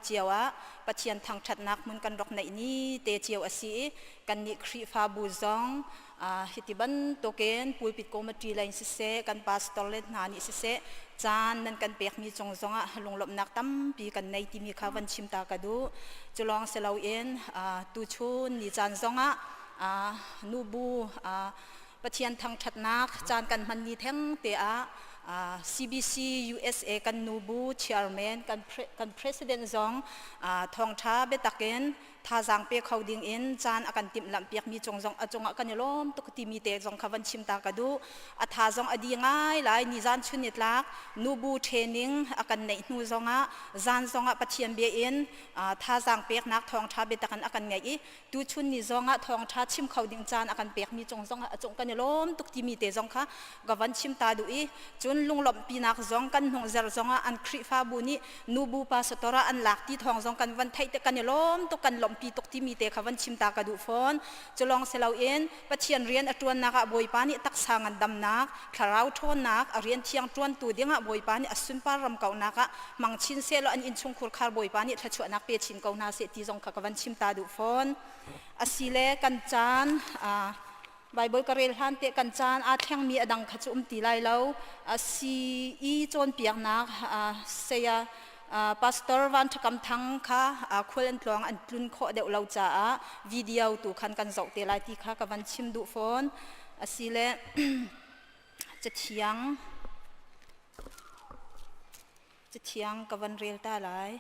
cio ah Pathian thangṭhatnak hmun kan rak neih ni te cio a si i kannih Khrihfabu zong hiti bantukin pulpit committee lei in siseh kan pastor le hna nih siseh caan nan kan pekmi cung zongah lunglawmhnak tampi kan nei timi kha van chim ta ka duh. Cu lawng si loin tuchun ni caan zongah nubu Pathian thangṭhatnak caan kan hman ni theng te ah CBC USA kan nubu chairman kan president zong thawngṭha biatak in thazaang pe kho ding in caan a kan timhlamh piakmi cung zong a cungah kan i lawm tuk timi te zong kha van chim ta ka duh. A tha zong a di ngai lai ni zan chun ni tlak nubu training a kan neih hnu zongah zan zongah Pathian bia in thazaang peknak thawngṭha biatak in a kan ngeih i tuchun ni zongah thawngṭha chim kho ding caan a kan pekmi cung zongah a cung kan i lawm tuk timi te zong kha ka van chim ta duh i cun lunglawmhpinak zong kan hnung zer zongah an Khrihfabu nih nubu pastor ah an lak ti thawng zong kan van theih te kan i lawm tuk kan lawmhpi tuk timi te kha van chim ta ka duh fawn. Cu lawng si loin Pathian rian a ṭuannak ah Bawipa nih taksa ngandamnak, thlarau ṭhawnnak, a rian thiang ṭuantu dingah Bawipa nih a sunpar ram kauhnak ah hmang chin sehlaw an innchungkhur khar Bawipa nih thluachuahnak pe chin ko hna seh ti zong kha ka van chim ta duh fawn. Asile kan caan Baibal ka rel hlan te kan caan aa thlengmi a dang kha cu um ti lai lo. Si i cawnpiaknak saya Pastor Van Ṭha Kam Thang kha khual an tluang an tlun khawh deuh lo caah video tu khan kan zoh te lai ti kha ka van chim duh fawn. Asile cathiang cathiang ka van rel ta lai.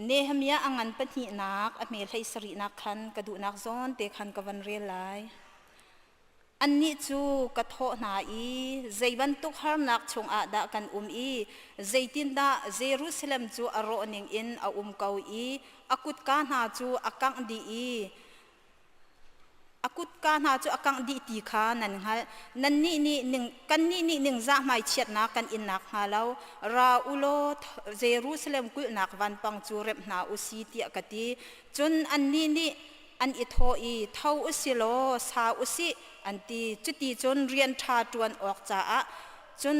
Nehemiah a ngan pahnihnak a hme hlei sarihnak khan ka duhnak zawn te khan ka van rel lai. Annih cu ka thawh hna i zei bantuk harnak chungah dah kan um i zeitindah Jerusalem cu a rawh ningin a um ko i a kutka hna cu a kangh dih i a kutka hna cu a kangh dih ti kha nan hngalh. Nannih nih ning, kannih nih ningzah hmaichiatnak kan in nakhnga lo ra u law Jerusalem kulhnak vanpang cu remh hna u si tiah ka ti. Cun annih nih an i thawh i tho u si law sa u sih an ti. Cuti cun rian ṭha ṭuan awk caah cun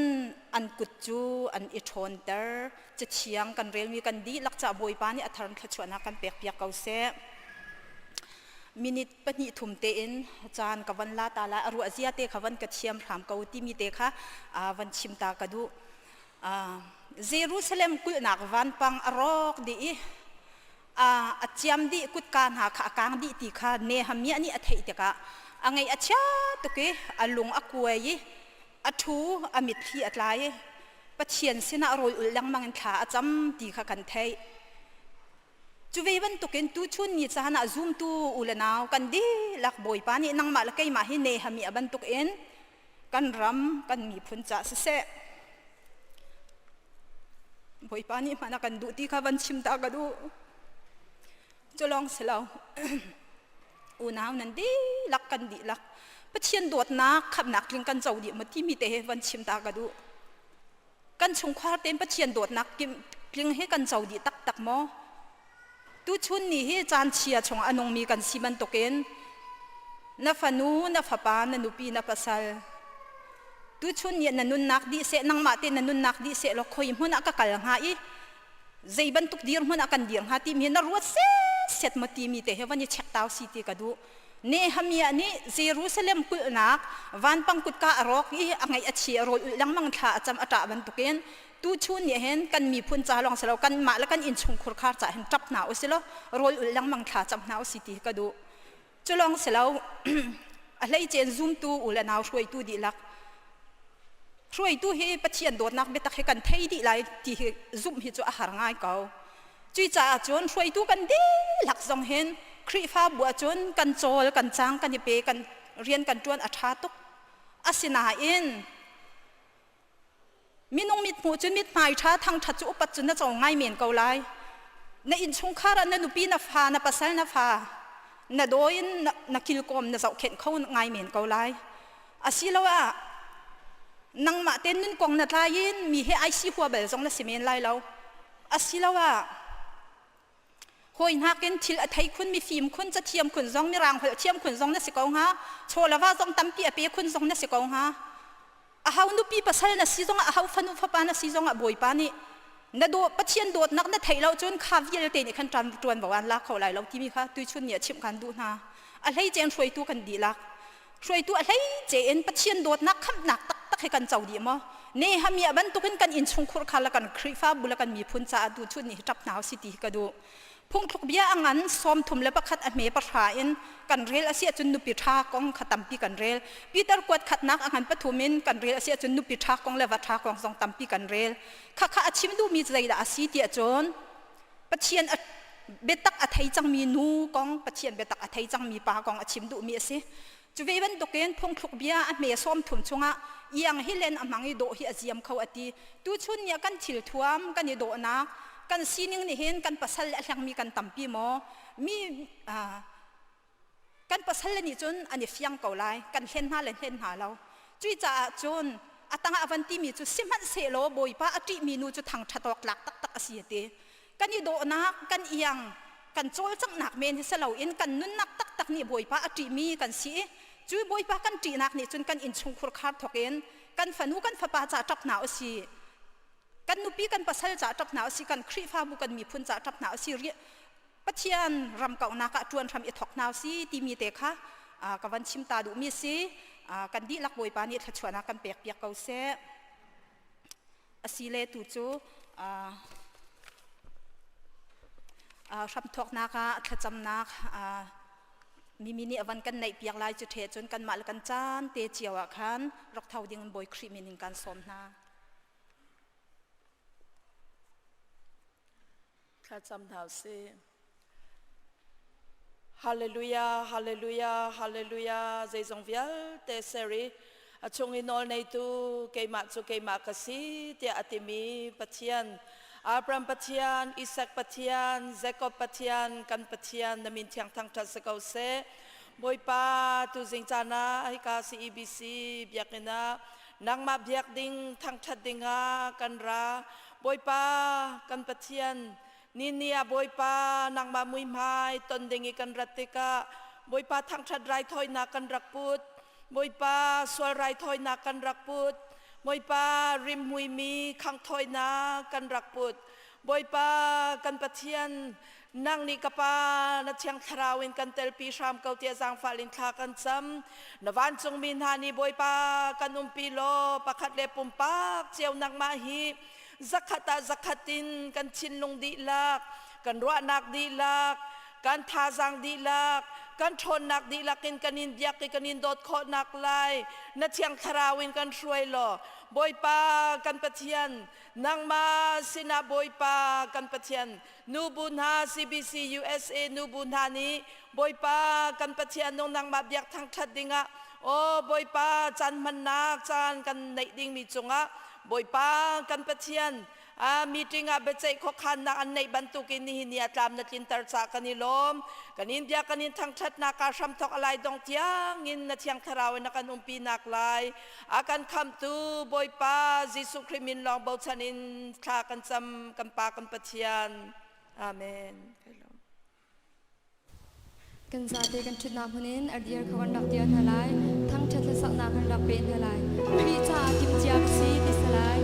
an kut cu an i ṭhawnter. Cathiang kan relmi kan dihlak caah Bawipa nih a thar in thluachuahnak kan pekpiak ko seh. Minute pahnih thum tein caan ka van la ta lai, a ruah zia te kha van ka thiam hram ko timi te kha van chim ta ka duh. Jerusalem kulhnak vanpang a rawk dih i a ciam dih kutka hna kha a kang dih ti kha Nehemiah nih a theih tikah a ngaih a chia tuk i a lung a kuai i a ṭhu a mitthli a tla i Pathian sinah rawl ulh lengmang in thla a cam ti kha kan theih. Cu ve bantukin tuchun ni caan ah zumtu u le nau kan dihlak Bawipa nih nangmah le keimah hi Nehemiah bantukin kan ram kan miphun caah siseh Bawipa nih hman a kan duh ti kha van chim ta ka duh. Cu lawng si lo. Unau nan dihlak kan dihlak Pathian dawtnak khamhnak tling kan co dih maw timi te he van chim ta ka duh. Kan chungkhar tein Pathian dawtnak tling he kan co dih taktak maw? Tuchun ni hi caan chia chung a nungmi kan si bantukin na fanu, na fapa, na nupi, na pasal tuchun ni na nunnak dih seh nangmah te na nunnak dih seh law khoi hmun ah ka kal hnga i zei bantuk dirhmun ah kan dir hnga timi na ruat set maw timi te he van i check tau si ti ka duh. Nehemiah nih Jerusalem kulhnak vanpang kutka a rawk i a ngaih a chi a rawl ulh lengmang thla a cam a ṭah bantukin tuchun nih hin kan miphun ca lawng si lo kanmah le kan innchungkhur khar ca hin ṭap hna usih law rawl ulh lengmang thla cam hna usih ti ka duh. Cu lawng si lo a hleice zumtu u le nau hruaitu dihlak hruaitu hi Pathian dawtnak biatak hi kan thei dih lai ti hi zumh hi cu a har ngai ko. Cuicaah cun hruaitu kan dihlak zong hin Khrihfabu ahcun kan cawl kan cang kan i pe kan rian kan ṭuan a ṭha tuk. Asinain Minung mithmuh cu mithmai ṭha thangṭhat cu upat cu na co ngai men ko lai. Na innchungkhar ah na nupi na fa na pasal na fa na daw in na kilkawm na zohkhenh kho ngai men ko lai. Asiloah nangmah tein nun kong na tlai in mi he ai si hua bal zong na si men lai lo. Asiloah hawi hnakin thil a thei khun mifim khun cathiam khun zong mirang holh thiam khun zong na si ko hnga. Chawlava zong tampi a pe khun zong na si ko hnga. Aho nupi pasal na si zongah, aho fanu fapa na si zongah Bawipa nih na daw Pathian dawtnak na theih lo cun kha vialte nih khan ṭan ṭuanvo an la kho lai lo timi kha tuichun ni a chimh kan duh hna. A hleice in hruaitu kan dihlak. Hruaitu a hleice in Pathian dawtnak khamhnak taktak hi kan co dih maw? Nehemiah bantukin kan innchungkhur kha le kan Khrihfabu le kan miphun caah tuchun ni hi ṭap hna usih ti hi ka duh. Phungthluk bia a ngan 31 a hme pahra in kan rel a si ahcun nupi ṭha kong kha tampi kan rel. Peter kuat khatnak a ngan pathum in kan rel a si ahcun nupi ṭha kong le va ṭha kong zong tampi kan rel. Khakha a chim duhmi zeidah a si ti ahcun Pathian a biatak a thei cangmi nu kong, Pathian biatak a thei cangmi pa kong a chim duhmi a si. Cu ve bantukin phungthluk bia a hme 30 chungah iang hi len a hmang i dawh hi a ziam kho a ti. Tuchun ni ah kan thil thuam, kan i dawhnak, kan sining nih hin kan pasal le a hlengmi kan tampi maw? Mi kan pasal le nih cun an i fiang ko lai, kan hlen hna le hlen hna lo. Cuicaah cun a tangah a van timi cu sihmanhsehlaw Bawipa a ṭihmi nu cu thangṭhat awk tlak taktak a si a ti. Kan i dawhnak, kan iang, kan cawlcanghnak men hi si loin kan nunnak taktak nih Bawipa a ṭihmi kan si i cu Bawipa kan ṭihnak nih cun kan innchungkhur khar thawk in kan fanu kan fapa ca ṭap hna usih, kan nupi kan pasal ca ṭap hna usih, kan Khrihfabu kan miphun ca ṭap hna usih, Pathian ram kauhnak ah ṭuan hram i thawk hna usih timi te kha ka van chim ta duhmi a si. Kan dihlak Bawipa nih thluachuahnak kan pek piak ko seh. Asile tu cu hramthawknak ah thlacamnak mimi nih a van kan neih piak lai cu ṭhe cun kanmah le kan caan te cio ah khan rak tho ding in Bawi Khrih min in kan sawm hna. Thlacam hna usih. Hallelujah, hallelujah, hallelujah. Zeizong vialte ser i a chung i nawl neitu keimah cu keimah ka si tiah a timi Pathian, Abraham Pathian, Isak Pathian, Jacob Pathian, kan Pathian na min thiang thangṭhat si ko seh. Bawipa, tuzing caan ah hika CEBC biakinn ah nangmah biak ding, thangṭhat ding ah kan ra. Bawipa, kan Pathian, Ni ni ah Bawipa nangmah muihmai ton ding i kan rat tikah Bawipa thangṭhat raithawinak kan rak put. Bawipa sual raithawinak kan rak put. Bawipa rimhmuimi khanghthawinak kan rak put. Bawipa kan Pathian nang nih ka pa na thiang thlarau in kan telpi hram ko tiah zaangfah in thla kan cam. Na vancungmi hna nih Bawipa kan umpi law pakhat le pumpak cio nangmah hi zakhat ah zakhat in kan thinlung dihlak, kan ruahnak dihlak, kan thazaang dihlak, kan ṭhawnnak dihlak in kan in biak i kan in dawt khawhnak lai na thiang thlarau in kan hruai law Bawipa kan Pathian nangmah sinah Bawipa kan Pathian nubu hna CBC USA nubu hna nih Bawipa kan Pathian nung nangmah biak thangṭhat dingah aw Bawipa caan hmannak caan kan neih dingmi cungah Bawipa kan Pathian a meeting ah biaceih khuakhannak an neih bantukin nihin ni ah tlam na tlinter ca kan i lawm. Kan in bia kan in thangṭhatnak ah hramthawk a lai dong tiangin na thiang thlarau in na kan umpi nak lai. A kan khamhtu Bawipa Jesuh Khrih min lawng bochan in thla kan cam kan Pa kan Pathian. Amen. Kan zate kan ṭhutnak hmun in a dir kho kan rak dir hna lai. Thangṭhat hlasaknak kan rak pe hna lai. Khrih caah timhcia ka si ti si lai.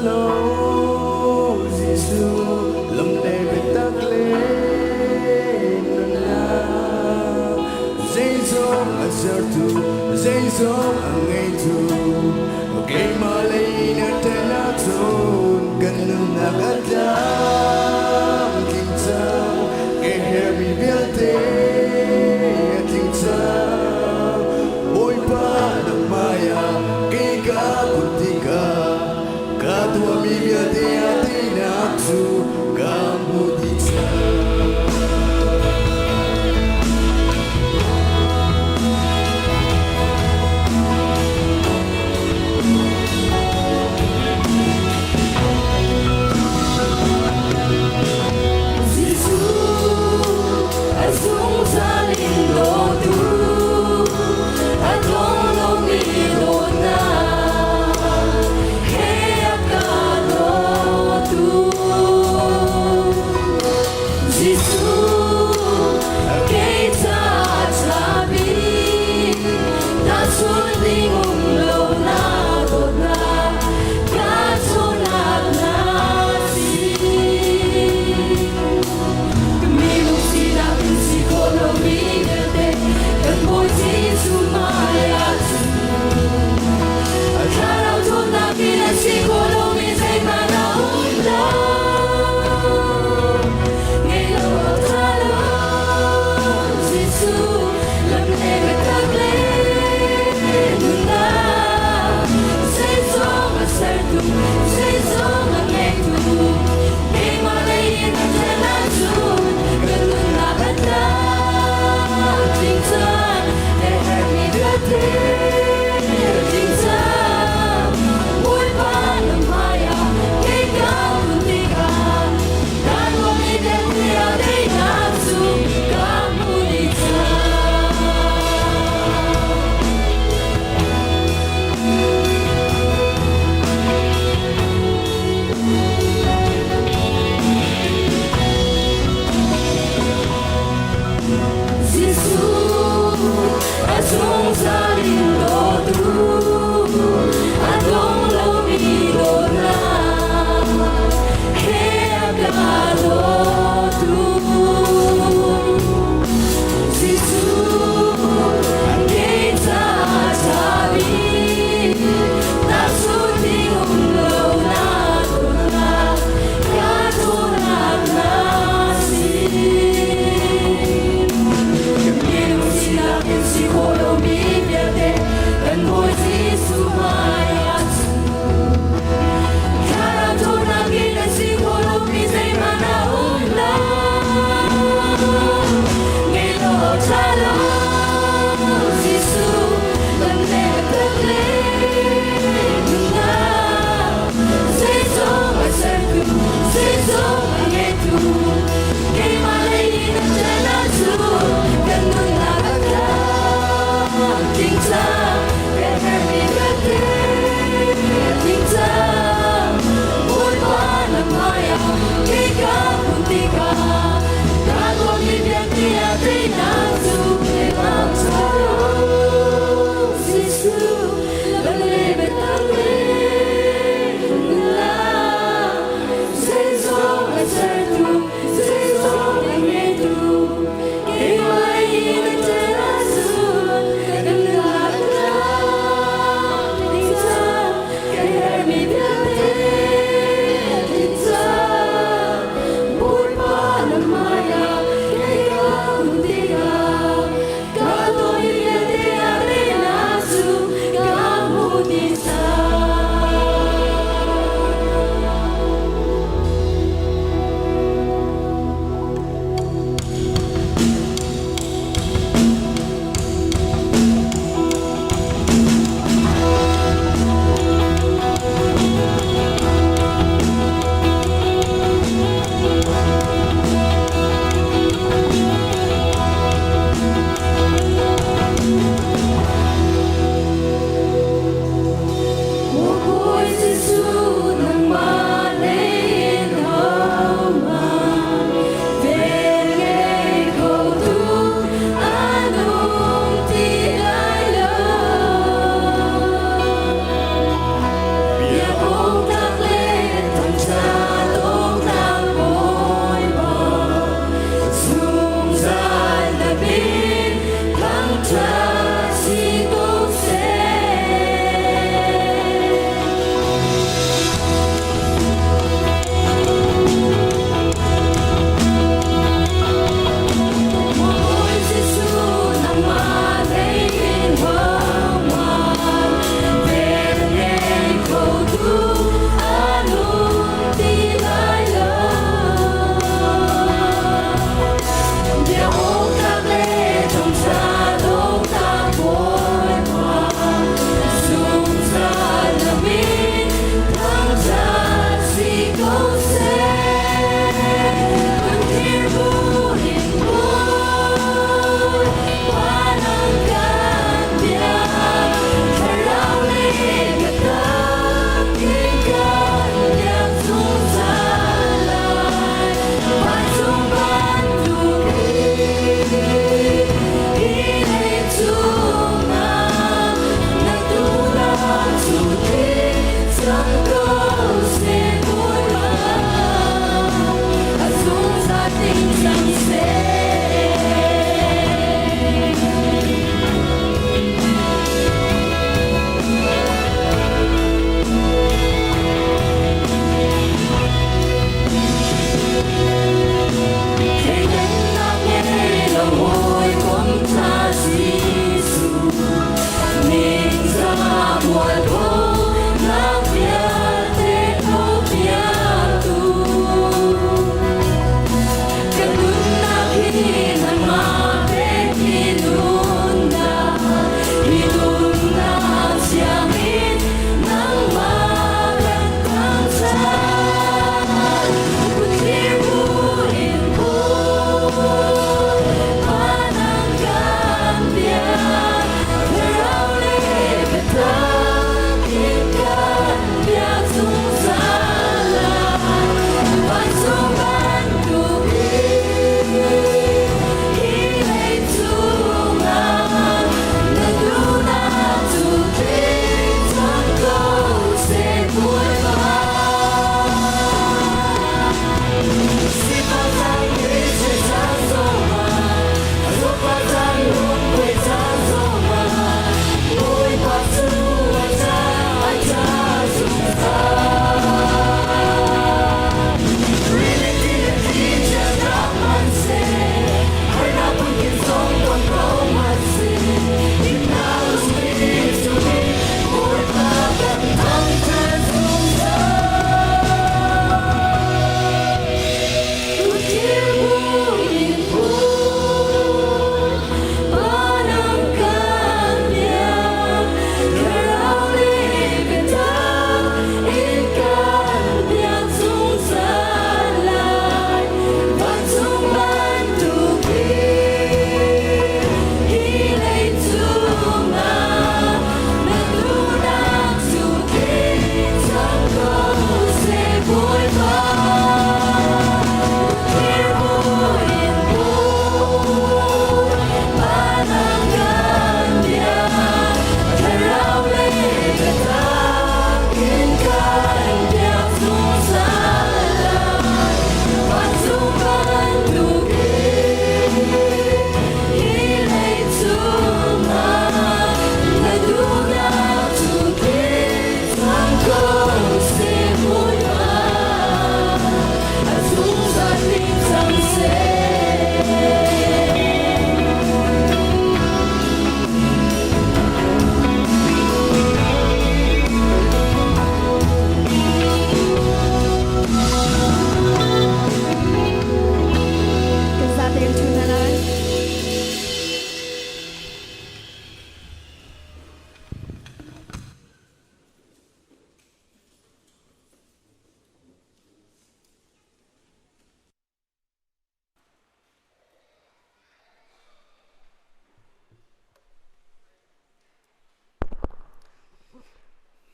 lo. Jesuh lam le biatak le nunnak, zeizong a sertu, zeizong a ngeitu, keimah lei na ṭan ahcun kan nunnak a tlamtling cang. Ka herhmi vialte a tling cang. Bawipa na hmaiah kei ka kun tikah ka tuahmi vialte a teinak cu ka hmuh dih cang.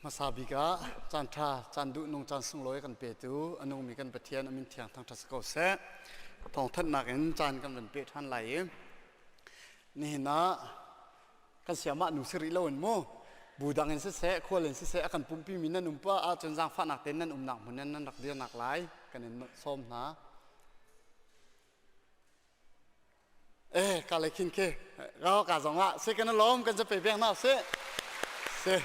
Hmasa bik ah caan ṭha, caan duhnung, caan sunglawi kan petu a nungmi kan Pathian a min thiang thangṭhat si ko seh. Thawngthanhnak in caan kan van peh ṭhan lai i nihin ah kan siamah nu si rih lo in mu bu dang in siseh, khual in siseh a kan pumpi mi nan um pa ahcun zaangfahnak tein nan umnak hmun in nan rak dirnak lai kan in sawm hna. Eh ka le khin ke rau ka zong ah se kan lawm kan pe pek na se se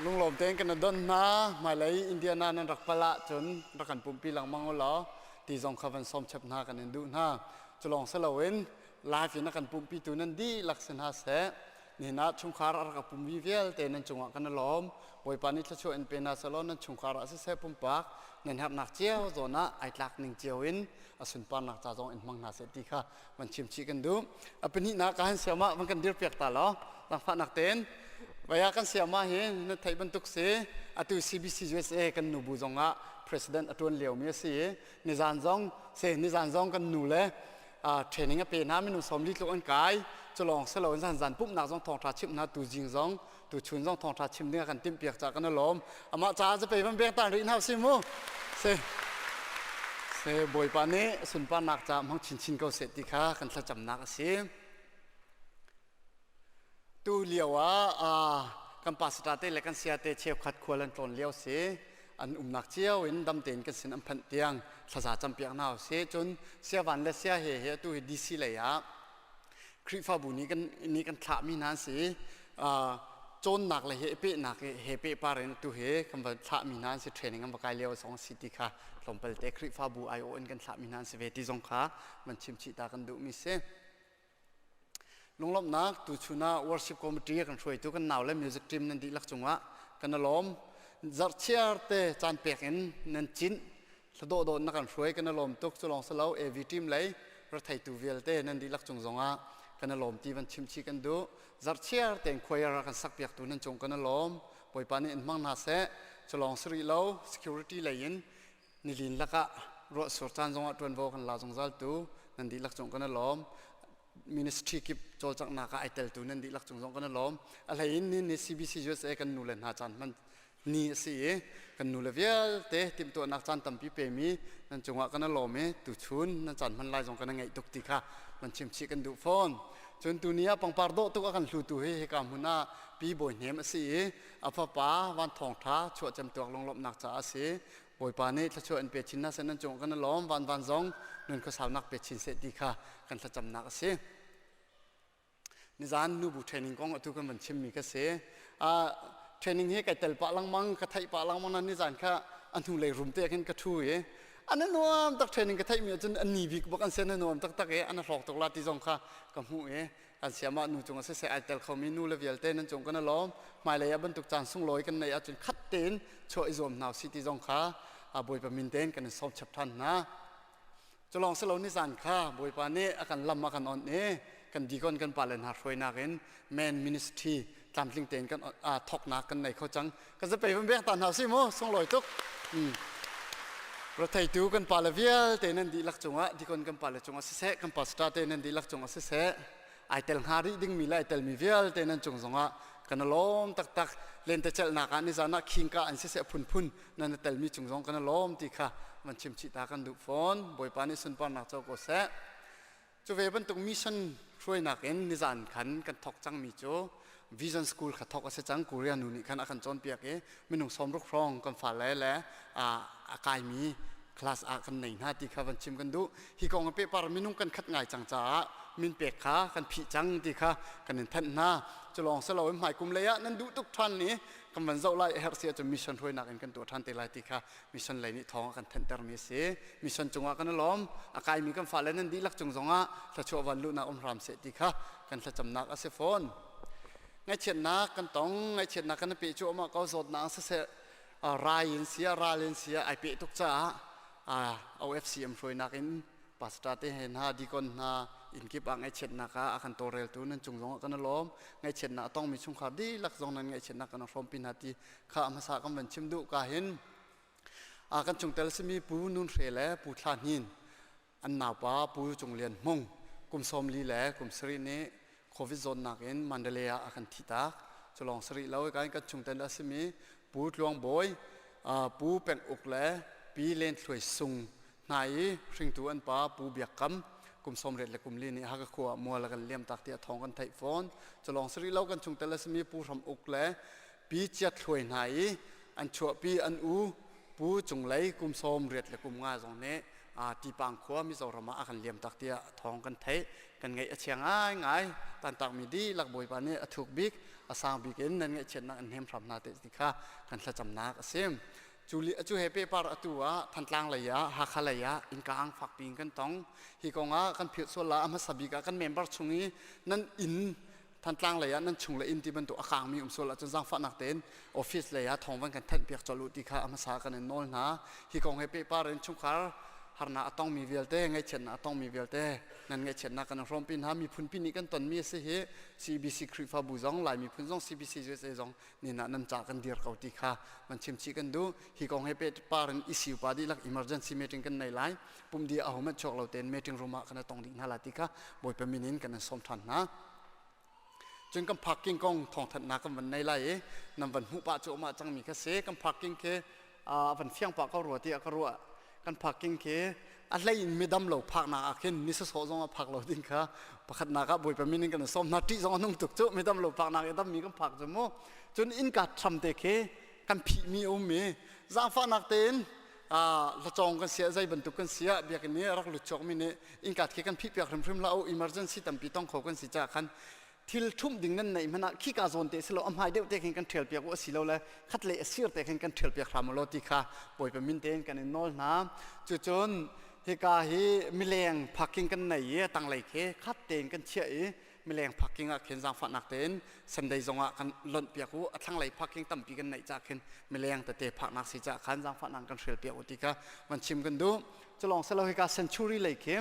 lunglawm tein kan don hna hmailei Indiana nan rak pal ah cun rak kan pumpi lengmang u law ti zong kha van sawm chap hna kan in duh hna culong si loin live in a kan pumpi tu nan dihlak si hna seh nihin ah chungkhar a rak a pummi vialte nan cungah kan i lawm Bawipa nih thluachuah in pe hna selaw nan chungkhar ah siseh pumpak nan herhnak cio zawn ah ai tlak ning cio in a sunparnak ca zong in hmang hna seh ti kha van chim chih kan duh. A pahnihnak ka han siam ah van kan dir piak ta law zaangfahnak tein vaya kan siam ah hi na theih bantuk si atu CBC USA kan nu bu zong ah president a tuan lio mi a si i nizan zong se nizan zong kan nu le training a pe hna minung 40 tluk an kai culawng selo zan zan pumhnak zong thawngtha chimh hna tu jing zong tu chun zong thawngtha chim ding a kan timh piak ca kan i lawm amah caah cu pei van beng tan rih hna si mu se se bawipa nih sunparnak ca hmang chinchin ko seh ti kha kan thlacamnak a si tu lio ah kan pastor te le kan sia te cheukhat khual an tlawn lio si an umnak cio in dam tein kan sin an phanh tiang thlaza campiak hna si cun siavan le sia he he atu hi DC lei ah Khrihfabu nih kan nih kan thlahmi hna an si. Cawnnak le he pehnak he pehpar in tu he kan va thlahmi hna an si training an va kai lio zong si ti kha tlawmpal te Khrihfabu aiawh in kan thlahmi hna an si ve ti zong kha van chim chih ta kan duhmi si. Lunglawmhnak tu chun ah worship committee kan hruaitu kan nau le music team nan dihlak cungah kan alawm. Zarhchiar te caan pek in nan cinh Thladawh dawt na kan hruai kan i lawm tuk cu lawng si lo AV team lei retheitu vialte nan dihlak cung zongah kan i lawm ti van chim chih kan duh zarhchiar tein choir a kan sakpiaktu nan cung kan i lawm Bawipa nih in hmang hna seh cu lawng si rih lo security lei in nilin lakah ruahsur caan zongah ṭuanvo kan la zungzal tu nan dihlak cung kan i lawm ministry kip cawlcanghnak ah ai teltu nan dihlak cung zong kan i lawm a hlei in ni ni CBC USA kan nu le hna caan hman ni a si i kan nule vialte timhtuahnak caan tampi pemi nan cungah kan i lawm i tuchun nan caan hman lai zong kan i ngaih tuk ti kha van chim chih kan duh fawn. Cun tuni ah pangpar dawh tuk a kan hlutu hi hika hmun ah Pi Bawi Hnem a si i a fapa Van Thawng Tha chuahcem tuak lunglawmhnak caah a si. Bawipa nih thluachuah in pe chin hna seh nan cungah kan i lawm van van zong nun khuasaunak pe chin seh ti kha kan thlacamnak a si. Nizan nubu training kong atu kan van chimmi ka si. Training hi kai tel pah lengmang, ka theih pah lengmang na nizan kha a hnu lei room te khin ka thu i an nuam tak training ka theihmi ahcun an ni bik bak an sian a nuam taktak i an hlawk tuk la ti zong kha ka hmuh i kan siamah nu cung ah siseh ai tel khomi nu le vialte nan cung kan i lawm hmailei ah bantuk caan sunglawi kan neih ahcun khat tein chuah i zuam hna usih ti zong kha Bawipa min tein kan in sawm chap ṭhan hna. Culawng si lo nizan kha Bawipa nih a kan lam a kan onh i kan deacon kan pale hna hruainak in men ministry tlamtling tein kan thoknak kan nei kho cang. Kan zapei van beng ta hna si mu sunglawi tuk. Ratheitu kan pale vialte nan dihlak cungah deacon kan pale cungah siseh kan pastor te nan dihlak cungah siseh ai tel hnga rih dingmi le ai telmi vialte nan cung zongah kan i lawm taktak lentecelhnak ah nizan ah khingka an siseh phunphun nan i telmi cung zong kan i lawm ti kha van chim chih ta kan duh fawn bawipa nih sunparnak co ko seh cu ve bantuk mission hruainak in nizan khan kan thok cangmi cu vision school kha thok a si cang korea nu nih khan a kan cawnpiak i minung 60 hrawng kan fale le a kaimi class ah kan nei hna ti kha van chim kan duh hi kong a pehpar minung kan khat ngai cang caah min pek kha kan phih cang ti kha kan in thanh hna culawng si loin hmai kum lei ah nan duh tuk ṭhan i kan van zoh lai a herh si ahcun mission hruainak in kan tuah ṭhan te lai ti kha mission lei nih thawng a kan thanhtermi a si mission cungah kan i lawm a kaimi kan fale nan dihlak cung zongah thluachuah van luhnak um hram seh ti kha kan thlacamnak a si fawn ngaihchiatnak kan tong ngaihchiatnak kan i peh cuahmah ko zawtnak siseh rai in sia ral in sia ai peh tuk caah OFCM hruainak in pastor te he hna deacon hna inn kip ah ngaihchiatnak ah a kan tawlreltu nan cung zongah kan i lawm ngaihchiatnak a tongmi chungkhar dihlak zong nan ngaihchiatnak kan hrawmpi hna ti kha hmasa kan van chim duh ka hin kan chungtel simi pu Nun Hre le pu Thla Hnin an naupa pu Cung Lian Hmung kum 40 le kum 70 nih COVID zawtnak in Mandalay ah a kan thihtak. Cu lawng si rih lo kan kan chungtel a simi Pu Tluang Bawi, Pu Peng Uk le Pi Len Thluai Sung hna i hringtu an pa Pu Biak Kam kum 84 le kum li nih Hakha khua ah mual a kan liam tak tiah thawng kan theih fawn. Cu lawng si rih lo kan chungtel a simi Pu Hram Uk le Pi Chiat Thluai hna i an chuahpi an u Pu Cunglei kum 80 le kum nga zong nih Tipang khua Mizoram ah a kan liam tak tiah thawng kan theih. Kan ngaih a chia ngaingai. Tantakmi dihlak Bawipa nih a thuk bik, a sang bik in nan ngaihchiatnak in hnem hram hna te ti kha kan thlacamnak a si. Cu li cu he pehpar atu ah Thantlang lei ah Hakha lei ah innka ang fakpi in kan tong. Hi kong ah kan philh sual la a hmasa bik ah kan member chung i nan inn Thantlang lei ah nan chung le inn ti bantuk a kangmi um sual ahcun zaangfahnak tein office lei ah thawng van kan thanh piak colh u ti kha a hmasa kan in nawl hna. Hi kong he pehpar in chungkhar harnak a tongmi vialte, ngaihchiatnak a tongmi vialte nan ngaihchiatnak kan hrawmpi hna. Miphun pi nih kan tonmi a si hi CBC Khrihfabu zong, Lai miphun zong, CBC USA zong nin ah nan ca kan dir ko ti kha van chimchih kan duh. Hi kong he pehpar in issue pa dihlak emergency meeting kan nei lai. Pumdi ahohmanh chuak lo tein meeting room ah kan tong dih hna la ti kha Bawipa min in kan in sawm ṭhan hna. Cun kan parking kong thawngthanhnak kan van nei lai i nan van hmuh pah cuahmah cangmi kha si. Kan parking khi a van fiang pah ko rua tiah ka ruah. Kan parking khi a hlei in midam lo phaknak ah khin ni sawsawh zong ah phak lo ding kha pakhatnak ah Bawipa min in kan sawm hna. Ṭih zong a nung tuk cu midam lo phaknak i dammi kan phak cu mu. Cun innka hram te khi kan phihmi a um i zaangfahnak tein hlacawng kan si ah zei bantuk kan si ah biakinn i rak lut chuakmi nih innka khi kan phihpiak hrimhrim hlah u emergency tampi tong kho kan si caah khan thil ṭhumh ding nan neih hmanh ah khika zawn te si lo a hmai deuh te khin kan ṭhial piak u a si lo le khat lei a sir te khin kan ṭhial piak hram u law ti kha Bawipa min tein kan in nawl hna cucun hika hi mileng parking kan nei i a tanglei khi khat tein kan chiah i mileng parking ah khin zaangfahnak tein Sunday zong ah kan lonh piak u a thlanglei parking tampi kan neih ca khin mileng tete phaknak si ca khan zaangfahnak kan hrial piak u ti kha van chim kan duh culong selo hika century lei khi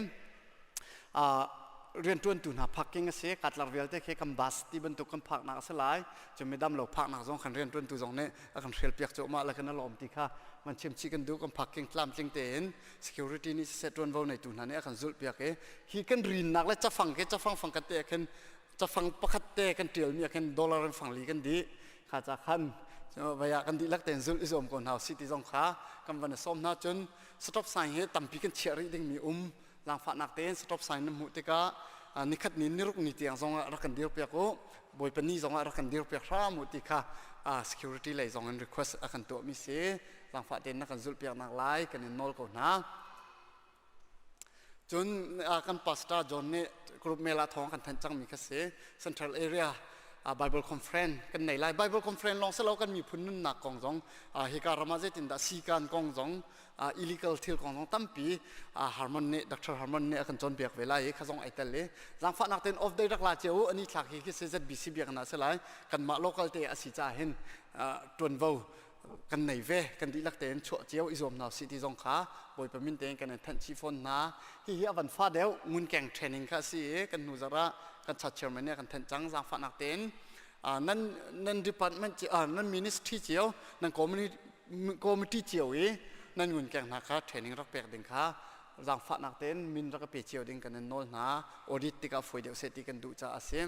riantuantu hna parking a si katlar vialte khi kan bus ti bantuk kan phaknak a si lai cu midam lo phaknak zong kan riantuantu zong nih a kan hrial piak cu mah le kan lawm ti kha van chim chih kan duh kan parking tlamtling tein security nih siseh ṭuanvo neitu hna nih a kan zulh piak i hi kan rinnak le cafang ke cafang fang khat te ah khin cafang pakhat te kan ṭialmi ah khin dollar in fang li kan dih kha ca khan vaya kan dihlak tein zulh i zuam ko hna usih ti zong kha kan van i sawm hna cun stop sign hi tampi kan chiah rih dingmi um zaangfahnak tein stop sign na hmuh tikah nikhat ni niruk ni tiang zong ah rak kan dir piak u bawipa ni zong ah rak kan dir piak hram u ti kha security lei zong in request a kan tuahmi si zaangfah tein na kan zulhpiaknak lai kan in nawl ko hna. Cun kan pastor John nih group mail ah thawng kan thanh cangmi kha si Central Area Bible Conference kan nei lai. Bible Conference lawng si lo kan miphun nunnak kong zong hika ram ah zeitindah sikan kong zong illegal thil kong zong tampi Harmon nih Dr. Harmon nih a kan cawnpiak ve lai i kha zong ai tel i zaangfahnak tein off day rak la cio u ani thlak hi khi si ZBC biakinn ah si lai kanmah local te a si ca hin tuanvo kan nei ve kan dihlak tein chuah cio i zuam hna usih ti zong kha Bawipa min tein kan in thanh chih fawn hna hihi a van fa deuh ngunkeng training kha a si i kan hnu zarh ah kan church chairman nih a kan thanh cang zaangfahnak tein nan nan department nan ministry cio nan community committee cio i nan ngunkeng hna kha training rak pek ding kha zaangfahnak tein min rak pe cio ding kan in nawl hna audit tikah fawi deuh seh ti kan duh caah a si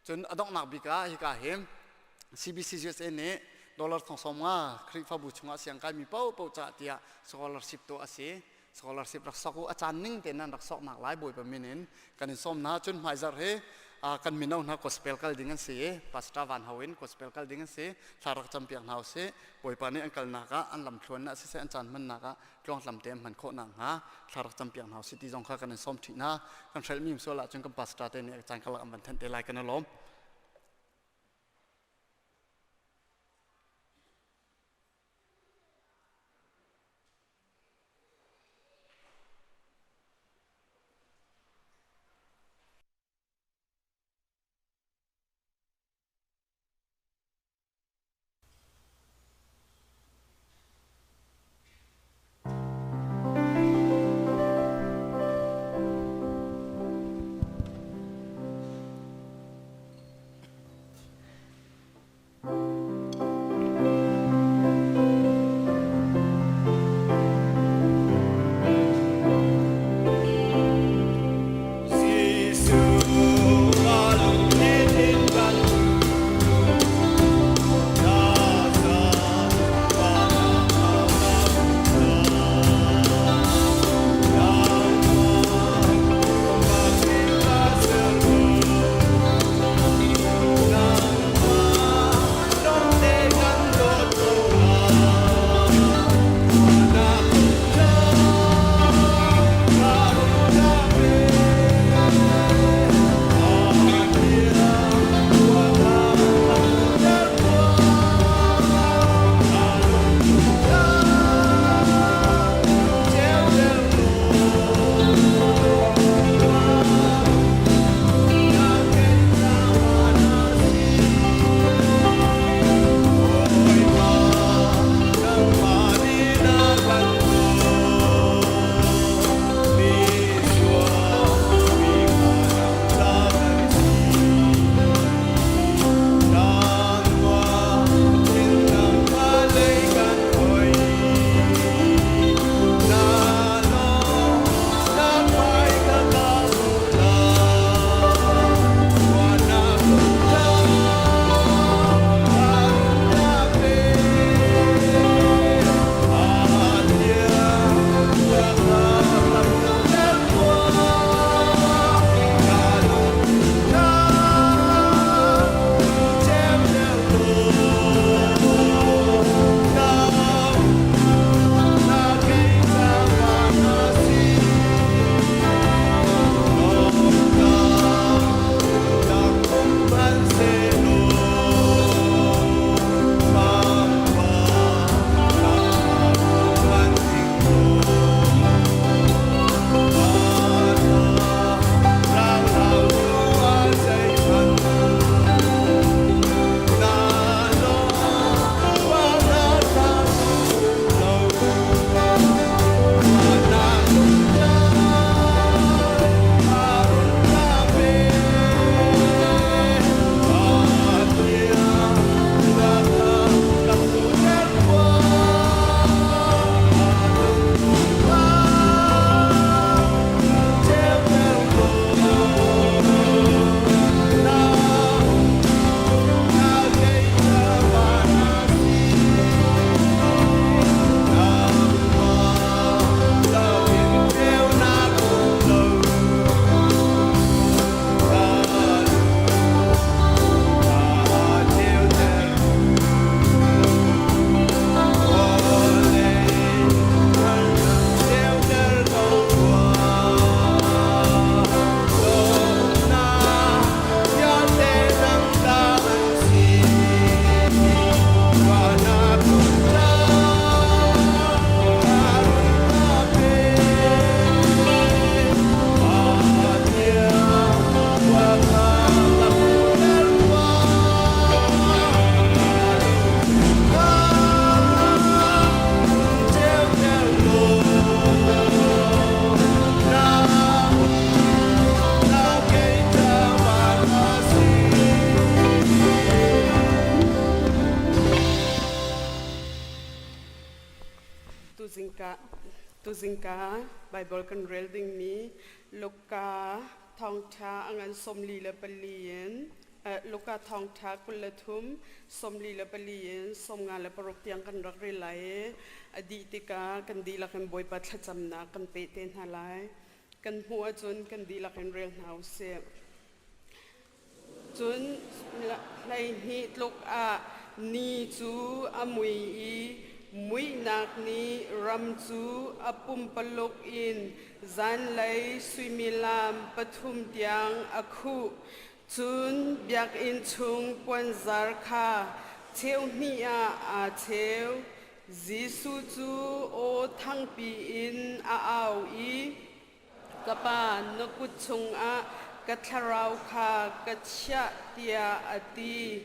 Cun a donghnak bik ah hika hi CBC USA nih dollar thong sawm nga Khrihfabu chungah siangkaimi paohpaoh cah tiah scholarship tuah a si. Scholarship rak sok u a caan ning tein nan rak soknak lai Bawipa min in kan in sawm hna. Cun hmaizarh hi kan mino hna gospel kal ding an si i Pastor Van Ho in gospel kal ding an si. Thla rak campiak hna usih. Bawipa nih an kalnak ah an lamthluan ah siseh an caan hmannak ah tluangtlam te an hman khawh nakhnga thla rak campiak hna usih ti zong kha kan in sawm ṭhih hna. Kan hrelhmi sual ahcun kan pastor te nih caan karlak an van thanh te lai kan i lawm. Tuzingka tuzingka Bible kan rel dingmi Luka thawngṭha a ngan 44 in Luka thawngṭha 23 44 in 56 tiang kan rak rel lai i a dih tikah kan dihlak in Bawipa thlacamnak kan pe te hna lai. Kan hmuh ahcun kan dihlak in rel hna u sih. Cun 12 tluk ah ni cu a mui i muihnak nih ram cu a pumpaluk in zanlei suimilam pathum tiang a khuh. Cun biakinn chung puanzar kha cheu hnih ah aa cheu. Jesuh cu aw thangpi in a au i, Ka pa, na kut chungah ka thlarau kha ka chiah tiah a ti.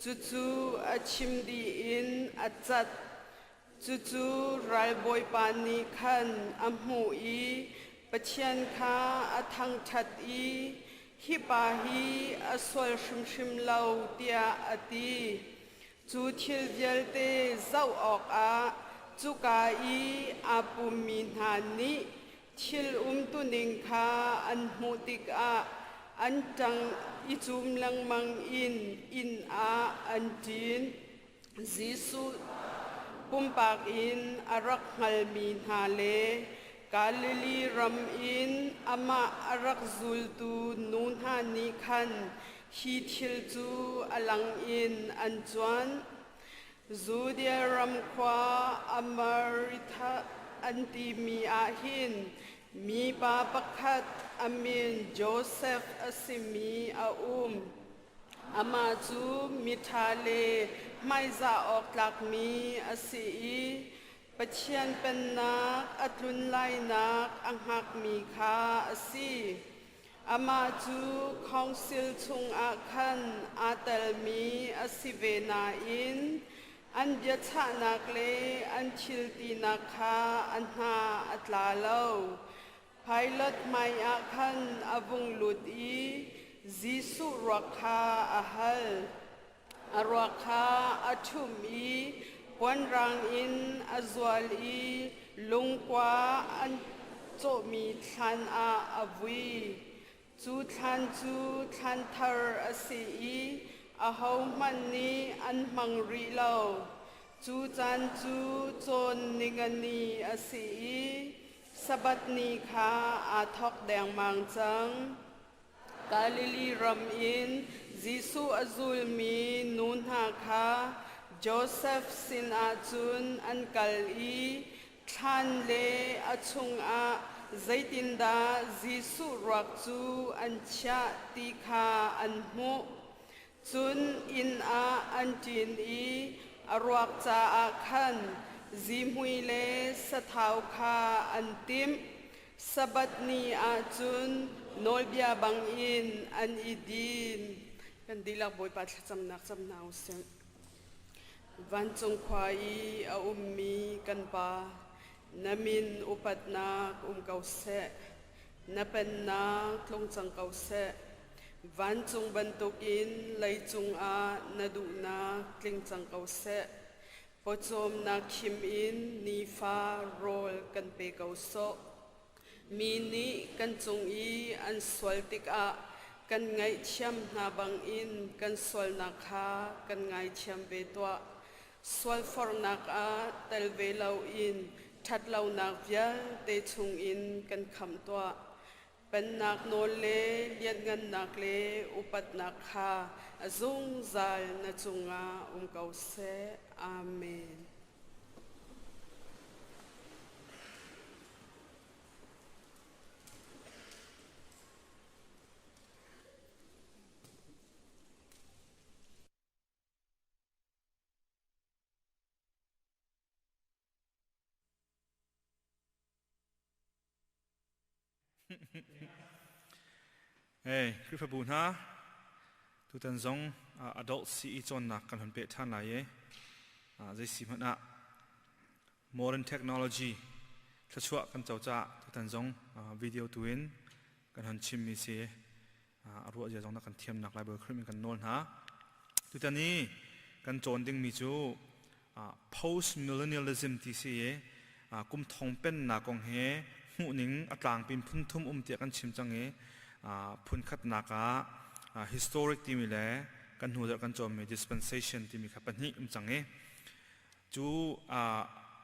Cucu a chim dih in a cat. Cucu ralbawipa nih khan a hmuh i Pathian kha a thangṭhat i, Hi pa hi a sual hrimhrim lo, tiah a ti. Cu thil vialte zoh awkah cuka i aa pummi hna nih thil umtuning kha an hmuh tikah an ṭang i cum lengmang in inn ah an ṭin. Jesuh pumpak in a rak hngalmi hna le Galilee ram in amah a rak zultu nu hna nih khan Hi thil cu a lang in an cuan. Judea ram khua Amaritha an timi ah hin mipa pakhat a min Josef a simi a um. Amah cu miṭha le hmaizah awk tlakmi a si i Pathian Pennak a tlun lainak a hngakmi kha a si. Amah cu khawngsil chungah khan aa telmi a si ve nain an biachahnak le an thil tinak kha a hna a tla lo. Pilat hmaiah khan a vung lut i Jesuh ruak kha a hal. A ruak kha a ṭhumh i puanrang in a zual i lungkua an cawhmi thlan ah a vui. Cu thlan cu thlan thar a si i ahohmanh nih an hmang rih lo. Cu caan cu cawn ningani a si i Sabbath ni kha aa thawk dengmang cang. Galilee ram in Jesuh a zulmi nu hna kha Josef sinah cun an kal i thlan le a chungah zeitindah Jesuh ruak cu an chiah ti kha an hmuh. Cun inn ah an ṭin i a ruak caah khan zihmui le sathau kha an timh. Sabbath ni ah cun nawlbia bangin an i din. Kan dihlak Bawipa thlacamnak cam hna u sih. Vancung khua i a ummi kan Pa, na min upatnak um ko seh. Na pennak tlung cang ko seh. Vancung bantukin leicung ah na duhnak tling cang ko seh. Pawcawmnak khim in nifa rawl kan pe ko sawh. Mi nih kan cung i an sual tikah kan ngaihthiam hna bangin kan sualnak kha kan ngaithiam ve tuah. Sualforhnak ah tel ve loin ṭhatlonak vialte chungin kan khamh tuah. Pennak nawl le lianhngannak le upatnak kha a zungzal na cungah um ko seh. Amen. Hey, Khrihfabu hna, tutan zong adult CE cawnnak kan hun peh ṭhan lai i zei si hmanh ah modern technology thluachuah kan co caah tutan zong video tu in kan hun chimmi si a ruah zia zong na kan thiamnak lai Bawi Khrih min kan nawl hna. Tutan i kan cawn dingmi cu post millennialism ti si i. Kum thong pennak kong he hmuhning a tlangpin phun thum um tiah kan chim cang i phun khatnak ah historic timi le kan hnu zarh kan cawnmi dispensation timi kha pahnih um cang i cu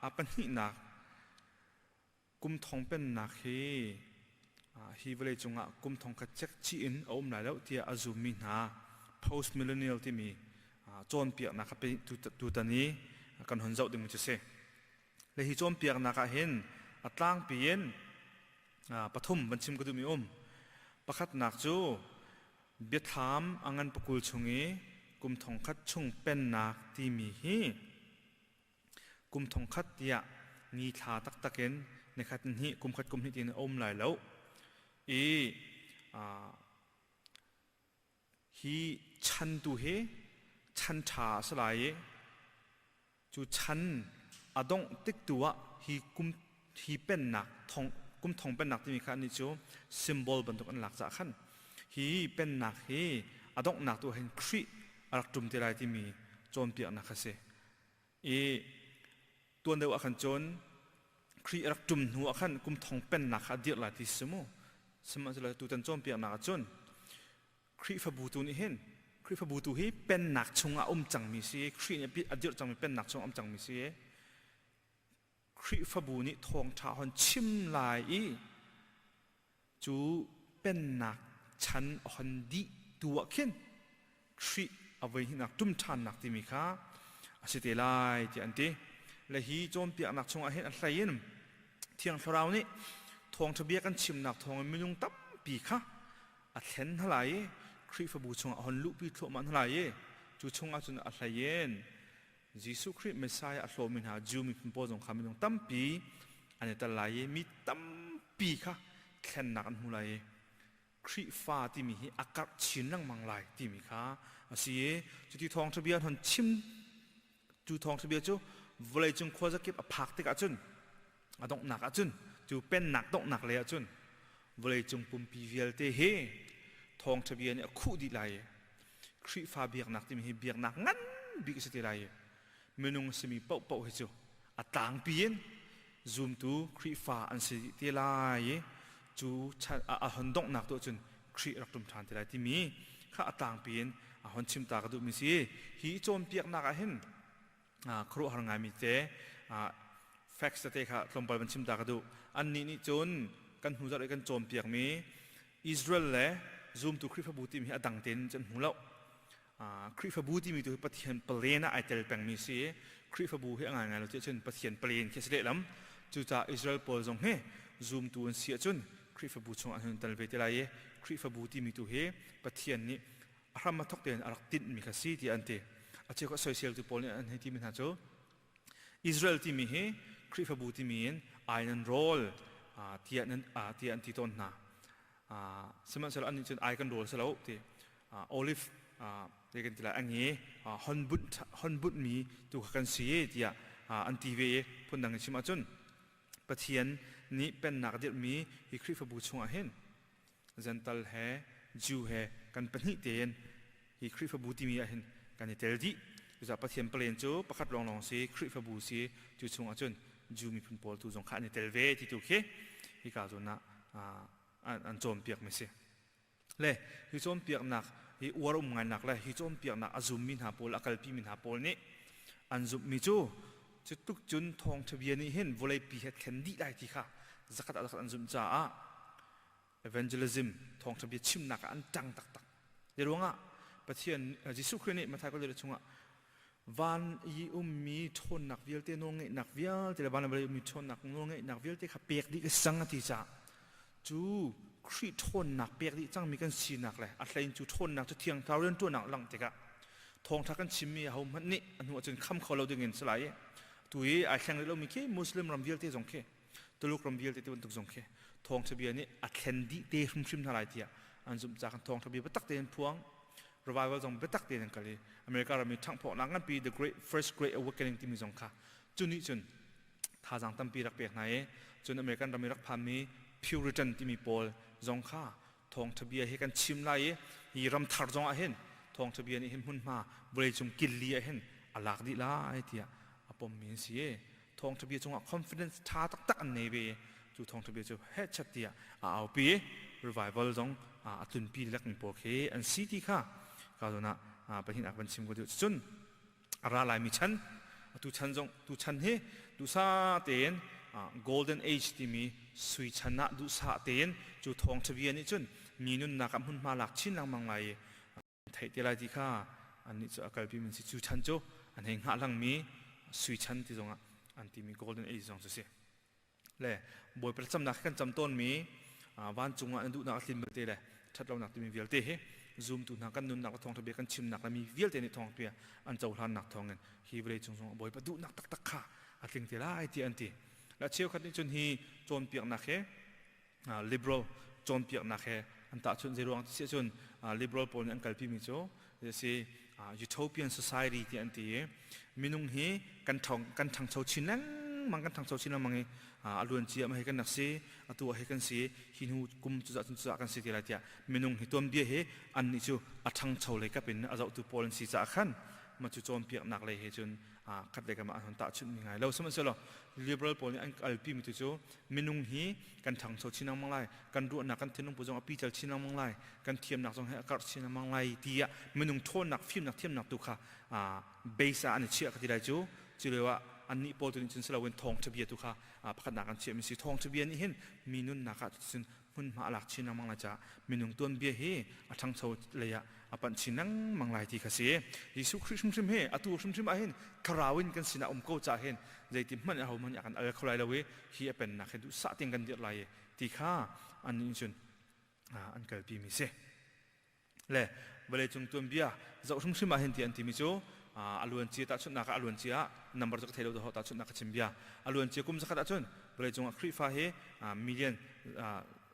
a pahnihnak kum thong pennak hi hi vawlei cungah kum thong khat cek chih in a um lai lo tiah a zummi hna post millennial timi cawnpiaknak kha tutan i kan hun zoh ding cu si. Le hi cawnpiaknak ah hin a tlangpi in pathum van chim ka duhmi um. Pakhatnak cu biathlam a ngan pakul chung i kum thongkhat chung pennak timi hi kum thongkhat tiah ni thla taktak in nikhat hnih kum khat kum hnih tiin a um lai lo i hi chan tu hi chan ṭha a si lai i cu chan a dongh tik tu ah hi kum hi pennak thong kum thong pennak timi kha anih cu symbol bantuk an lak caah khan hi pennak hi a donghnak tu hin Khrih a rak ṭum te lai timi cawnpiaknak kha si i tuan deuh ah khan cun Khrih a rak ṭum hnu ah khan kum thong pennak kha a dirh lai ti si mu. Sihmanhsehlaw tutan cawnpiaknak ah cun Khrihfabu tu nih hin Khrihfabu tu hi pennak chungah a um cangmi si Khrih nih a dirh cangmi pennak chungah a um cangmi si Khrihfabu nih thawngṭha hon chim lai i cu pennak chan a hon dih tu ah khin Khrih a voi hnihnak ṭum ṭhannak timi kha a si te lai tiah an ti. Le hi cawnpiaknak chungah hin a hlei in Thiang Thlarau nih thawngṭha bia kan chimnak thawngin minung tampi kha a thlen hna lai i Khrihfabu chungah a hon luhpi thluahmah hna lai i cu chungah cun a hlei in Jesuh Khrih Messiah a hlawmi hna Jew miphun pawl zong kha minung tampi an i tel lai i mi tampi kha thlennak an hmu lai i Khrihfa timi hi a karh chin lengmang lai timi kha a si i cuti thawngṭha bia hon chim cu thawngṭha bia cu vawleicung khuazakip a phak tikah cun a donghnak ah cun cu pennak donghnak lei ah cun vawleicung pumpi vialte hi thawngṭha bia nih a khuh dih lai i Khrihfa biaknak timi hi biaknak ngan bik a si te lai i minung simi paohpaoh hi cu a tlangpi in zumtu Khrihfa an si dih te lai i cu a hon donghnak tu cun Khrih rak ṭum ṭhan te lai timi kha a tlangpi in a hon chim ta ka duhmi si. Hi cawnpiaknak ah hin khuaruahhar ngaimi te facts tete kha tlawmpal van chim ta ka duh. Annih nih cun kan hnu zarh i kan cawnpiakmi Israel le zumtu Khrihfabu timi hi a dang tein an hmu lo. Khrihfabu timi tu hi Pathian palen ah ai tel pengmi si i Khrihfabu hi a ngaingai lo ti ahcun Pathian palen khi a si lehlam. Cucaah Israel pawl zong hi zumtu an si ahcun Khrihfabu chungah an hun tel ve te lai i Khrihfabu timi tu hi Pathian nih a hram a thok tein a rak tinhmi kha si tiah an ti. A cheu kha soiseltu pawl nih an hei timi hna cu Israel timi hi Khrihfabu timi in ai nan rawl tiah nan tiah an ti tawn hna. Sihmanhsehlaw annih cun ai kan rawl si lo ti olive te kan ti lai a nge hon bunh hon bunhmi tu kha kan si tiah an ti ve i phundang in chim ahcun Pathian nih pennak a dirhmi hi Khrihfabu chungah hin Gentle he Jew he kan pahnih tein hi Khrihfabu timi ah hin kan i tel dih. Cucaah Pathian palen cu pakhat lawnglawng si, Khrihfabu si, cu chungah cun Jew miphun pawl tu zong kha an i tel ve ti tu khi hika zawn ah an cawnpiakmi si. Le hi cawnpiaknak hi uar um ngainak le hi cawnpiaknak a zummi hna pawl a kalpimi hna pawl nih an zumhmi cu cu tluk cun thawngṭha bia nih hin vawleipi he thlen dih lai ti kha zakhat ah zakhat an zumh caah evangelism thawngṭha bia chimnak ah an ṭang taktak. Hi ruangah Pathian Jesuh Khrih nih Matthai kul chungah van i ummi ṭhawnnak vialte nawlngeihnak vialte le van le vawlei ummi ṭhawnnak nawlngeihnak vialte kha pek dih ka si cang a ti caah cu Khrih ṭhawnnak pek dih cangmi kan sinak le a hlein cu ṭhawnnak cu Thiang Thlarau rianṭuannak langh tikah thawngṭha kan chimmi ahohmanh nih a hnu ahcun kham kho lo dingin si lai i tu i ai thleng rih lomi khi Muslim ram vialte zong khi Tuluk ram vialte ti bantuk zong khi thawngṭha bia nih a thlen dih te hrimhrim hna lai tiah an zumh caah kan thawngṭha bia biatak tein phuang revival zong biatak tein an kal i America ram i ṭhanghphawknak nganpi the great first great awakening timi zong kha cu nih cun thazaang tampi rak pek hna i cun American ram i rak phanmi Puritan timi pawl zong kha thawngṭha bia hi kan chim lai i hi ram thar zong ah hin thawngṭha bia nih hin hmunhma vawleicung killi ah hin a lak dih lai tiah a pommi an si i. Thawngtha bia cungah confidence tha taktak an nei ve. Cu thawngtha bia cu hechat tiah a aupi revival zong a tlunpi lek mi pawl khi an si ti kha ka zawn ah pahin ak van chim ko duh. Cun a ra lai mi chan, atu chan zong, tu chan hi duhsa tein golden age timi sui chan ah duhsah tein cu thawngtha bia nih cun mi nunnak ah hmunhma lak chin lengmang lai i theih te lai ti kha annih cu a kalpi mi si. Cu chan cu an hei hngah langmi sui chan ti zongah an timi golden age zong cu si. Le Bawipa thlacamnak kan cam tawnmi vancung ah na duhnak a tlin belte le ṭhatlonak timi vialte hi zumtu hna kan nunnak le thawngṭha bia kan chimnak le mi vialte nih thawngṭha bia an cohlannak thawngin hi vawlei cung zongah Bawipa duhnak taktak kha a tling te lai tiah an ti. Le cheukhat nih cun hi cawnpiaknak hi liberal cawnpiaknak he an tahchunh. Zeiruang ti si ahcun liberal pawl nih an kalpi mi cu si utopian society ti an ti i minung hi kan ṭhong kan ṭhangcho chin lengmang, kan ṭhangcho chin lengmang i a luan cia ma hi kan rak si, atu ah hi kan si, hi hnu kum cuzah cun cuzah kan si ti lai tiah minung hi tuanbia hi an nih cu a ṭhangcho lei kap in a zohtu pawl an si caah khan ma cu cawnpiaknak lei he cun khat lei kam ah an hon tahchunh mi ngai lo. Sihmanhsehlaw liberal pawl nih an kalpi mi tu cu minung hi kan ṭhangcho chin lengmang lai, kan ruahnak, kan thinlung pu zong a pical chin lengmang lai, kan thiamnak zong he a karh chin lengmang lai tiah minung ṭhawnnak, fimnak, thiamnak tu kha base ah an i chiah ka ti lai cu. Cu lio ah annih pawl tu nih cun si loin thawngṭha bia tu kha pakhatnak an chiah mi si. Thawngṭha bia nih hin mi nunnak ah cun hmunhma a lak chin lengmang lai caah minung tuanbia hi a ṭhangcho lei ah a panh chin lengmang lai ti kha si. Jesuh Khrih hrimhrim hi atu hrimhrim ah hin thlarau in kan sinah um ko caah hin zeiti hmanh aho hmanh nih a kan al kho lai lo i hi a pennak hi duhsah tein kan dirh lai i ti kha annih cun an kalpi mi si. Le vawleicung tuanbia zoh hrimhrim ah hin ti an timi cu a luancia, tahchunhnak ah a luancia number cu ka thei lo ho, tahchunhnak ka chim bia, a luancia kum zakhat ahcun vawleicung ah Khrihfa hi million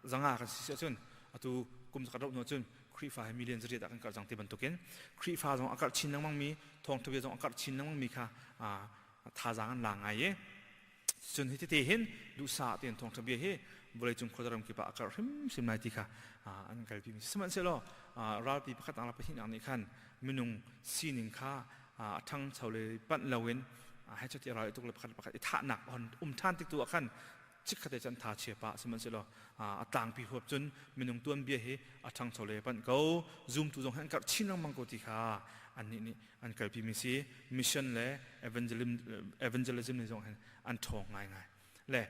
500 kan si ahcun atu kum zakhat rauh hnu ahcun Khrihfa hi million 800 ah kan karh cang ti bantukin Khrihfa zong a karh chin lengmang mi, thawngtha bia zong a karh chin lengmang mi kha thazaang an la ngai i cun hi tete hin duhsah tein thawngtha bia hi vawleicung khuazaram kip ah a karh hrimhrim lai ti kha an kalpi mi. Sihmanhsehlaw ralpi pakhat nak le pahnihnak nih khan minung sining kha a ṭhangcho le panh loin he cuti ral i tuk le pakhat pakhat i thahnak on um ṭhan tik tu ah khan chikkhat te cun tha chia pah. Sihmanhsehlaw a tlangpi huap cun minung tuanbia hi a ṭhangcho le panh ko, zumtu zong hi an karh chin lengmang ko ti kha annih nih an kalpi mi si. Mission le evangelism ni zong hin an ṭhawng ngaingai. Le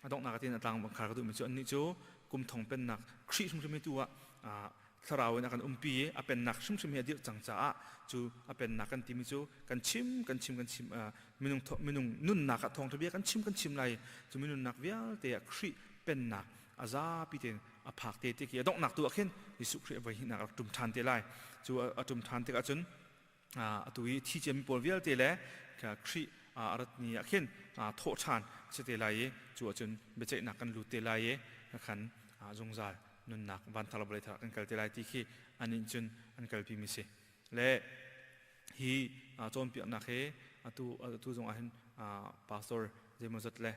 a donghnak ah tin a tlang khar ka duhmi cu annih cu kum thong pennak Khrih hrimhrim hi tu ah thlarau in a kan umpi i a pennak hrimhrim hi a dirh cang caah cu a pennak kan timi cu kan chim, kan chim, kan chim, minung minung nunnak ah thawngtha bia kan chim, kan chim lai. Cu minunnak vialte ah Khrih pennak a zapi tein a phak te ti khi a donghnak tu ah khin Jesuh Khrih a voi hnihnak rak ṭum ṭhan te lai. Cu a ṭum ṭhan tikah cun atu i thi ciami pawl vialte le Khrih a rat ni ah khin thawh ṭhan si te lai i cu ahcun biaceihnak kan lut te lai i khan zungzal nunnak van thar vawlei thar kan kal te lai ti khi an in cun an kalpi mi si. Le hi cawnpiaknak hi atu atu zong ah hin pastor zeimawzat le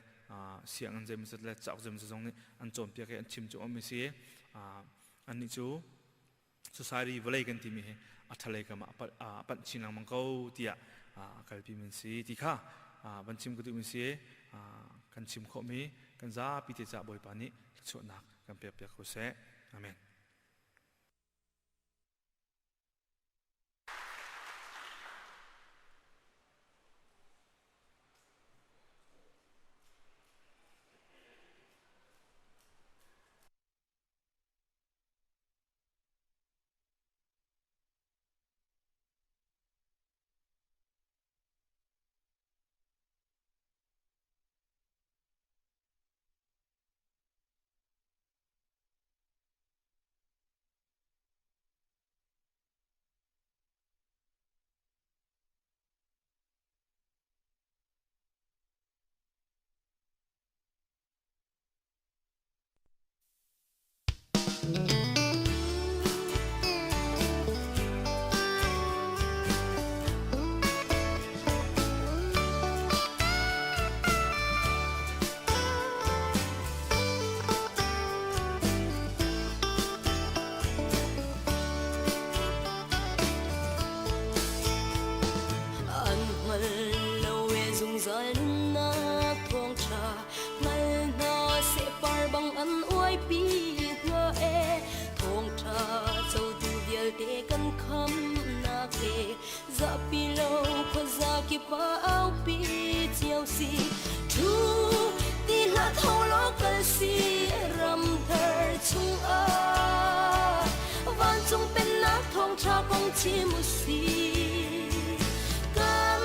sianginn zeimawzat le cauk zeimawzat zong nih an cawnpiak i an chim cu mi si. Annih cu society, vawlei kan timi hi a ṭhalei kam ah a panh chin lengmang ko tiah a kalpi mi si ti kha van chim ka duhmi si. Kan chim khawhmi kan zapi te caah Bawipa nih thluachuahnak kan pek piak ko seh. Amen. Bawipa aupi cio si. Thu ti hlah tho law kal si ram thar chungah. Vancung pennak thawngṭha kong chim u si. Kan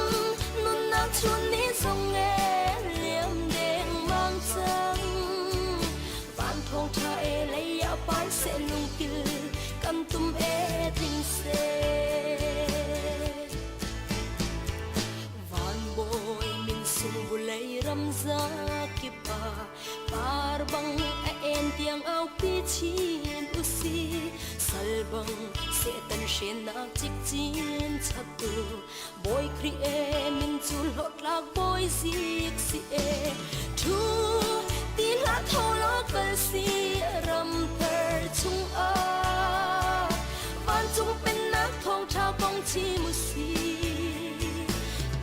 nunnak chun ni zong e liam dengmang cang. Van thawngṭha e lei ah par seh lungkil kan tum e tling seh. Van bawi min sung vulei ram zakip ah par bang a en tiang aupi chin usi. Sal bang Satan hrennak cikcin chatu Bawi Khrih e min cu hlawtlak bawi zik si e. Thu ti hlah tho law kal si ram thar chungah. Vancung pennak thawngṭha kong chim u si.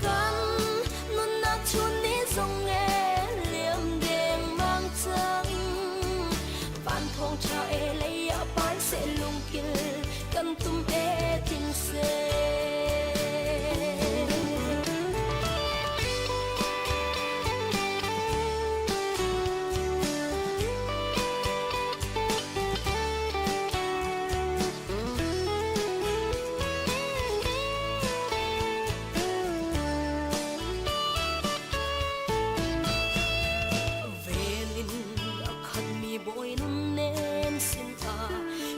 Kan nunnak chun ni zong e liam dengmang cang. Van thawngṭha e lei ah par seh lungkil kan tum e tling seh. Velin a khatmi bawi nunnem sin ah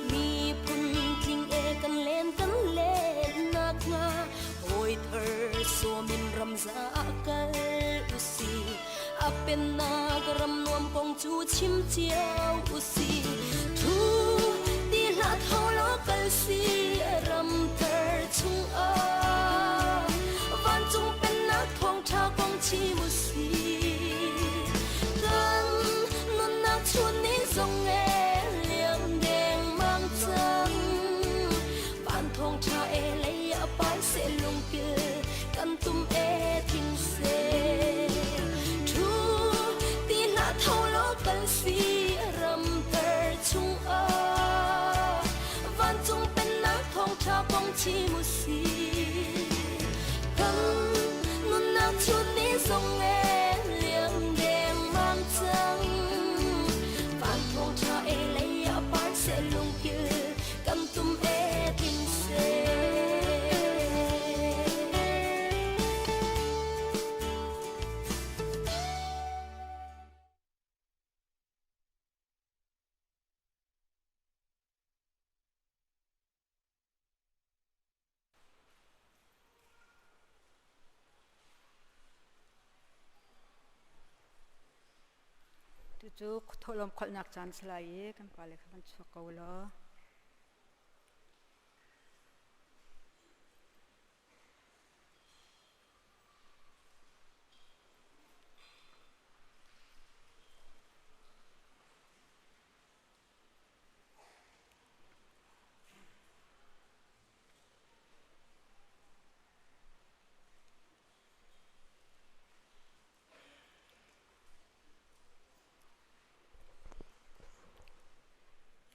miphun tling e kan len kan len nak hnga hawi thar sawmin ramza ah kal usi. A pennak ram nuam kong cu chim cio usi. Thu ti hlah tho law kal si ram thar chungah. Vancung pennak thawngṭha kong chim usi. Kan nunnak chun ni zong e liam dengmang cang. Van thawngṭha e lei ah par seh lungpil kan tum e tling seh. Thu ti hlah tho law kal si ram thar chungah. Vancung pennak thawngṭha kong chim u si. Kan nunnak chun ni zong e liam dengmang cang. Van thawngṭha e lei ah par seh lungkil kan tum e tling seh. Tucu thawhlawm kholhnak caan si lai i kan pale kha van chuak ko law.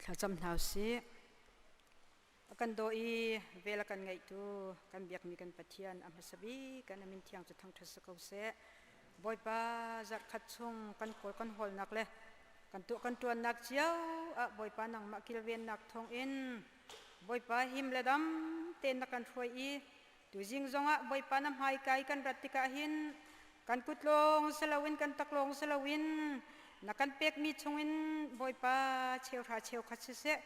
Thlacam hna usih. A kan daw i vel a kan ngaihtu kan biakmi kan Pathian a hmasa bik kan a min thiang cu thangṭhat si ko seh. Bawipa zarhkhat chung kan kawl kan hawlnak le kan tuah kan ṭuannak cio ah Bawipa nangmah kilvennak thawngin Bawipa him le dam tein na kan hruai i tuzing zongah Bawipa na hmaikai kan rat tikah hin kan kutlawng si loin kan taklawng si loin na kan pekmi chungin Bawipa cheuhra cheukhat siseh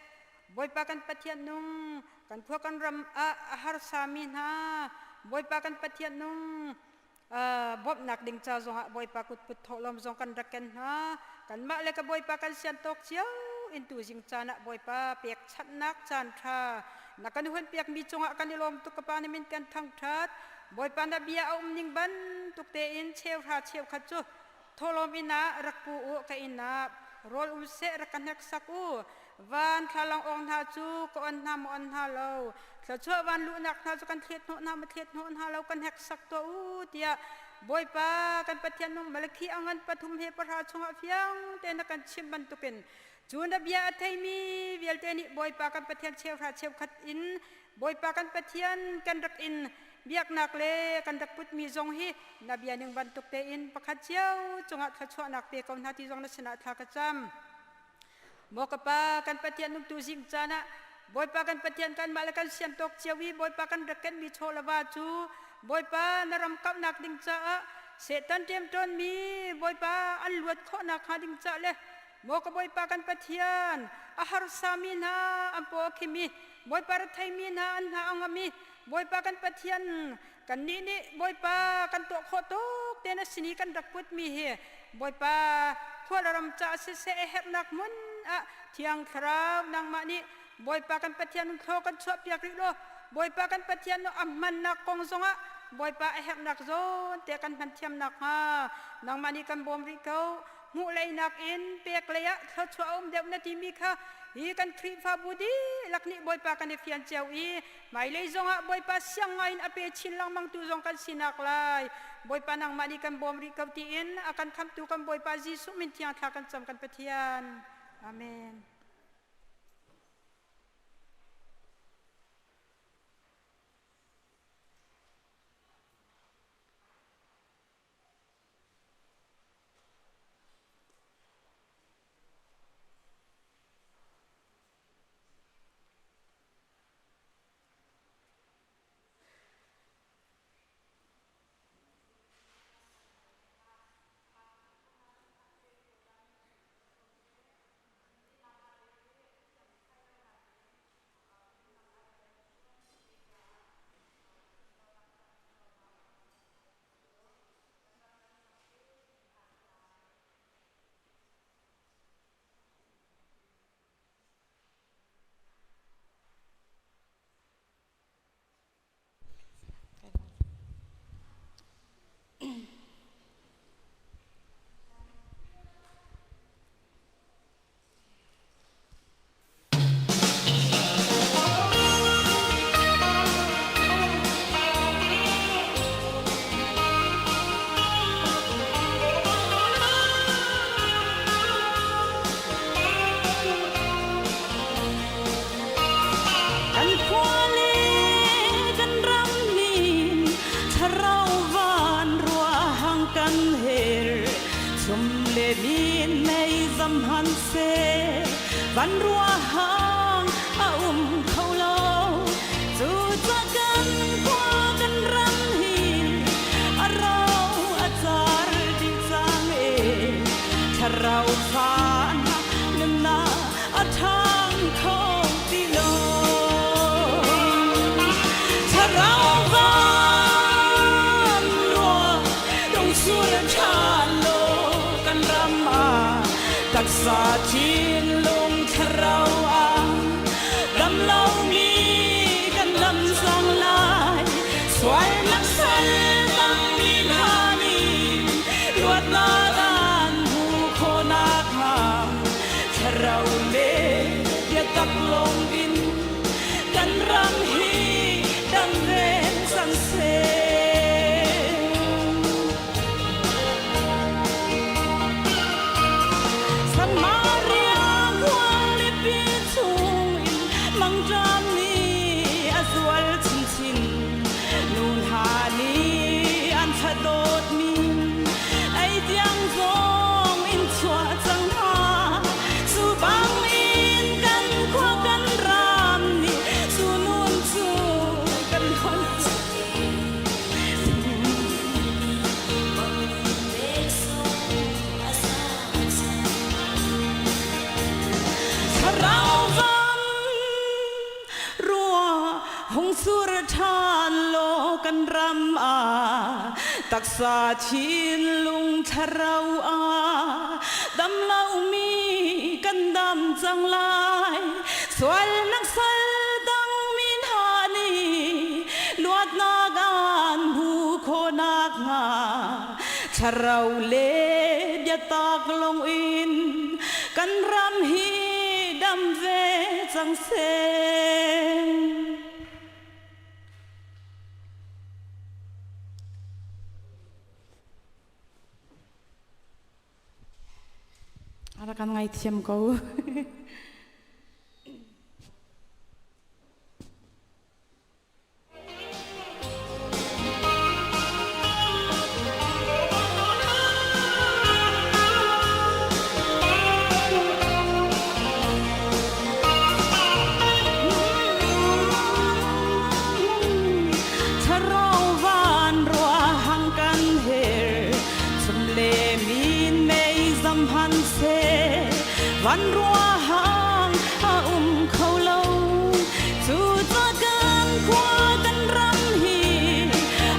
Bawipa kan Pathian nung kan khua kan ram ah a harsami hna Bawipa kan Pathian nung bawmhnak ding ca zongah Bawipa kutput thawhlawm zong kan rak ken hna. Kanmah le ka Bawipa kan sian tawk cio in tuzing caan ah Bawipa pekchanhnak caan ṭha na kan hun piakmi cungah kan i lawm tuk. Ka Pa na min kan thangṭhat. Bawipa na bia a um ning bantuk tein cheuhra cheukhat cu thawhlawm inn ah rak pu u, ka inn ah rawl um seh rak ka hneksak u. Van thlalang awng hna cu ka on hna maw on hna lo, thluachuah van luhnak hna cu kan thlet hnawh hna maw thlet hnawh hna lo kan heksak tuah u tiah Bawipa kan Pathian nung Malakhi a ngan 3 le 10 chungah fiang tein a kan chimh bantukin cu na bia a theimi vialte nih Bawipa kan Pathian cheuhra cheukhat in Bawipa kan Pathian kan rak in. Biaknak le kan rak putmi zong hi na bia ning bantuk tein pakhat cio cungah thluachuahnak pe ko hna ti zong na sinah thla ka cam. Maw ka Pa, kan Pathian umtu zing caan ah Bawipa kan Pathian kanmah le kan sian tawk cio i Bawipa kan rak kenmi chaw le va cu Bawipa na ram kauhnak ding caah Satan ṭemṭawnmi Bawipa an luat khawhnak hnga ding caah le Maw ka Bawipa kan Pathian a harsami hna an paw a khim i Bawipa retheimi hna an hna a ngam i Bawipa kan Pathian kannih nih Bawipa kan tuah khawh tuk te na sin i kan rak putmi hi Bawipa khua le ram caah siseh a herhnak hmun ah Thiang Thlarau nangmah nih Bawipa kan Pathian thlaw kan chuahpiak rih law Bawipa kan Pathian a hmannak kong zongah Bawipa a herhnak zawn te kan hman thiam nakhnga nangmah nih kan bawm rih ko hmuh leinak in pek lei ah thluachuah a um deuh na timi kha hi kan Khrihfabu dihlak nih Bawipa kan i fian cio i Hmailei zongah Bawipa siang ngaiin a pe chin lengmangtu zong kan sinak lai. Bawipa nangmah nih kan bawm rih ko tiin a kan khamhtu kan Bawipa Jesuh min thiang thla kan cam kan Pathian. Amen. Kan khua le kan ram nih thlarau van ruahang kan her chum le min mei zam han se van ruahang a um kho lo cu ca kan khua kan ram hi a rau a car dih cang e thlarau fa nunnak a ṭhang kho ti lo thlarau van rua rung sur ṭhan law kan ram ah taksa thinlung thlarau ah dam lomi kan dam cang lai sualnak sal tangmi hna nih luatnak an hmuh khawh nakhnga thlarau le biatak lawng in kan ram hi dam ven cang seh. Samaria khualipi chungin mangṭam nih a zual chinchin. Nu hna nih an fadawtmi ei tiang zong in chuah cang hna. Cu bangin kan khua kan ram nih cu nun cu kan hon. Thlarau van rua hung sur ṭhan law kan ram ah taksa thinlung thlarau ah dam lomi kan dam cang lai sualnak sal dang min ha nih luatnak an hmu khawh nakhnga thlarau le biatak lawng in kan ram hi dam ve cang seh. A rak kan ngaithiam ko. Hmanhseh van ruahang a um kho lo. Cucaah kan khua kan ram hi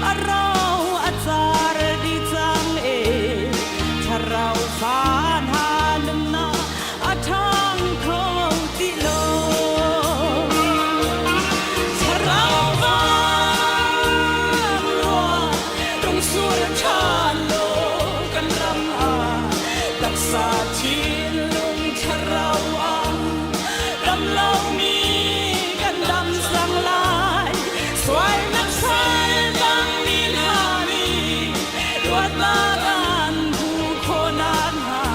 a rau a car dih cang e. Thlarau fa hna nunnak a ṭhang kho ti lo. Thlarau van ruah rung sur ṭhan law kan ram ah taksa thinlung thlarau ah dam lomi kan dam cang lai. Sualnak sal bang mi hna nih luatnak an hmuh khawh nakhnga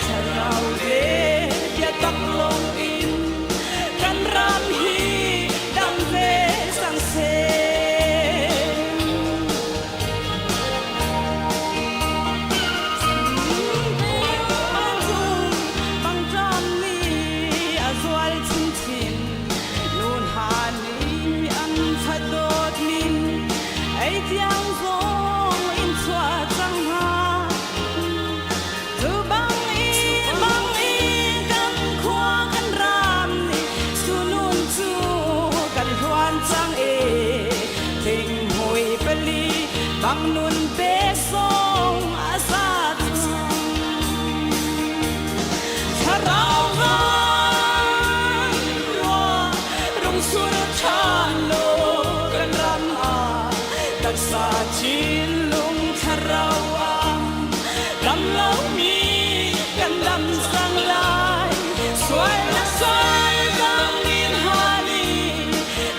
thlarau le biatak lawng in kan ram hi dam ve cang seh. Bangṭam nih a zual chinchin, nu hna nih an thatdawt min ei tiang zong in chuah cang hna. Cu bang i bang i kan khua kan ram nih sunun cu kan hluan cang e. Thinghmui pali bang nun pe song a sa cang. Thlarau van ruah rung sur ṭhan law kan ram ah taksa thinlung thlarau ah dam lomi kan dam cang lai. Sualnak sual bang in hani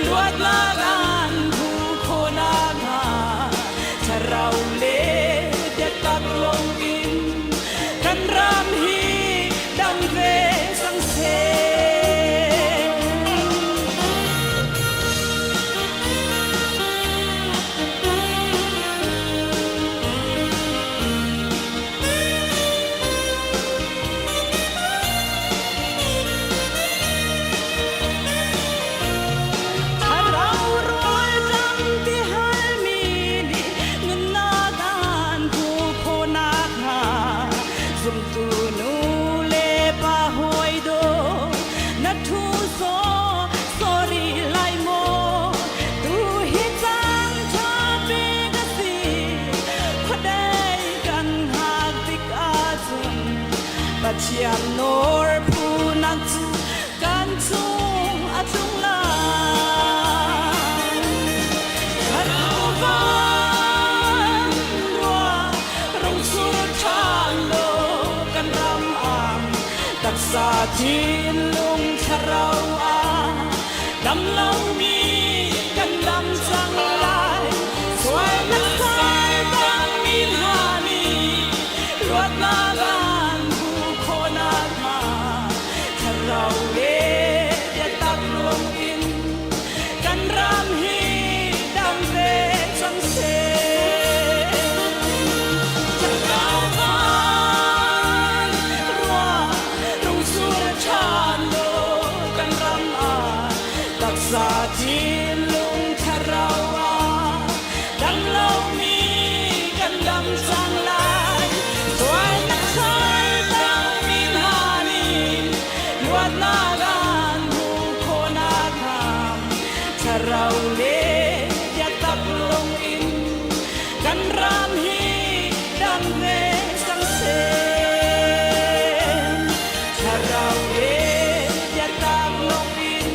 luatnak an hmuh khawh nakhnga thlarau le biatak lawng in kan ram hi dam ve cang seh. Thlarau rawl ṭam ti halmi nih nunnak an hmuh khawh nakhnga zumtu nu le pa hawi daw na ṭhu zaw sorry lai maw tu hi caan ṭha bik a si khuadei kan hngak tik ahcun Pathian nawl phunak cu kan cung a tlung lai. Thlarau van ruah rung sur ṭhan law kan ram ah taksa thinlung thlarau ah dam lomi kan dam cang lai. Sualnak sai bangmi hna nih luatnak an hmuh khawh nakhnga thlarau le biatak lung in kan ram hi dam ve cang seh. Thlarau van ruah rung sur ṭhan law kan ram ah taksa thinlung thlarau ah dam lomi kan dam cang lai. Sualnak sal tangmi hna nih luatnak an hmuh khawh nakhnga thlarau le biatak lung in kan ram hi dam ve cang seh. Thlarau le biatak lung in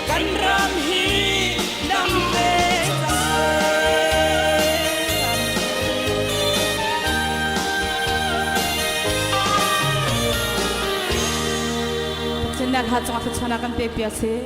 kan ram hi dam ve cang seh. Pathian nih hla cungah thluachuahnak kan pek piak seh.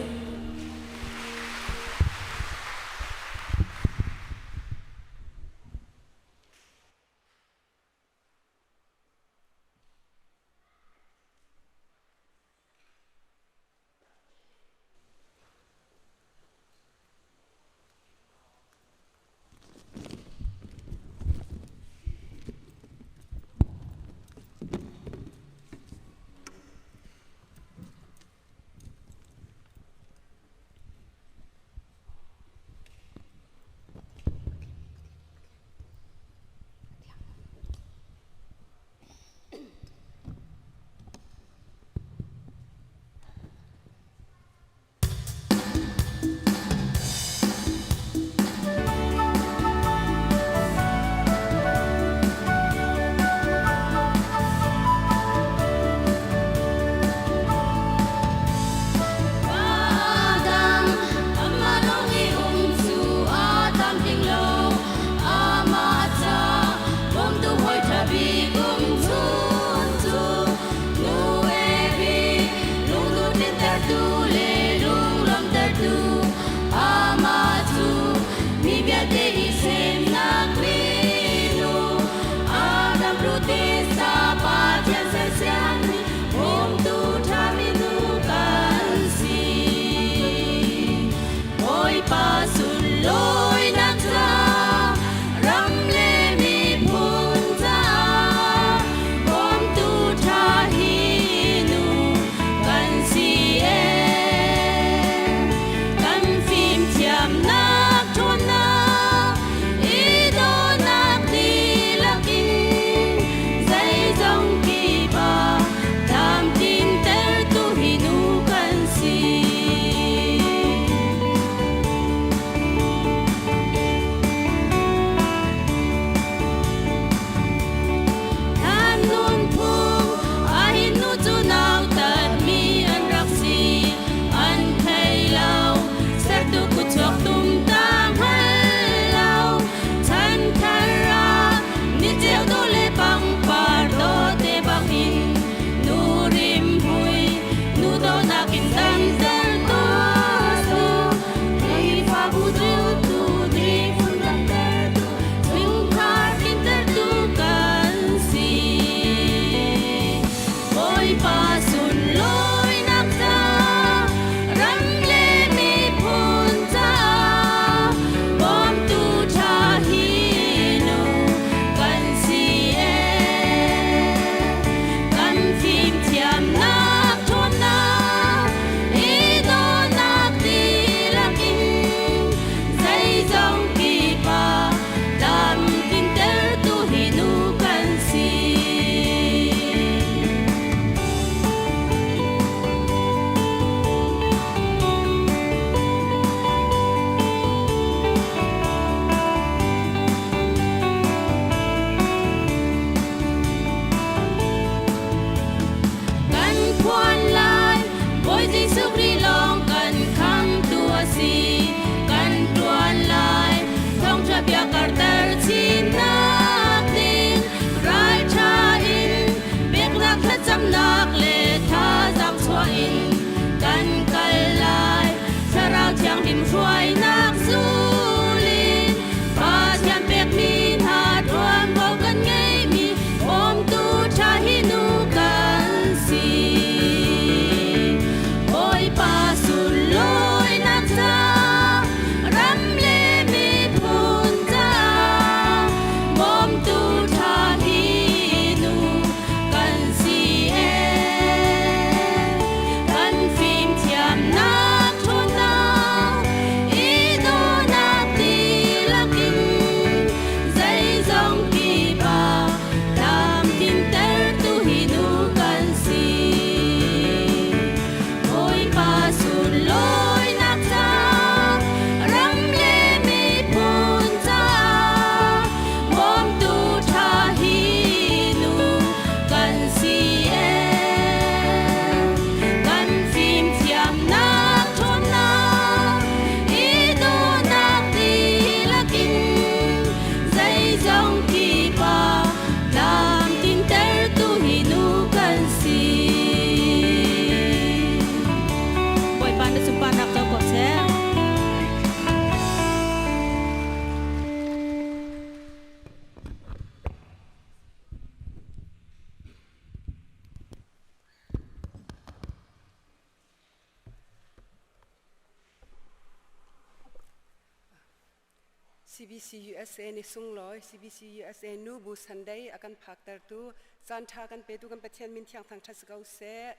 CBC USA ni sunglawi CBC USA Nubu Sunday a kan phaktertu caan ṭha kan petu kan Pathian min thiang thangṭhat si ko seh.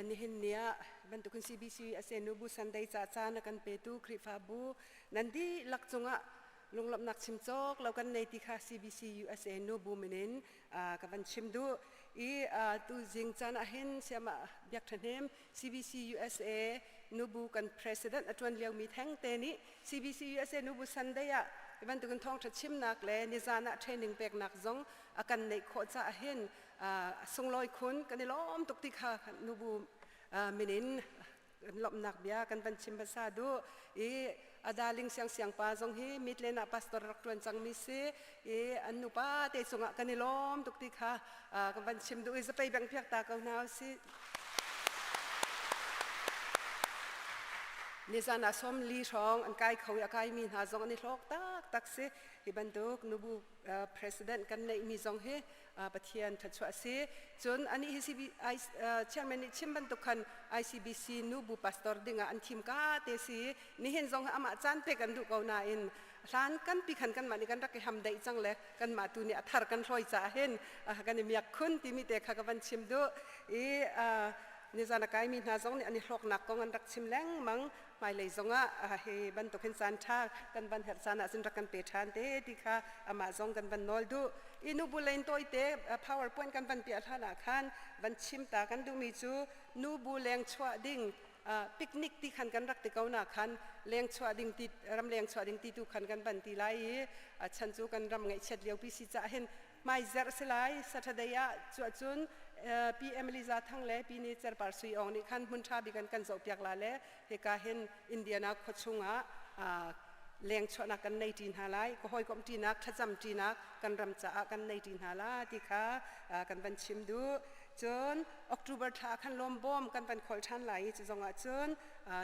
Nihin ni ah bantukin CBC USA Nubu Sunday ca caan a kan petu Khrihfabu nan dihlak cungah lunglawmhnak chim cawk lo kan nei ti kha CBC USA Nubu min in ka van chim duh. I tu zing caan ah hin siama biak ṭhahnem CBC USA nubu kan president a ṭuan liomi thengte nih CBC USA nubu Sunday ah bantukin thawngṭha chimnak le nizan ah training peknak zong a kan neih khawh caah hin sunglawi khun kan i lawm tuk ti kha nubu min in lawmhnak bia kan van chim hmasa duh i a darling siang siang pa zong hi Midland ah pastor rak ṭuan cangmi si i an nupa te cungah kan i lawm tuk ti kha kan van chim duh i zapei beng piak ta ko hna usih. Nizan ah 40 hrawng an kai kho i a kaimi hna zong an i hlawk taktak si. Hi bantuk nubu president kan neihmi zong hi Pathian thluachuah a si. Cun anih hi CB, chairman nih chim bantuk khan ICBC nubu pastor dingah an thim ka te si. Nihin zong hi amah caan pek an duh ko nain hlan kan pi khan kanmah nih kan rak i ham deih cang le kanmah tu nih a thar kan hlawi caah hin kan i miak khun timi te kha ka van chim duh i nizan a kaimi hna zong nih an i hlawknak kong an rak chim lengmang hmailei zongah hi bantuk hin caan ṭha kan van herh caan ah cun rak kan pe ṭhan te ti kha amah zong kan van nawl duh i nubu lein tawite powerpoint kan van piah hlan ah khan van chim ta kan duhmi cu nubu leng chuah ding picnic ti khan kan rak ti ko na khan leng chuah ding ti ram leng chuah ding ti tu khan kan van ti lai i chan cu kan ram ngaihchiat lio pi si cah hin hmai zarh si lai Saturday ah cu cun Pi Emily Za Thang le Pi Ni Cerpar Sui Ong nih khan hmun ṭha bik an kan zohpiak la le hika hin Indiana khua chungah leng chuahnak kan nei ṭi hna lai ka hawikom ṭinak thlacam ṭinak kan ram caah kan nei ṭi hna la ti kha kan van chim duh cun October thla khan lawmbawm kan van kholh ṭhan lai i cu zongah cun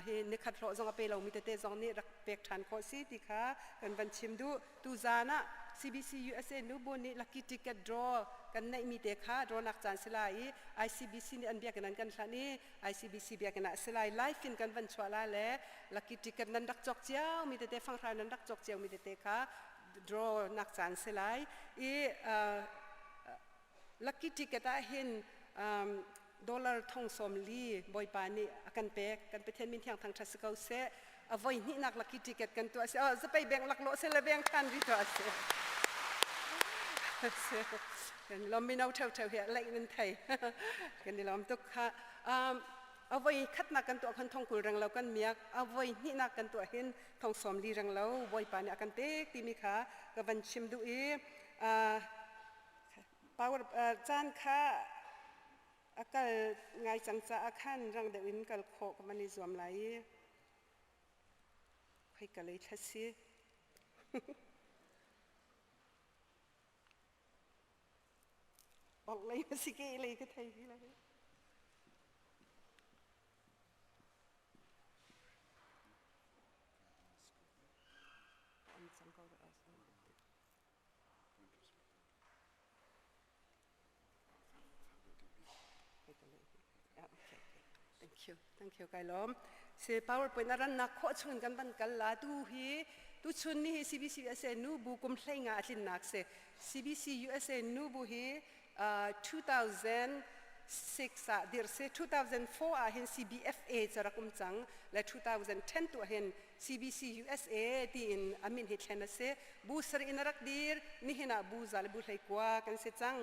hi nikhat hlawh zong a pe lomi tete zong nih rak pek ṭhan khawh si ti kha kan van chim duh Tuzaan ah CBC USA nubu nih lucky ticket draw kan neihmi te kha draw nak caan si lai i ICBC nih an biakinn an kan hlanh i ICBC biakinn ah si lai live in kan van chuah la le lucky ticket nan rak cawk cio mi tete fanghrai nan rak cawk cio mi tete kha draw nak caan si lai i lucky ticket ah hin dollar thong sawm li bawipa nih a kan pek kan pathian min thiang thangṭhat si ko seh a voi hnihnak lucky ticket kan tuah si oh zapei bank laklawh se le bank than ri tuah si kan lom mino theu theu hi laih nan thei kan i lawm tuk kha a voi khatnak kan tuah khan thong kul reng lo kan miak a voi hnihnak kan tuah hin thong sawm li reng lo bawipa nih a kan pek timi kha ka van chim duh i Power caan kha a kal ngai cang caah khan rang deuh in kal khawh ka van i zuam lai i khoi ka lei thla si. Bok lei na si ke lei ka thei hi lai. An cang ko Thank you. Thank you kai lawm. Se PowerPoint a rannak khawh chungin kan van kal la tu hi tu chun ni hi CBC USA nu bu kum hlei nga a tlinnak se CBC USA nu bu hi 2006 ah dir se 2004 ah hin CBFA cu rak um cang le 2010 tu ah hin CBC USA tiin a min hi thlen a si bu sarih in a rak dir nihin ah bu za le bu hlei kua kan si cang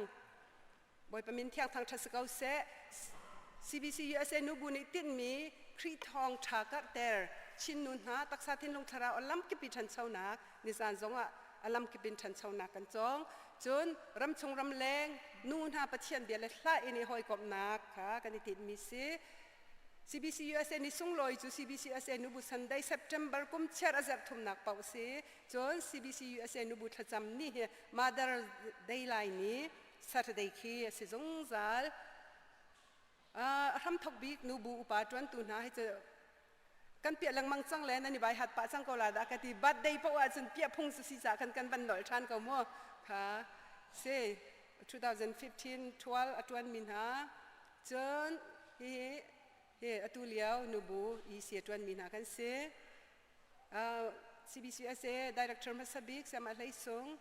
Bawipa min thiang thangṭhat si ko seh CBC USA nubu nih tinhmi Khrih thawng ṭha karhter Chin nu hna taksa thinlung thlarau a lamkip i ṭhanchonak nizan zongah a lamkip in ṭhanchonak kan cawng. Cun ramchung ramleng nu hna Pathian bia le hla in i hawikomhnak kha kan i tinhmi si. CBC USA ni sunglawi cu CBC USA nubu Sunday September kum chiar a zarh thumnak paoh si. Cun CBC USA nubu thlacam ni hi Mother Day lai ni Saturday khi a si zungzal. A hramthok bik nubu upa ṭuantu hna hi cu kan piah lengmang cang le nan i bai hat pah cang ko la dah ka ti birthday paoh ahcun piah phung cu si ca khan kan van nolh ṭhan ko mu kha si 2015 12 a ṭuan mi hna cun hi hi atu lio nubu EC a ṭuan mi hna kan si. CBCUSA Director hmasa bik Sayama Hlei Sung,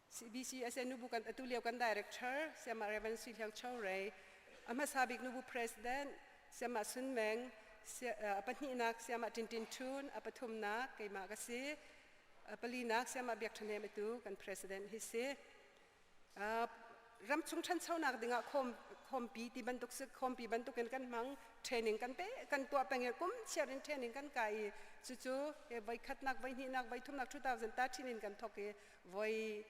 CBCUSA nubu kan atu lio kan Director Sayama Reverend Sui Hliang Cho Rei, a hmasa bik nubu President Sayama Sun Meng, a pahnihnak Sayama Tin Tin Thun, a pathumnak keimah ka si, a palinak Sayama Biak Tha Hnem atu kan President hi si. Ramchung ṭhanchonak dingah khawmpi ti bantuk khawmpi bantukin kan hmang training kan pe kan tuah peng i kum chiar in training kan kai i cucu voi khatnak voi hnihnak voi thumnak 2013 in kan thawk i voi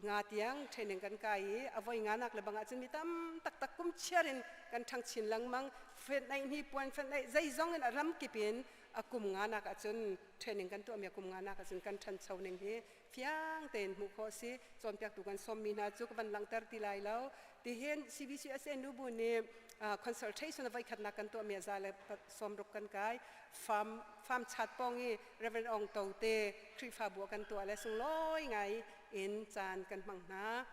nga tiang training kan kai i a voi nga nak le bang ahcun mi tam taktak kum chiar in kan ṭhang chin lengmang fenh hi puan fenh zeizong in a ram kip in a kum nga nak ahcun training kan tuahmi a kum nga nak ahcun kan ṭhancho ning hi fiang tein hmuh khawh a si. Cawnpiaktu kan sawmmi hna cu ka van langhter ti lai lo. Tihin CBCUSA nubu nih consultation a voikhatnak kan tuahmi a za le sawmruk kan kai. Farm, farm chat pawng i Reverend Ong To te Khrihfabu ah kan tuah le sunglawi ngai in caan kan hmang hna.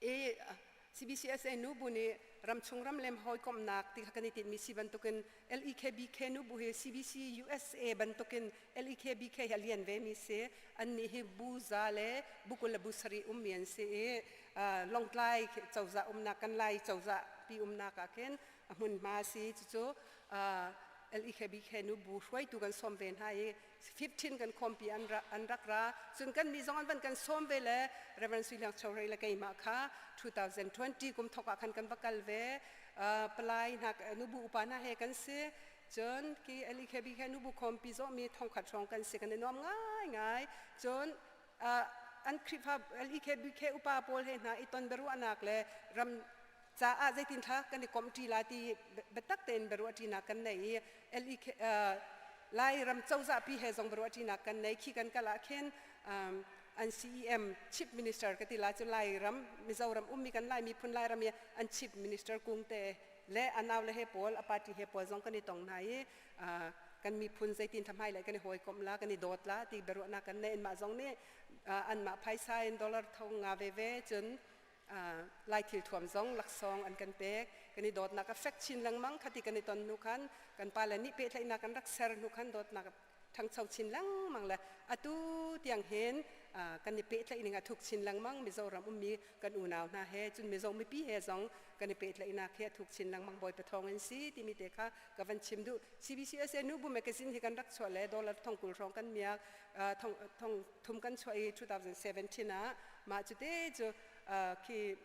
I CBCSA nubu nih ramchung ramlem hawikomhnak ti kha kan i tinhmi si bantukin LEKBK nubu hi CBC USA bantukin LEKBK hi a lian ve mi si. Annih hi bu za le bu 20 le bu sarih ummi an si i Lawngtlai cozah umnak kan Lai cozah pi umnak ah khin a hmunhma si. Cucu LEKBK nubu hruaitu kan sawm ve hna i 15 kan khawmpi an ra, an rak ra cun kan nih zong an van kan sawm ve le Reverend Sui Liang Chorei le keimah kha 2020 kum thok ah khan kan va kal ve palai hna nubu upa hna he kan si cun ki LEKB he nubu khawmpi zawhmi thongkhat hrawng kan si kan i nuam ngai ngai cun an Khrihfa LEKBK upa pawl he hna i ton biaruahnak le ram caah zeitin thla kan i komh ṭi la ti biatak tein biaruah ṭinak kan nei i LEK Lai ram cozah pi he zong biaruah ṭinak kan nei khi kan kal ah khin an CEM Chief Minister ka ti la cu Lai ram Mizoram ummi kan Lai miphun Lai ram i an Chief Minister Kungte le a nau le he pawl a party he pawl zong kan i tong hna i kan miphun zeitin tha hmailei kan i hawikomh la kan i dawt la ti biaruahnak kan nei anmah zong nih anmah phaisa in dollar thong nga veve cun Lai thil thuam zong laksawng an kan pek kan i dawtnak a fek chin lengmang khati kan i ton hnu khan kan pale nih pehtlaihnak kan rak ser hnu khan dawtnak ṭhangcho chin lengmang le atu tiang hin kan i pehtlaih ning a thuk chin lengmang Mizoram ummi kan unau hna he cun Mizo mipi he zong kan i pehtlaihnak hi a thuk chin lengmang Bawipa thawng in si timi te kha ka van chim duh CBCUSA Nubu magazine hi kan rak chuah le dollar thong 20 hrawng kan miak thong thong thum kan chuah i 2017 ah mah cu te cu khi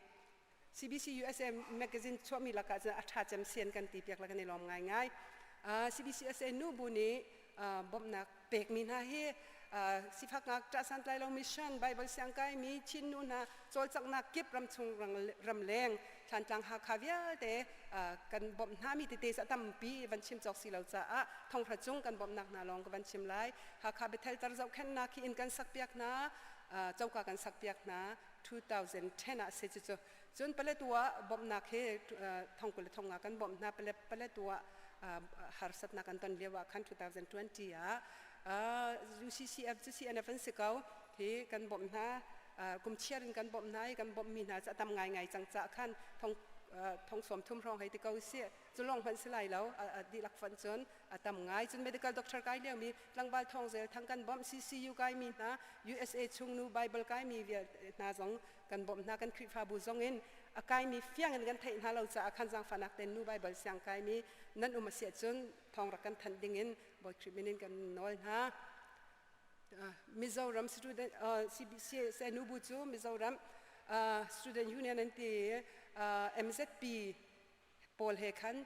CBC USA magazine chuahmi lakah cun a ṭha cem sian kan ti piak le kan i lawm ngaingai. CBC USA nubu nih bawmhnak pekmi hna hi sifak ngakṭah santlai lo mission Bible siangkai mi Chin nu hna cawlcanghnak kip ramchung ramleng Thlantlang Hakha vialte kan bawmh hna mi tete a tampi van chim cawk si lo caah thonghra cung kan bawmhnak hna lawng ka van chim lai. Hakha Bethel tar zohkhenhnak hi inn kan sakpiak hna coka kan sakpiak hna 2010 ah si cucu cun Paletwa bawmhnak hi thongkul le thonga kan bawmh hna Paletwa harsatnak kan ton lio ah khan 2020 ah UCCF cu CNF an si ko hi kan bawmh hna kum chiar in kan bawmh hna i kan bawmhmi hna cu a tam ngaingai cang caah khan thong thong sawm thum hrawng hei ti ko si cu lawng hmanh si lai lo a dihlak fonh cun a tam ngai cun medical doctor kai liomi tlangval thawng zel thang kan bawmh CCU kaimi hna USA chungnu Bible kaimi vialte hna zong kan bawmh hna kan Khrihfabu zong in a kaimi fiang in kan theih hna lo caah khan zaangfahnak ten nu Bible siang kaimi nan um a si ahcun thawng rak kan thanh ding in Bawi Khrih min in kan nawl hna Mizoram student CBC nubu cu Mizoram Student Union an ti MZP pawl he khan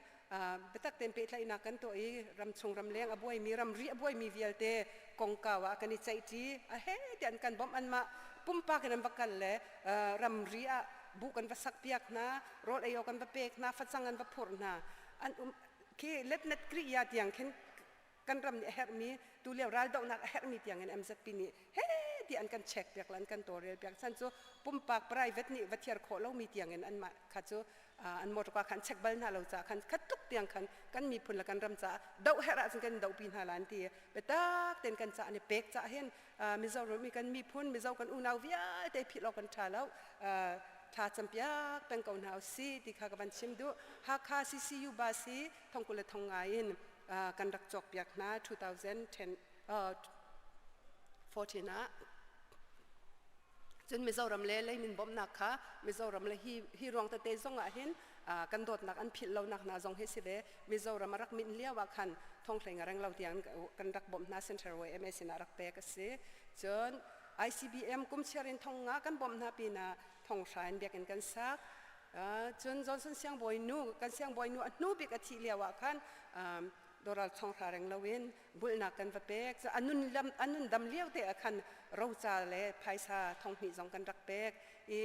biatak tein pehtlaihnak kan tuah i ramchung ramleng a buaimi ramri a buaimi vialte kongkau ah kan i ceihṭi a he ti an kan bawmh anmah pumpak in an va kal le ramri ah bu kan va sakpiak hna rawl ei awk an va pek hna facang an va phurh hna an um khi letnet kriya tiang khin kan ram nih a herhmi tulio raldohnak a herhmi tiangin MZP nih he ti an kan check piak le an kan tawlrel piak chan cu pumpak private nih va thiar khawh lomi tiangin anmah kha cu an motor kha an check bal hna lo caah khan khat tuk tiang khan kan miphun le kan ram caah doh herh ahcun kan dohpi hna la an ti biatak tein kan caah an i pek caah hin Mizoram i kan miphun Mizo kan unau vialte philh awk kan ṭha lo thla campiak peng ko hna usih ti kha ka van chim duh Hakha CCU bus hi thongkul le thong ngai in. kan rak cawk piak hna 2010 14 ah. Cun Mizoram le leimin bawmhnak kha Mizoram le hi, hi ruang tete zong ah hin kan dawtnak an philh lonak hna zong hi si ve. Mizoram a rak minh lio ah khan thonghlei nga reng lo tiang kan rak bawmh hna Central YMA sinah rak pek a si. Cun ICBM kum chiar in thong nga kan bawmh hna pinah thong hra in biakinn kan sak. Cun Johnson siangbawi nu kan siangbawi nu a hnu bik a thih lio ah khan doral thong hra reng loin bulhnak kan va pek. A nun lam a nun dam lio te ah khan roca le phaisa thong hnih zong kan rak pek i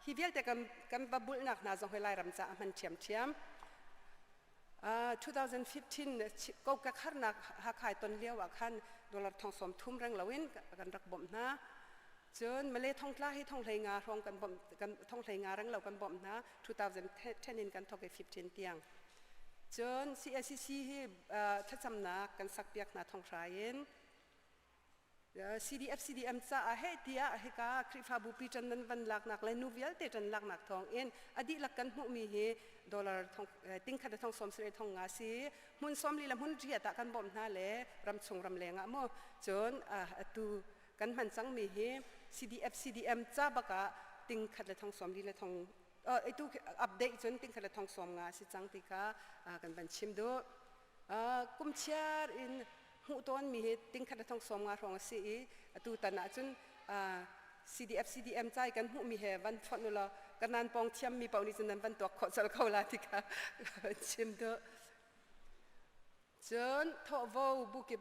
hi vialte kan kan va bulhnak hna zong hi Lairam ca a hman ṭhiamṭhiam. 2015 kokek harnak Hakha ton lio ah khan dollar thong sawm thum reng loin kan rak bawmh hna. Cun Malay thongtla hi thong hlei nga hrawng kan bawmh kan thong hlei nga reng lo kan bawmh hna 2010 in kan thok i 15 tiang. Cun CACC hi thlacamnak kan sakpiak hna thong hra in CDF CDM caah heh tiah hika Khrihfabu pi ṭan nan van laknak le nu vialte ṭan laknak thawng in a dihlak kan hmuhmi hi dollar thong tingkhat le thong sawm sarih thong nga si hmun sawm li le hmun riat ah kan bawmh hna le ramchung ramleng ah mu cun atu kan hman cangmi hi CDF CDM ca bak ah tingkhat le thong sawm li le thong itu update cun tingkhat le thong sawm nga si cang ti kha kan van chim duh kum chiar in hmuh tawnmi hi tingkhat le thong sawm nga hrawng a si i atu tan ahcun CDF CDM cai kan hmuhmi he van fonh u law kanan pawng thiammi paoh nih cun nan van tuak khawh colh ko la ti kha chim duh. Cun thawhvo bukip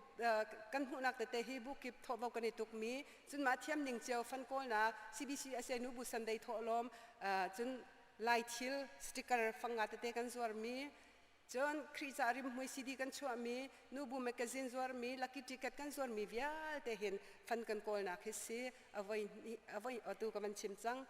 kan hmuhnak tete hi bukip thawhvo kan i tukmi cun mah thiam ning cio fan kawlnak CBC SNU bu Sunday thawhlawm cun Lai thil sticker fanga tete kan zuarmi Cun Khrih ca rimhmui CD kan chuahmi, nubu magazine zuarmi, lucky ticket kan zuarmi vialte hin fan kan kawlnak hi si. Avoi avoi atu ka van chim cang.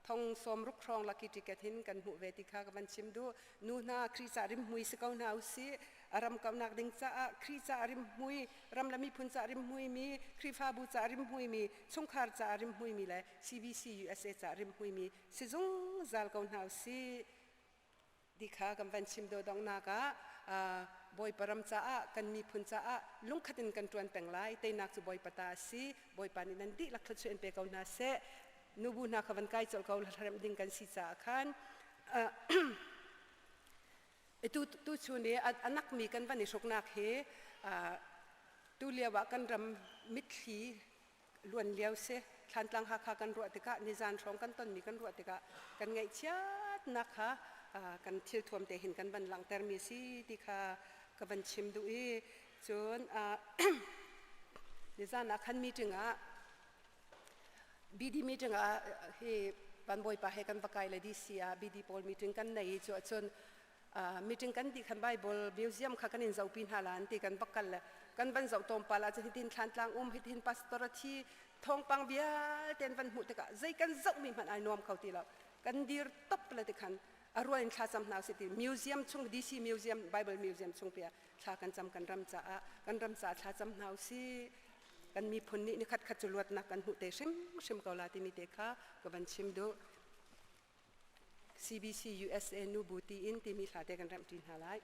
Thong sawm ruk hrawng lucky ticket hin kan hmuh ve ti kha ka van chim duh. Nu hna Khrih ca rimhmui si ko hna usih. A ram kaunak ding caah Khrih ca rimhmui, ram le miphun ca rimhmui mi, Khrihfabu ca rimhmui mi, chungkhar ca rimhmui mi le CBC USA ca rimhmui mi si zungzal ko hna usih. Ti kha kan van chim donghnak ah Bawipa ram caah kan miphun caah lungkhat in kan ṭuan peng lai. Teinak cu Bawipa ta a si. Bawipa nih nan dihlak thluachuah in pe ko hna seh. Nubu hna kha van kai colh ko hlaremh ding kan si caah khan tu tu chun i a nakmi kan van i hruknak hi tu lio ah kan ram mitthli luan lio si. Thlantlang Hakha kan ruah tikah nizan hrawng kan tonmi kan ruah tikah kan ngaihchiatnak kha kan thilthuam te hin kan van langhtermi si ti kha ka van chim duh i cun nizan ah khan meeting ah BD meeting ah hi van bawipa he kan va kai le DC ah BD pawl meeting kan nei i cu ahcun meeting kan dih khan Bible museum kha kan in zohpi hna la an ti kan va kal le kan van zoh tlawmpal ah cun hitin thlantlang um hitin pastor a thi thawngpang vialte an van hmuh tikah zei kan zohmi hmanh ai nuam kho ti lo kan dir top le ti khan a rual in thla cam hna usih ti museum chung DC museum Bible museum chung pi ah thla kan cam kan ram caah kan ram caah thla cam hna usih kan miphun nih nikhat khat cu luatnak kan hmuh te hrimhrim ko la timi te kha ka van chim duh CBC USA nubu tiin timi hla te kan remh ṭi hna lai.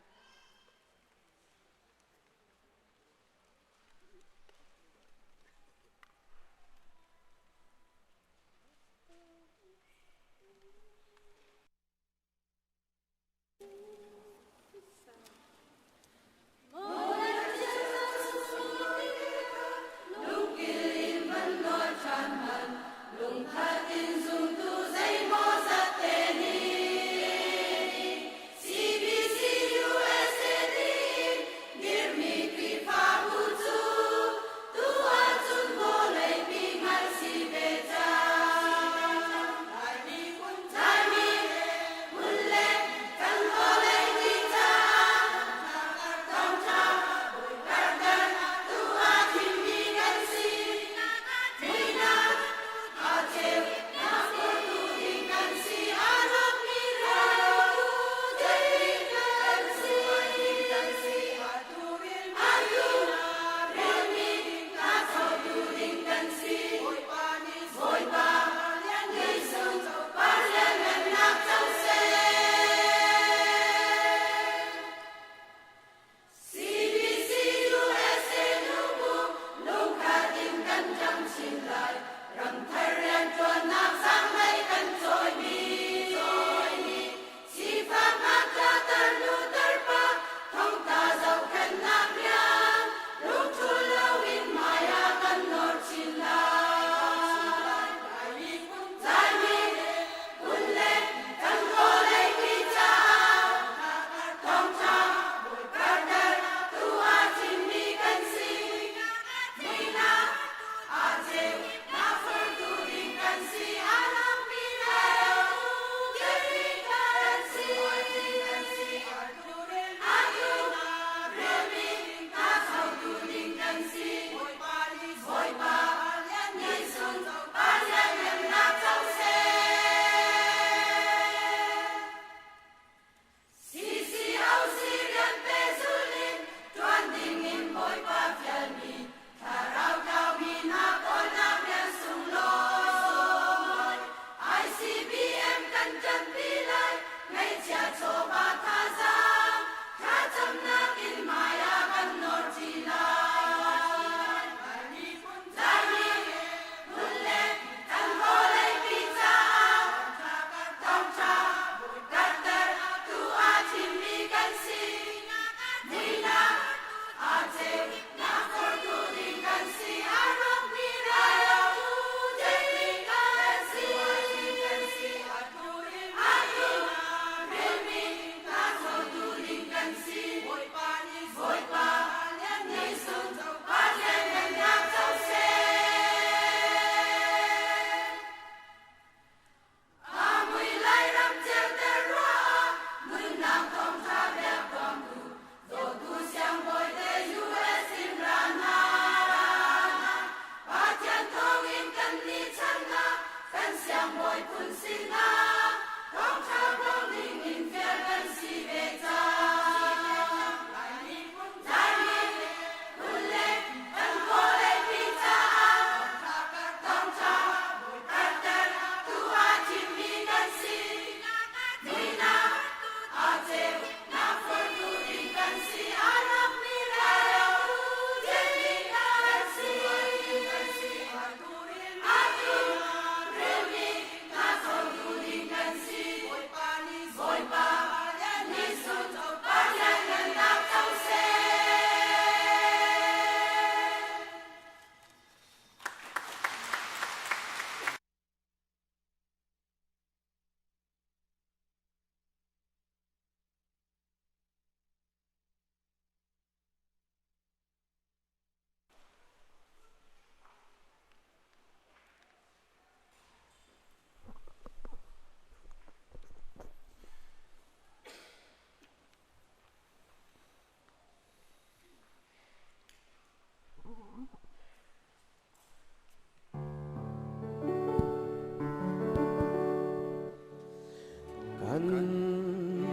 Kan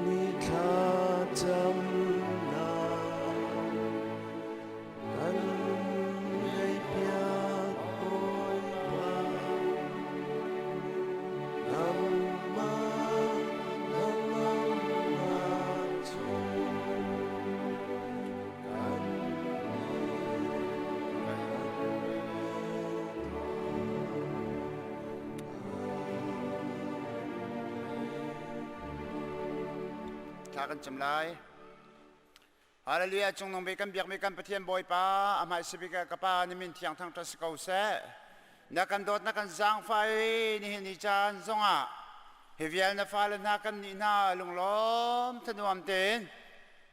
nih thlacamnak kan ngaihpiak Bawipa. Nangmah hnangamnak cu kan Thla kan cam lai. Hallelujah cung nung bik kan biakmi kan Pathian Bawipa a hmai sibik ah ka pa na min thiang thang ṭha si ko seh. Na kan dawt na kan zaangfah i nihin ni caan zongah hi vial na fale hna kan nih hna lunglawm thanuam tein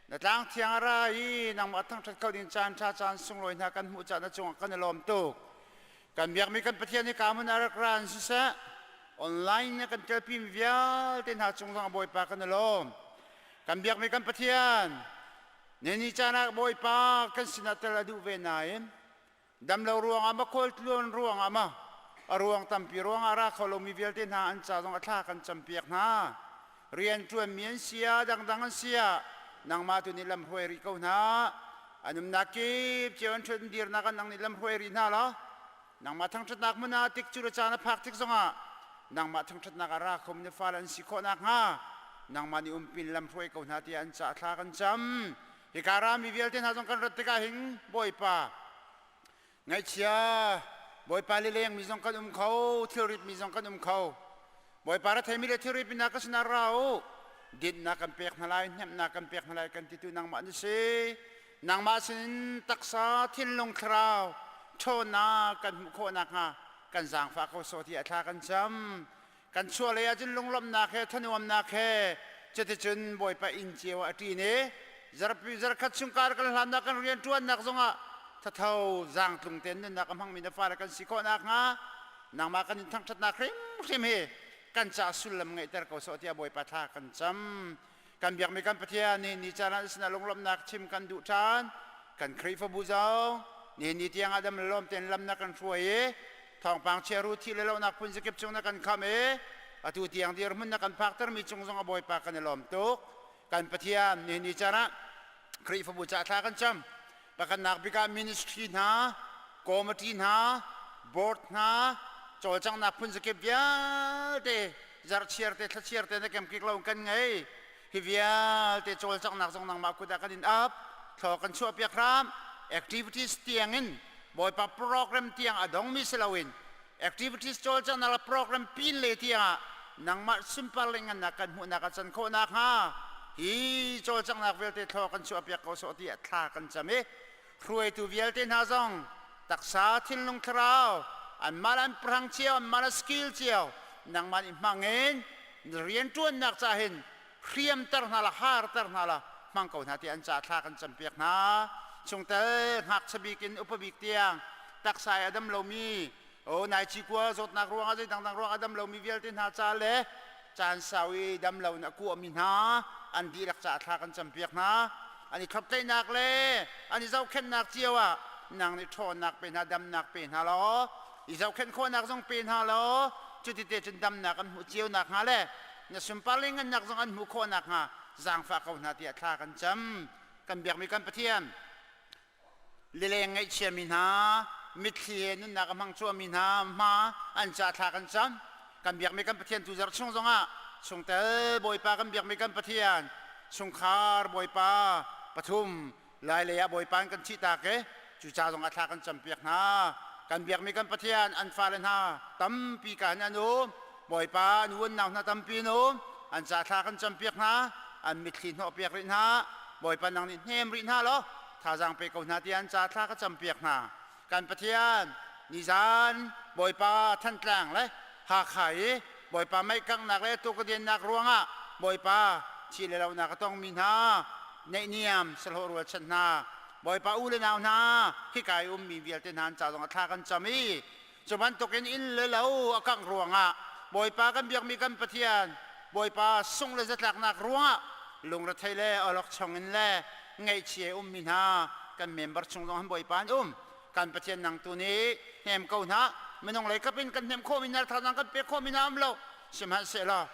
na tlang thiang a ra i nangmah thangṭhat kho ding caan ṭha caan sunglawi hna kan hmuh caan na cungah kan i lawm tuk. Kan biakmi kan Pathian hi ka hmun ah rak ra in siseh, online na kan telpimi vialte hna cung zong Bawipa kan i lawm. Kan biakmi kan Pathian, ne ni caan ah Bawipa kan sinah tel a duh ve nain damlo ruangah ma khualtluan ruangah ma a ruang tampi ruangah ra kho lomi vialte hna an ca zong a thla kan campiak hna. Rian ṭuanmi an si ah dangdang an si ah nangmah tu nih lam hruai rih ko hna. An umnak kip cio an ṭhut dirnak an nang nih lam hruai rih hna law nangmah thangṭhatnak hmun ah tik cu le caan a phak tik zongah nangmah thangṭhatnak ah ra khomi na fale an si khawh nakhnga nangmah nih umpin lam hruai ko hna tiah an ca thla kan cam. Hika rami vialte hna zong kan rat tikah hin Bawipa Ngaihchia Bawipa lileng mi zong kan um kho, thilrit mi zong kan um kho. Bawipa ra theimi le thilrit mi ka sinah ra u. Dinhnak kan pek hna lai, hnemhnak kan pek hna lai kan titu nangmah na si. Nangmah sinin taksa, thinlung, thlarau ṭhawnnak kan hmuh khawh nakhnga kan zaangfah ko sawh tiah thla kan cam. Kan chuah lei ahcun lunglawmhnak he thanuamnak he cuticun Bawipa inn cio ah a ṭin i zarpi zarkhat chungkar kan hlannak kan rianṭuannak zongah thatho zaangtlung tein nunnak a hmangmi na fale kan si khawh nakhnga nangmah kan in thangṭhatnak hrimhrim hi kan caah sullam ngeihter ko sawh tiah Bawipa thla kan cam. Kan biakmi kan Pathian nihin ni caan ah sinah lunglawmhnak chim kan duh ṭhan. Kan Khrihfabu zong nihin ni tiang ah dam le lawm tein lam na kan hruai i thawngpang chiahru thi le lohnak phun zakip cung na kan kham i atu tiang dirhmun na kan phaktermi cung zong a Bawipa kan i lawm tuk. Kan Pathian nihin ni caan ah Khrihfabu caah thla kan cam. Pakhatnak bik ah ministry hna, committee hna, board hna, cawlcanghnak phun zakip vialte zarhchiar te thlachiar te na kemkik lo kan ngei. Hi vialte cawlcanghnak zong nangmah kut ah kan in ap. Thlaw kan chuah piak hram. Activities tiang in Bawipa program tiang a dongmi si loin activities cawlcanghnak le program pin le tiang ah nangmah sunpar le ngannak kan hmuhnak a can khawh nakhnga hi cawlcanghnak vialte thlaw kan chuah piak ko sawh tiah thla kan cam i hruaitu vialte hna zong taksa thinlung thlarau anmah le an prang cio anmah le skill cio nangmah nih hmang in rianṭuannak ca hin hriamter hna la harter hna la hmang ko hna tiah an ca thla kan campiak hna chungtel ngakchia bik in upa bik tiang taksa i a dam lomi o nai cikua zawtnak ruangah zei dangdang ruangah dam lomi vialte hna ca le caan sau i dam lo in a kuahmi hna an dihlak ca thla kan campiak hna an i thloptlaihnak le an i zohkhenhnak cio ah nang nih ṭhawnnak pe hna damnak pe hna law i zohkhenh khawhnak zong pe hna law cuti te cun damnak an hmuh cio nakhnga le na sunpar le ngannak zong an hmuh khawh nakhnga zaangfah ko hna tiah thla kan cam. Kan biakmi kan Pathian, lileng ngaihchiami hna, mitthli he nunnak a hmang cuami hna hma an ca thla kan cam. Kan biakmi kan Pathian tu zarh chung zongah chungtel Bawipa kan biakmi kan Pathian, chungkhar Bawipa pathum lai lei ah Bawipa an kan thihtak i cuca zong ah thla kan campiak hna. Kan biakmi kan Pathian an fale hna tampi ka hin an um. Bawipa an u an nau hna tampi an um. An ca thla kan campiak hna. An mitthli hnawhpiak rih hna. Bawipa nang nih hnem rih hna law thazaang pe ko hna tiah an ca thla ka campiak hna. Kan Pathian nizan Bawipa Thantlang le Hakha i Bawipa meikanghnak le tukadiannak ruangah Bawipa thi le lonak a tongmi hna neihniam sahlawh rualchan hna Bawipa u le nau hna hika i ummi vialte hna an ca zong a thla kan cam i cu bantukin inn le lo a kangh ruangah Bawipa kan biakmi kan Pathian Bawipa sung le zatlaknak ruangah lungrethei le awlokchong in le ngaihchia ummi hna kan member chung zong han Bawipa an um kan Pathian nang tu nih hnem ko hna minung lei kap in kan hnem khawhmi hna thazaang kan pek khawhmi hna um lo sihmanhsehlaw.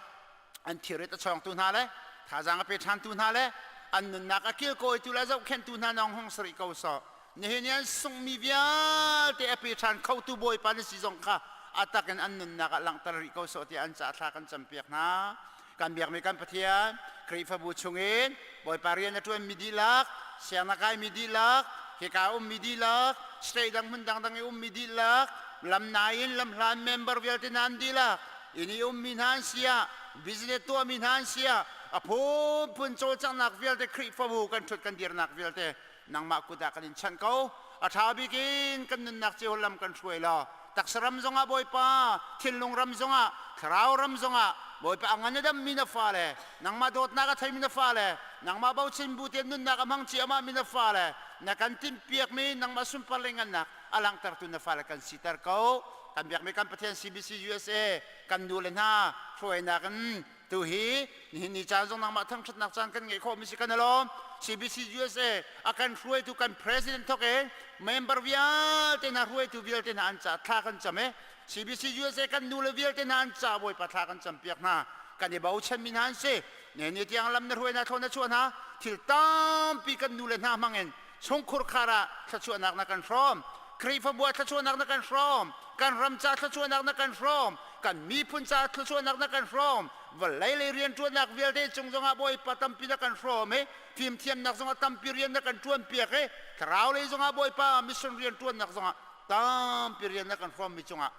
An thilrit a chawngtu hna le thazaang a pe ṭhantu hna le an nunnak a kilkawitu le a zohkhenhtu hna nong hung si rih ko sawh. Nihin i an sunghmi vialte a pe ṭhan khotu Bawipa na si zong kha a tak in an nunnak ah langhter rih ko sawh tiah an caah thla kan campiak hna. Kan biakmi kan Pathian, Khrihfabu chungin Bawipa rian a ṭuanmi dihlak, sianginn a kaimi dihlak, hika ummi dihlak, state dang hmun dangdang i ummi dihlak, lamnai in lamhlan member vialte hna an dihlak, inn i ummi hna an si ah, business tuahmi hna an si ah, a phunphun cawlcanghnak vialte Khrihfabu kan ṭhut kan dirnak vialte nangmah kut ah kan in chanh ko. A ṭha bik in kan nunnak cio lam kan hruai law taksa ram zongah Bawipa, thinlung ram zongah, thlarau ram zongah Bawipa a ngan a dammi na fale, nangmah dawtnak a theimi na fale, nangmah bochan bu tein nunnak a hmang ciahmahmi na fale, na kan timhpiakmi nangmah sunpar le ngannak a langhtertu na fale kan siter ko. Kan biakmi kan Pathian CBC USA kan nu le hna hruainak in tu hi nihin ni caan zong nangmah thangṭhatnak caan kan ngeih khawhmi si kan i lawm. CBC USA a kan hruaitu kan president thawk in member vialte hna hruaitu vialte hna an ca thla kan cam i CBC USA kan nu le vialte hna an ca Bawipa thla kan campiak hna. Kan i bochanmi hna an si. Ne ni tiang lam na hruai hna thlaw na chuah hna thil tampi kan nu le hna hmangin chungkhur khar ah thluachuahnak na kan hrawm. Khrihfabu ah thluachuahnak na kan hrawm. Kan ram ca thluachuahnak na kan hrawm. Kan miphun ca thluachuahnak na kan hrawm. Vawlei lei rianṭuannak vialte cung zongah Bawipa tampi na kan hrawm i fimthiamnak zongah tampi rian na kan ṭuanpiak i thlarau lei zongah Bawipa mission rianṭuannak zongah tampi rian na kan hrawmmi cungah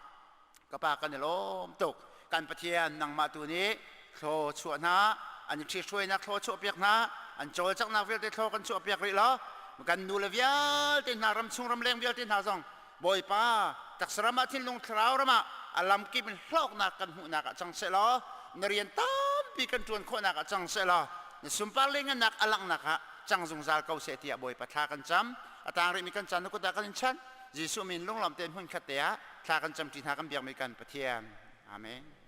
ka pa kan i lawm tuk. Kan Pathian nangmah tu nih thlaw chuah hna, an i ṭhihruainak thlaw chuahpiak hna, an cawlcanghnak vialte thlaw kan chuahpiak rih law kan nu le vialte hna ramchung ramleng vialte hna zong Bawipa taksa ram ah thinlung thlarau ram ah a lamkip in hlawknak kan hmuhnak ah cang seh law na rian tampi kan ṭuan khawhnak ah cang seh law na sunpar le ngannak a langhnak ah cang zungzal ko seh tiah Bawipa thla kan cam. A tang rihmi kan caan na kut ah kan in chanh. Jesuh min lunglawm tein hmunkhat te ah thla kan camṭi hna kan biakmi kan Pathian. Amen.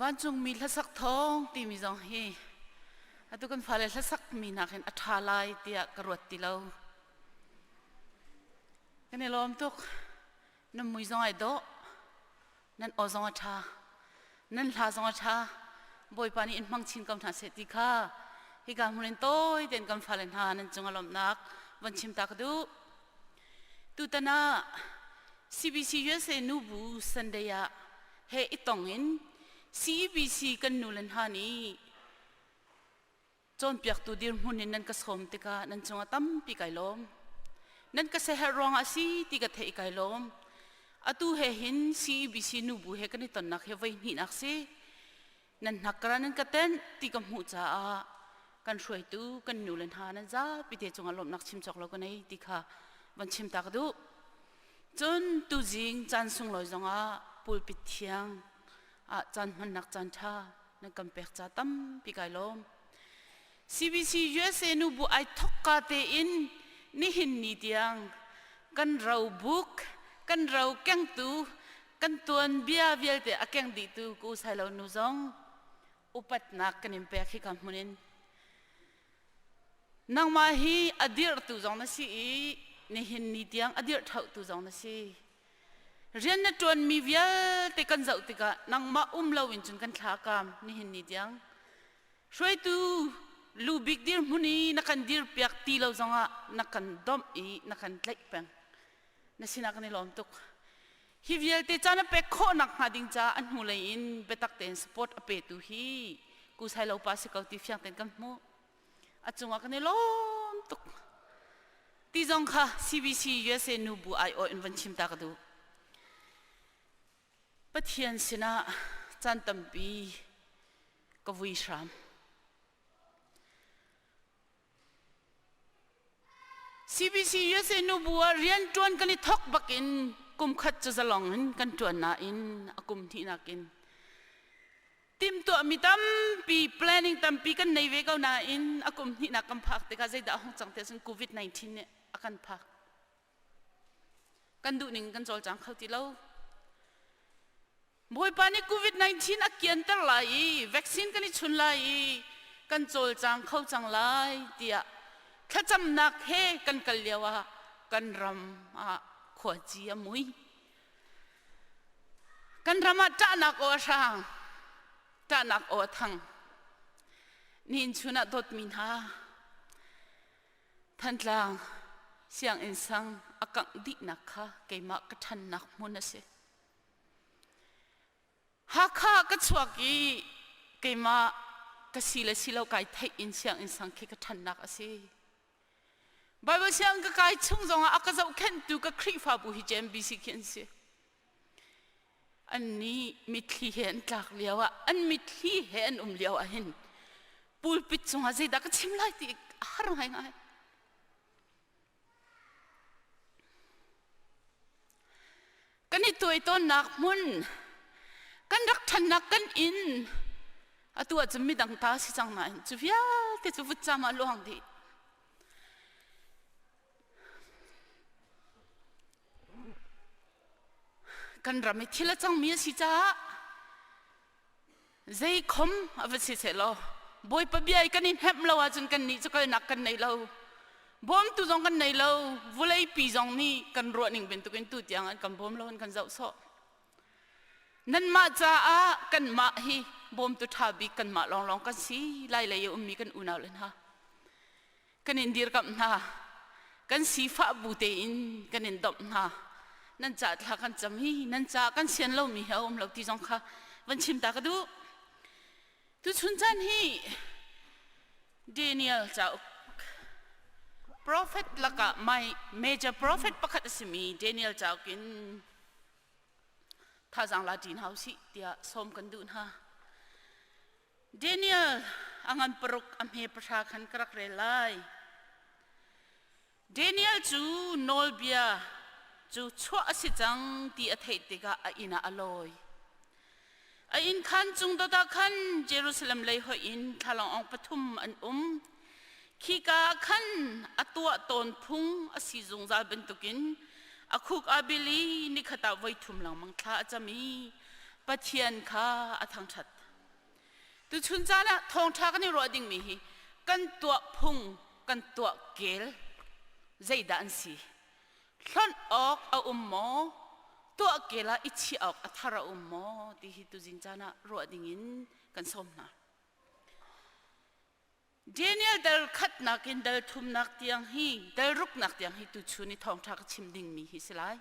Vancungmi hlasak thawng timi zong hi atu kan fale hlasak mi nakin a ṭha lai tiah ka ruat ti lo. Kan i lawm tuk. Nan mui zong ai dawh. Nan aw zong a ṭha. Nan hla zong a ṭha. Bawipa nih in hmang chin ko hna seh ti kha hika hmun in tawi tein kan fale hna nan cung a lawmhnak von chim ta ka duh. Tutan ah CBC USA nubu Sunday ah he i tong in CEBC kan nu le hna nih cawnpiaktu dirhmun in nan ka sawm tikah nan cungah tampi kai lawm. Nan ka seher ruangah a si ti ka theih i kai lawm. Atu he hin CEBC nubu he kan i tonnak hi voi hnihnak si. Nan hnakkara nan ka tenh ti ka hmuh caah kan hruaitu kan nu le hna nan zapi te cungah lawmhnak chim cawk lo ka nei ti kha van chim ta ka duh. Cun tuzing caan sunglawi zongah pulpit thiang ah caan hmannak caan ṭha nan kan pek ca tampi kai lawm. CBC USA nubu ai thokka tein nihin ni tiang kan ro buk kan ro kengtu kan tuanbia vialte a keng dihtu ku sailo nu zong upatnak kan in pek hi ka hmun in nangmah hi a dirhtu zong na si i nihin ni tiang a dirh ṭhauhtu zong na si rian na ṭuanmi vialte kan zoh tikah nangmah um loin cun kan thla kaam nihin ni tiang hruaitu lu bik dirhmun i na kan dirpiak ti lo zongah na kan domh i na kan tlaih peng na sinah kan i lawm tuk Hi vialte caan a pek khawhnak hnga ding caah a hnulei in biatak tein support a petu hi Ku Sai Lo pa si ko ti fiang tein kan hmuh. A cungah kan i lawm tuk. Ti zong kha CBC USA nubu aiawh in van chim ta ka duh. Pathian sinah caan tampi ka vui hram. CBC USA nubu ah rianṭuan kan i thawk bakin kum khat cu zalong in kan ṭuan nain a kum hnihnak in timhtuahmi tampi planning tampi kan nei ve ko nain a kum hnihnak kan phak tikah zeidah a hung cang ti ahcun COVID-19 nih a kan phak. Kan duhning kan cawlcang kho ti lo. Bawipa nih COVID-19 a kianter lai i vaccine kan i chun lai i kan cawlcang kho cang lai tiah thlacamnak he kan kal lio ah kan ram ah khuaci a mui. Kan ram ah ṭahnak aw a hrang, ṭahnak aw a thang. Nihin chun ah dawtmi hna, Thantlang sianginn sang a kangh dihnak kha keimah ka ṭhannak hmun a si. Hakha ka chuak i keimah ka si le si lo kai theih in sianginn sang khi ka ṭhannak a si. Bible siang ka kai chung zongah a ka zohkhenhtu ka Khrihfabu hi JMBC khi an si. An nih mitthli he an tlak lio ah an mitthli he an um lio ah hin pulpit cungah zeidah ka chim lai ti a har ngaingai. Kan i tuai tawnnak hmun, kan rak ṭhannak kan inn, atu ahcun midang ta si cang nain cu vialte cu vutcam ah luang dih. Kan ram i thil a cangmi a si caah zei khom a va si sehlaw Bawipa bia i kan i hnemh lo ahcun kannih cu kalnak kan nei lo. Bawmtu zong kan nei lo. Vawleipi zong nih kan ruahning bantukin tu tiang an kan bawm lo an kan zoh sawh. Nanmah caah kanmah hi bawmtu ṭha bik kanmah lawnglawng kan si lai lei i ummi kan unau le hna. Kan in dirkamh hna. Kan sifah bu tein kan in domh hna. Nan ca thla kan cam hi nan ca kan sian lomi hi a um lo ti zong kha van chim ta ka duh. Tuchun caan hi Daniel cauk prophet lakah my major prophet pakhat a simi Daniel cauk in thazaang la ṭin hau sih tiah sawm kan duh hna. Daniel a ngan paruk a hme pahra khan ka rak rel lai. Daniel cu nawlbia cu chuah a si cang ti a theih tikah a inn ah a lawi. A inn khan cung dot ah khan Jerusalem lei hoih in thlalangawng pathum an um. Khika ah khan a tuah tawn phung a si zungzal bantukin a khuk aa bil i nikhat ah voi thum lengmang thla a cam i Pathian kha a thangṭhat. Tuchun caan ah thawngṭha kan i ruah dingmi hi kan tuah phung, kan tuah kel zeidah an si? Hlonh awk a um maw? Tuah kel ah i chiah awk a thar a um maw? Ti hi tuzing caan ah ruah dingin kan sawm hna. Daniel dal khatnak in dal thumnak tiang hi dal ruknak tiang hi tuchun i thawngṭha ka chim dingmi hi si lai.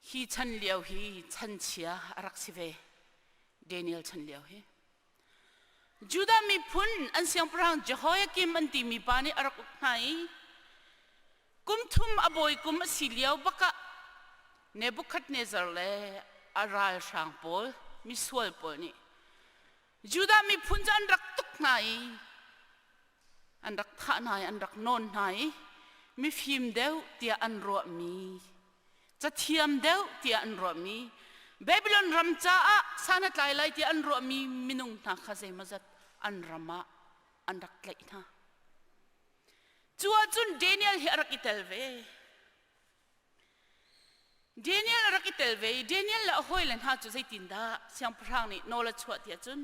Hi chan lio hi chan chia a rak si ve. Daniel chan lio hi. Judah miphun an siangpahrang Jehoiakim an timi pa nih a rak uk hna i kum thum a bawi kum a si lio bakah Nebuchadnezzar le a ralhrang pawl misual pawl nih Judah miphun cu an rak tuk hna i an rak thah hna i an rak nawn hna i mifim deuh tiah an ruahmi cathiam deuh tiah an ruahmi Babylon ram caah san a tlai lai tiah an ruahmi minung hna kha zeimawzat an ram ah an rak tlaih hna. Cu ahcun Daniel hi a rak i tel ve. Daniel a rak i tel ve i Daniel le a hawile hna cu zeitindah siangpahrang nih nawl a chuah tiah cun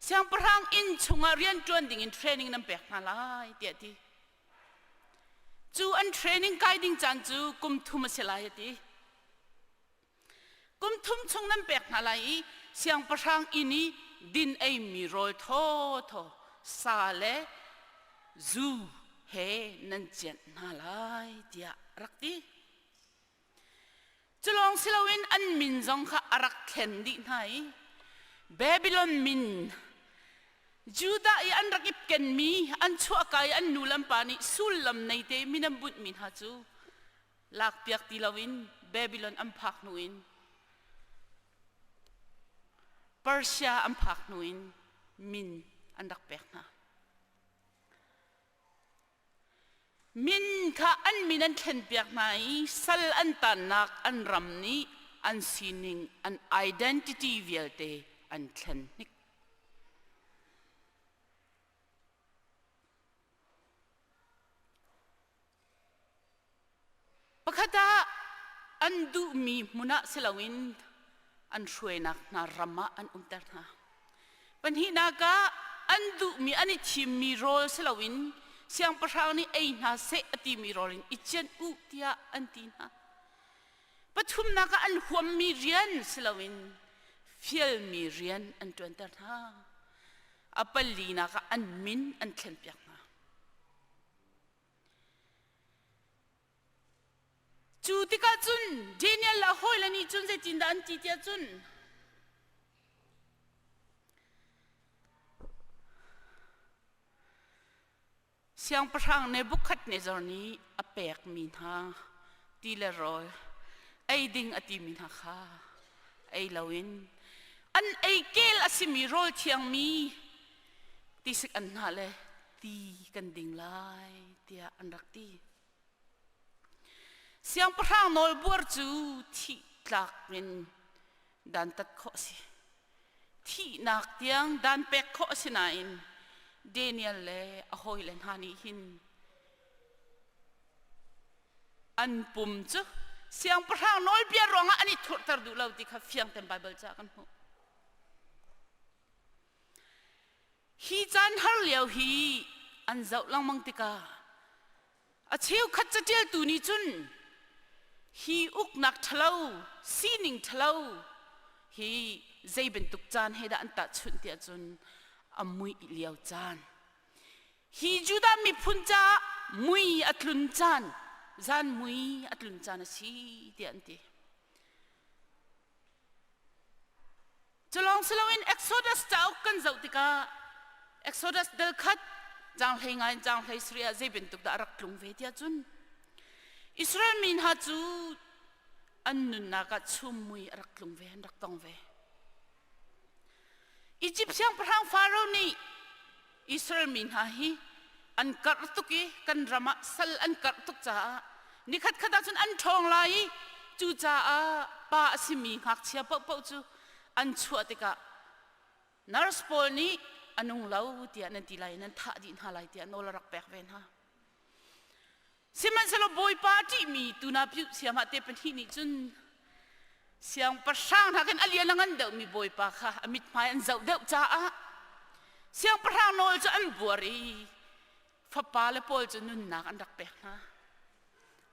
siangpahrang inn chungah rian ṭuan dingin training nan pek hna lai tiah a ti. Cu an training kai ding caan cu kum thum a si lai a ti. Kum thum chung nan pek hna lai i siangpahrang inn i din eimi rawl thawthaw sa le zu he nan cianh hna lai tiah a rak ti. Cu lawng si loin an min zong kha a rak thlen dih hna i Babylon min Judah i an rak i kenmi an chuahka i an nu le an pa nih sullam nei te min an bunhmi hna cu lakpiak ti loin Babylon an phak hnu in Persia an phak hnu in min an rak pek hna. Min kha an min an thlenpiak hna i sal an tannak an ram nih an sining an identity vialte an thlen hnik. Pakhat ah an duhmi hmun ah si loin an hruainak hna ram ah an umter hna. Pahnihnak ah an duhmi an i thimmi rawl si loin siangpahrang nih ei hna seh a timi rawl in i cianh u tiah an ti hna. Pathumnak ah an huammi rian si loin fialmi rian an ṭuanter hna. A palinak ah an min an thlenpiak hna. Cu tikah cun Daniel le a hawile nih cun zeitindah an ti tiah cun Siangpahrang Nebuchadnezzar nih a pekmi hna ti le rawl ei ding a timi hna kha ei loin an ei kel a simi rawl thiangmi tisik an hnah le ti kan ding lai tiah an rak ti. Siangpahrang nawlbuar cu thih tlak in dantat khawh a si. Thihnak tiang dan pek khawh a si nain Daniel le a hawile hna nih hin an pum cu siangpahrang nawlbia ruangah an i thurter duh lo ti kha fiang tein Baibal ca kan hmuh. Hi caan har lio hi an zoh lengmang tikah a cheukhat caṭialtu nih cun hi uknak ṭhalo sining ṭhalo hi zei bantuk caan he dah an tahchunh tiah cun a muih lio caan hi Judah miphun caah mui a tlun caan zan mui a tlun caan a si tiah an ti. Culawng si loin Exodus cauk kan zoh tikah Exodus dal khat caang hlei ngai in caang hlei sarih ah zei bantuk dah a rak tlung ve tiah cun Israel mi hna cu an nunnak ah chum mui a rak tlung ve an rak tong ve. Egypt siangpahrang Pharaoh nih Israel mi hna hi an karh tuk i kan ram ah sal an karh tuk caah nikhat khat ahcun an ṭhawng lai i cucaah pa a simi ngakchia paohpaoh cu an chuah tikah nurse pawl nih a nung lo tiah nan ti lai i nan thah dih hna lai tiah nawl a rak pek ve hna. Sihmanhsehlaw Bawipa a ṭihmi tuna piuh siamah te pahnih nih cun. Siangpahrang hna khin a lian a ngan deuhmi bawipa kha a mithmai an zoh deuh caah siangpahrang nawl cu an buar i fapa le pawl cu nunnak an rak pek hna.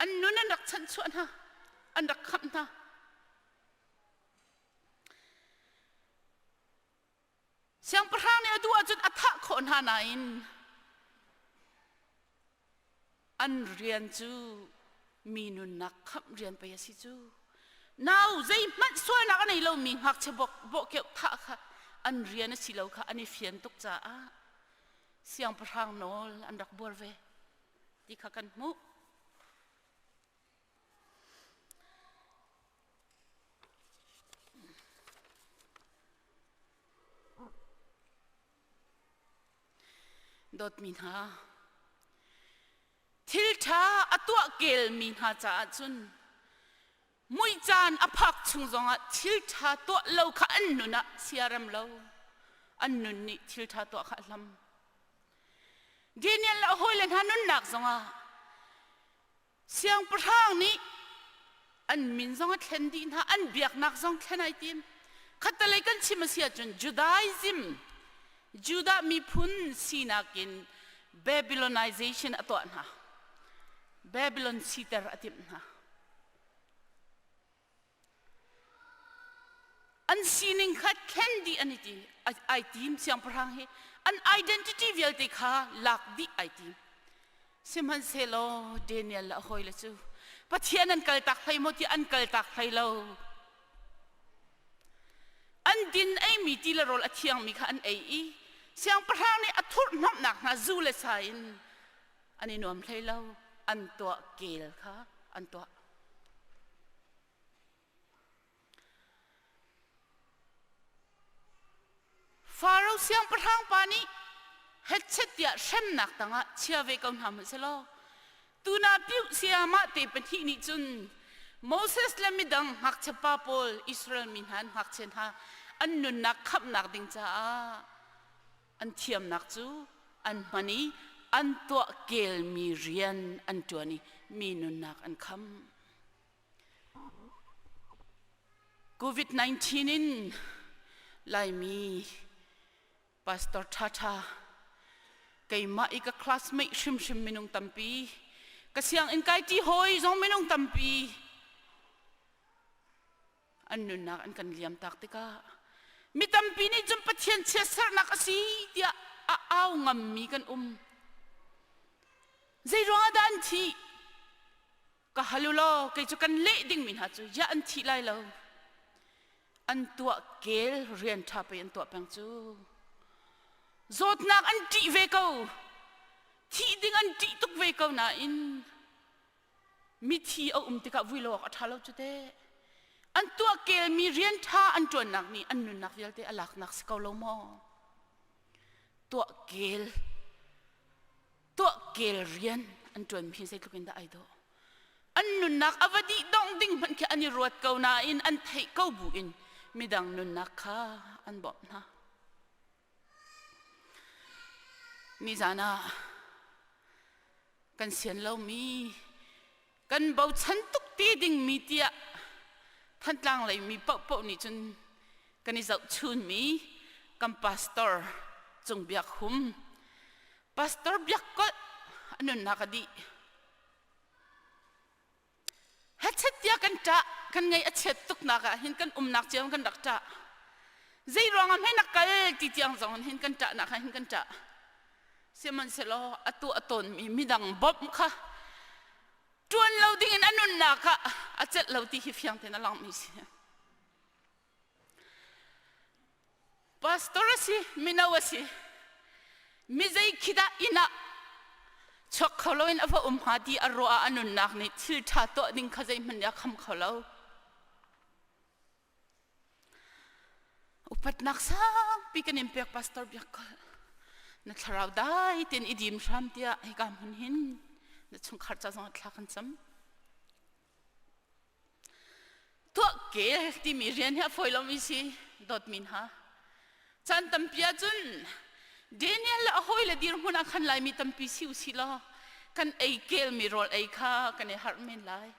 An nun an rak chanhchuah hna, an rak khamh hna. Siangpahrang nih a duh ahcun a thah khawh hna nain an rian cu mi nunnak khamh rian pei a si cu. Nau zeihmanh sualnak a nei lomi ngakchia bawhkeuh thah kha an rian a si lo kha an i fian tuk caah siangpahrang nawl an rak buar ve ti kha kan hmuh. Dawtmi hna, thil ṭha a tuah kelmi hna caah cun mui caan a phak chung zongah thil ṭha tuah lo kha an nun ah siarem lo. An nun nih thil ṭha tuah kha a hlam. Daniel le a hawile hna nunnak zongah Siangpahrang nih an min zong a thlen dih hna, an biaknak zong thlen ai tim. Khattelei kan chim a si ahcun Judaism, Judah miphun sinak in Babylonization a tuah hna. Babylon siter a timh hna. An sining kha thlen dih an i ti ai tim siangpahrang hi an identity vialte kha lak dih ai tim. Sihmanhsehlaw Daniel le a hawile cu Pathian an kaltak hlei maw ti an kaltak hlei lo. An din eimi ti le rawl a thiangmi kha an ei i siangpahrang nih a thurhhnawmhnak hna zu le sa in an i nuam hlei lo. An tuah kel kha an tuah. Faro siangpahrang pa nih hetchet tiah hremnak tangah chia ve ko hna hmanh selaw tuna piuh sayamah te pahnih nih cun Moses le midang ngakchia pa pawl Israel mi hna an ngakchia hna an nunnak khamhnak ding caah an thiamnak cu an hman i an tuah kelmi rian an ṭuan i mi nunnak an kham. COVID-19 in Laimi pastor ṭhaṭha keimah i ka classmate hrimhrim minung tampi ka sianginn kai ṭi hawi zong minung tampi an nunnak an kan liam tak tikah mi tampi nih cun Pathian chiatserhnak a si tiah a au ngammi kan um. Zei ruangah dah an thih? Ka hal u law kei cu kan leh dingmi hna cu ya an thih lai lo. An tuah kel rian ṭha pei an tuah peng cu. Zawtnak an ṭih ve ko. Thih ding an ṭih tuk ve ko nain mithi a um tikah vui lo awk a ṭha lo cu teh. An tuah kelmi rian ṭha an ṭuannak nih an nunnak vialte a laknak si ko lo maw? Tuah kel tuah kel rian an ṭuanmi hi zeitluk in dah ai dawh. An nunnak a va dih dongh ding hmanh khi an i ruat ko nain an theih ko bu in midang nunnak kha an bawmh hna. Nizan ah kan sian lomi kan bochan tuk ti dingmi tiah Thantlang lei mi paohpaoh nih cun kan i zohchunmi kan pastor Cung Biak Hum pastor Biak Kolh a nunnak a dih Hachet tiah kan ṭah, kan ngaih a chiat tuknak ah hin kan umnak cio kan rak ṭah. Zei ruangah hme na kal ti tiang zong hin kan ṭahnak ah hin kan ṭah. Sihmanhsehlaw atu a tawnmi midang bawmh kha ṭuan lo dingin a nunnak ah a celh lo ti hi fiang tein a langmi si. Pastor a si, mino a si. Mi zei khi dah inn ah chuak kho loin a va um hnga ti a ruah ah a nunnak nih thil ṭha tuah ding kha zeihmanh nih a kham kho lo. Upatnak sangpi kan in pek Pastor Biak Kal. Na thlarau dai tein i dim hram tiah hika hmun hin na chungkhar ca zong ah thla kan cam. Tuah kel timi rian hi a fawi lomi si dawtmi hna. Caan tampi ahcun Daniel le a hawile dirhmun ah khan Laimi tampi si usih law kan ei kelmi rawl ei kha kan i harh men lai.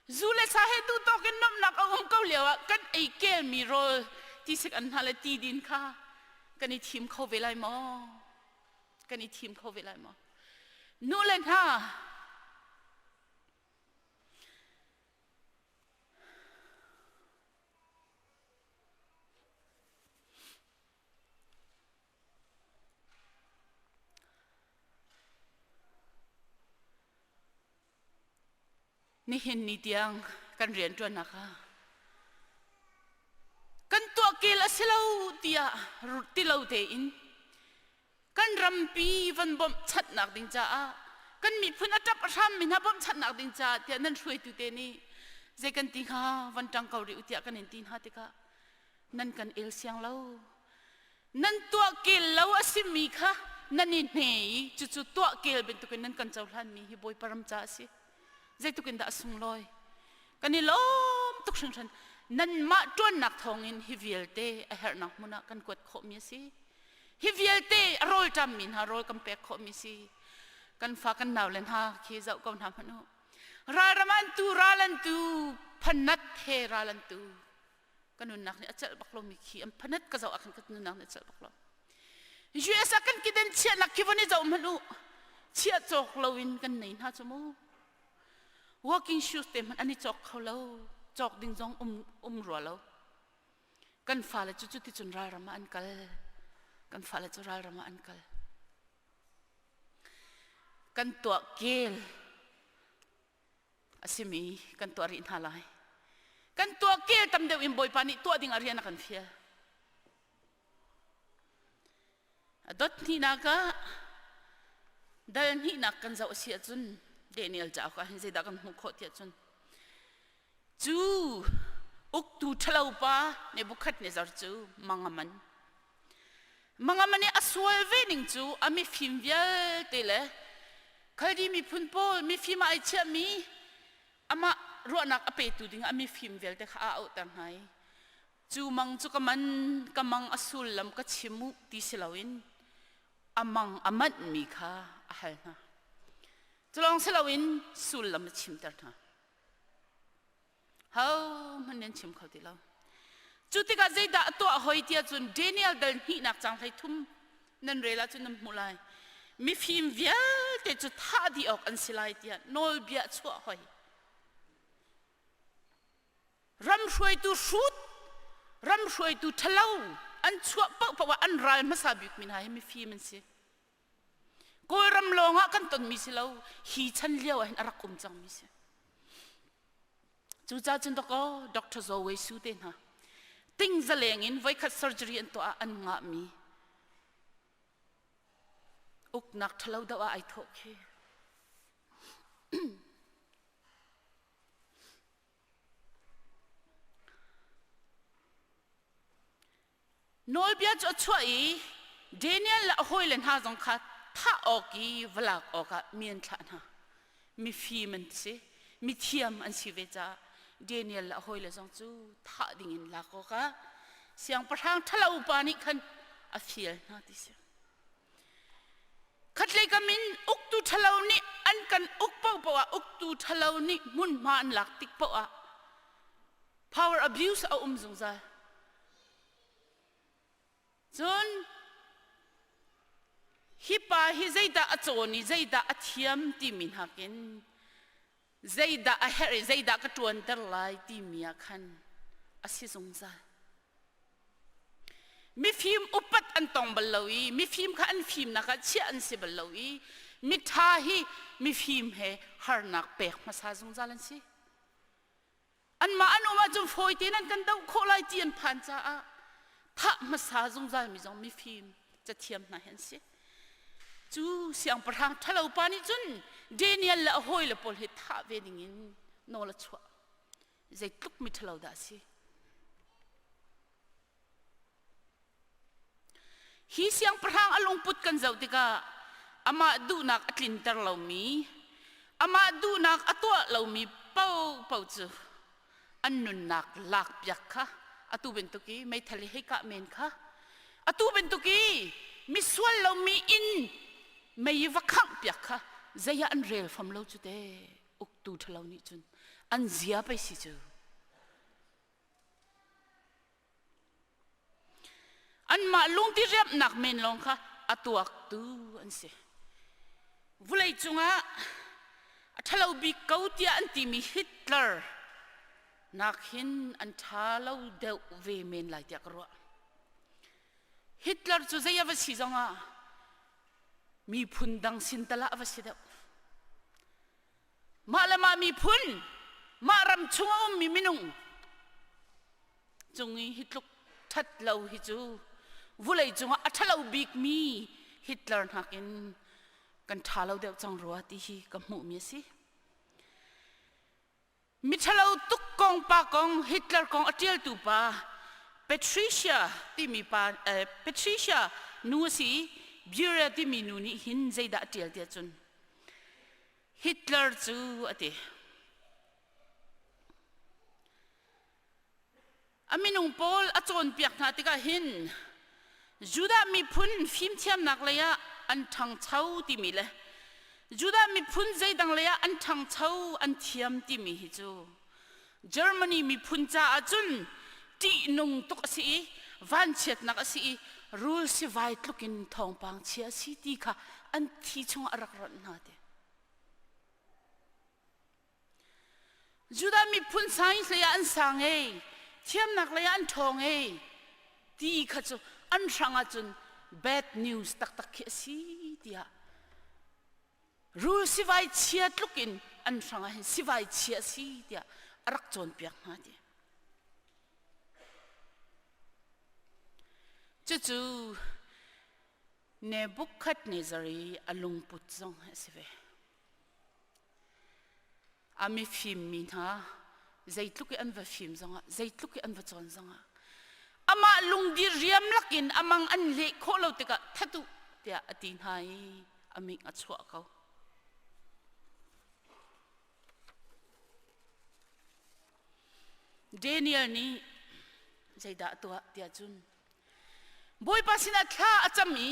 Zu le sa he duh tawk in nuamhnak a um ko lio ah kan ei kelmi rawl tisik an hna le ti din kha kan i thim kho ve lai maw? Kan i thim kho ve lai maw? Nu le hna Nihin ni tiang kan rianṭuannak ah kan tuah kel a si lo tiah ti lo tein kan rampi van bawmhchanhnak ding caah kan miphun a ṭap a hrammi hna bawmhchanhnak ding caah tiah nan hruaitu te nih zei kan ti hnga van ṭang ko rih u tiah kan in ti hna tikah nan kan el siang lo. Nan tuah kel lo a simi kha nan i hne i cucu tuah kel bantukin nan kan cohlanmi hi Bawipa ram ca a si. Zeitluk in dah a sunglawi. Kan i lawm tuk hringhran. Nanmah ṭuannak thawngin hi vialte a herhnak hmun ah kan kuat khawhmi a si. Hi vialte a rawlṭammi hna rawl kan pek khawhmi a si. Kan fa kan naule hna khi zoh ko hna hmanh u. Ralram an tu, ral an tu, phanat he ral an tu. Ka nunnak nih a celh bak lomi khi an phanat ka zoh ah khan ka nunnak nih a celh bak lo. US ah kan kiden chiahnak khi von i zoh hmanh u. Chiah cawk loin kan nei hna cu mu. Walking shoes te hmanh an i cawk kho lo. Cawk ding zong um, um rua lo. Kan fale cu cuticun ralram ah an kal. Kan fale cu ralram ah an kal. Kan tuah kel a simi kan tuah rih hna lai. Kan tuah kel tam deuh in Bawipa nih tuah ding a rian a kan fial. A dot hnihnak ah dal hnihnak kan zoh a si ahcun Daniel cauk ah hin zeidah kan hmuh khawh tiah cun cu uktu ṭhalo pa Nebuchadnezzar cu mang a man. Mang a man i a sual ve ning cu a mifim vialte le Khaldi miphun pawl mifim ah ai chiahmi amah ruahnak a petu ding a mifim vialte kha a auhter hna i cu mang cu ka man ka mang a sullam ka chim u ti si loin a mang a manhmi kha a hal hna. Cu lawng si loin sullam a chimter hna. Hohmanh nan chim kho ti lo. Cu tikah zeidah a tuah hoi tiah cun Daniel dal hnihnak cang 13 nan rel ahcun nan hmuh lai. Mifim vialte cu thah dih awk an si lai tiah nawlbia a chuah hoi. Ram hruaitu hrut, ram hruaitu ṭhalo an chuah paohpaoh ah an ral hmasa bik mi hna hi mifim an si. Kawlram lawng ah kan tonmi si lo, hi chan lio ah hin a rak um cangmi si. Cucaah cun dakaw Dr. Zaw Wei Su te hna ting zaleng in voikhat surgery an tuah ah an ngahmi uknak ṭhalo doh ah ai thawh khi. Nawlbia cu a chuah i Daniel le a hawile hna zong kha thah awk i va lak awkah mi an thlah hna. Mifim an si, mithiam an si ve caah Daniel le a hawile zong cu thah dingin lak awkah siangpahrang ṭhalo pa nih khan a fial hna ti si. Khatlei kam in uktu ṭhalo nih an kan uk paohpaoh ah uktu ṭhalo nih hmunhma an lak tik paoh ah power abuse a um zungzal. Cun hi pa hi zeidah a cawn i zeidah a thiam timi nakin zeidah a herh i zeidah ka ṭuanter lai timi ah khan a si zungzal. Mifim upat an tong bal lo i mifim kha an fimnak ah chiah an si bal lo i miṭha hi mifim he harnak pek hmasa zungzal an si. Anmah an um ahcun fawi tein an kan doh khawh lai ti an phan caah thah hmasa zungzal mi zong mifim cathiam hna hi an si. Cu siangpahrang ṭhalo pa nih cun Daniel le a hawile pawl hi thah ve dingin nawl a chuah. Zeitluk mi ṭhalo dah a si. Hi siangpahrang a lungput kan zoh tikah amah duhnak a tlinter lomi, amah duhnak a tuah lomi paohpaoh cu an nunnak lakpiak kha atu bantuk i meithal i hei kah men kha atu bantuk i misual lomi inn mei i va khangh piak kha zei ah an rel fam lo cu te uktu ṭhalo nih cun. An zia pei si cu. Anmah lungti riamhnak men lawng kha a tuaktu an si. Vulei cungah a ṭhalo bik ko tiah an timi Hitler nak hin an ṭha lo deuh ve men lai tiah ka ruah. Hitler cu zei a va si zongah miphun dang sin tal ah a va si deuh. Mah le mah miphun, mah ram chung a ummi minung cung i hi tluk ṭhat lo hi cu vulei cungah a ṭhalo bikmi Hitler nakin kan ṭha lo deuh cang rua ti hi ka hmuhmi a si. Miṭhalo tuk kong pa kong Hitler kong a ṭialtu pa Patricia timi pa eh, Patricia nu a si i Buria timi nu nih hin zeidah a ṭial tiah cun Hitler cu a ti. A minung pawl a cawnpiak hna tikah hin Judah miphun fimthiamnak lei ah an ṭhangcho timi le Judah miphun zeidang lei ah an ṭhangcho an thiam timi hi cu Germany miphun caah cun ṭihnung tuk a si i vanchiatnak a si i rul sivai tluk in thawngpang chia a si ti kha an thi chungah a rak ronh hna ti. Judah miphun science lei ah an sang ei, thiamnak lei ah an ṭhawng ei ti kha cu an hrang ahcun bad news taktak khi a si tiah rul sivai chia tluk in an hrang ah hin sivai chia a si tiah a rak cawnpiak hna ti. Cucu Nebuchadnezzar i a lungput zong a si ve. A mifim mi hna zeitluk i an va fim zongah zeitluk i an va cawn zongah amah lungdi riam lakin amang an leh khawh lo tikah that u tiah a ti hna i a ming a chuah ko. Daniel nih zeidah a tuah tiah cun Bawipa sinah thla a cam i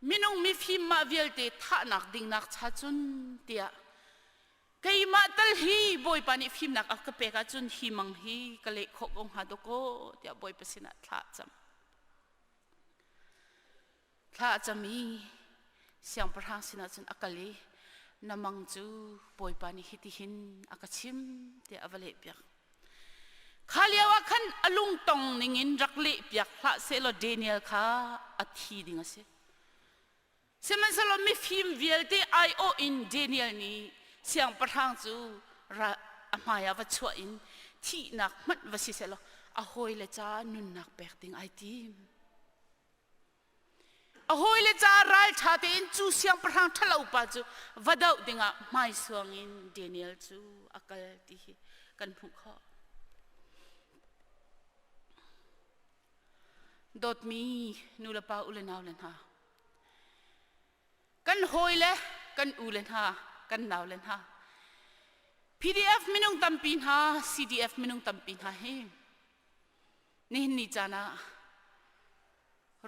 minung mifim mah vialte thahnak dingnak cha cun tiah keimah tal hi Bawipa nih fimnak a ka pek ahcun hi mang hi ka leh khawh ko hnga dawkaw tiah Bawipa sinah thla a cam. Thla a cam i siangpahrang sinah cun a kal i na mang cu Bawipa nih hitihin a ka chim tiah a va lehpiak. Kha lio ah khan a lungtong ningin rak lehpiak hlah sehlaw Daniel kha a thi ding a si. Sihmanhsehlaw mifim vialte aiawh in Daniel nih siangpahrang cu a hmaiah va chuah in thihnak hmanh va si sehlaw a hawile caah nunnak pek ding ai tim. A hawile caah ralṭha tein cu siangpahrang ṭhalo pa cu va doh dingah hmaisuang in Daniel cu a kal ti hi kan hmuh khawh. Dawtmi nulepa u le nau le hna, kan hawile kan u le hna, kan nau le hna, PDF minung tampi hna, CDF minung tampi hna hi nihin ni caan ah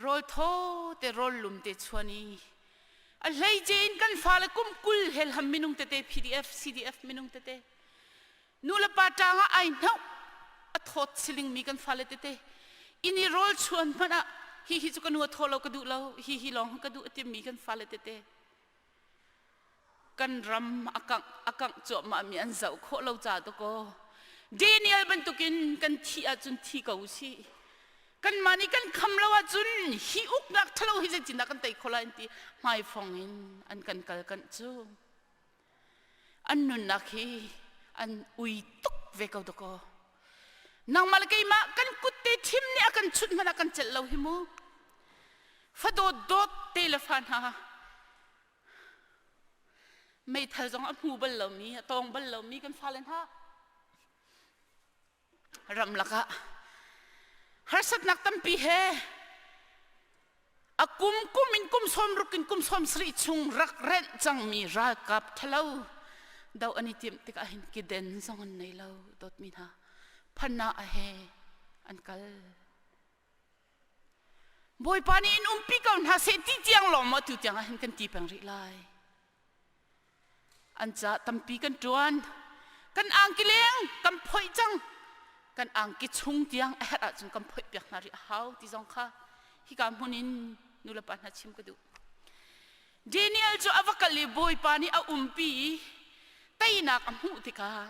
rawl thaw te rawl lum te chuan i a hleice in kan fale kum 20 helham minung tete PDF CDF minung tete nu le pa ṭang ah ai hnoh a thawt siling mi kan fale tete in i rawl chuan hmanh ah hi hi cu ka nu a thaw lo ka duh lo hi hi lawng ka duh a timi kan fale tete kan ram a kangh a kangh cuahmah mi an zoh khawh lo ca dakaw Daniel bantukin kan thih ahcun thi ko usih kanmah nih kan kham lo ahcun hi uknak ṭhalo hi zeitindah kan tei khawh lai an ti hmaifong in an kan kal kanh cu an nunnak hi an ui tuk ve ko dakaw nangmah le keimah kan kut te thim nih a kan chut hmanh ah kan celh lo hi mu fadawt dawt te le fa hna meithal zong a hmu bal lomi a tawng bal lomi kan fale hna ramlak ah harsatnak tampi he a kum kum in kum 60 in kum 70 chung rak renh cangmi ralkap ṭhalo do an i timh tikah hin kiden zong an nei lo dawtmi hna phanna a he an kal Bawipa nih in umpi ko hna seh ti tiang lawng maw tu tiang ah hin kan ti peng rih lai. An ca tampi kan ṭuan. Kan angki leng kan phoih cang. Kan angki chung tiang a herh ahcun kan phoih piak hna rih a hau ti zong kha hika hmun in nulepa hna chim ka duh. Daniel cu a va kal i Bawipa nih a umpi i teinak a hmuh tikah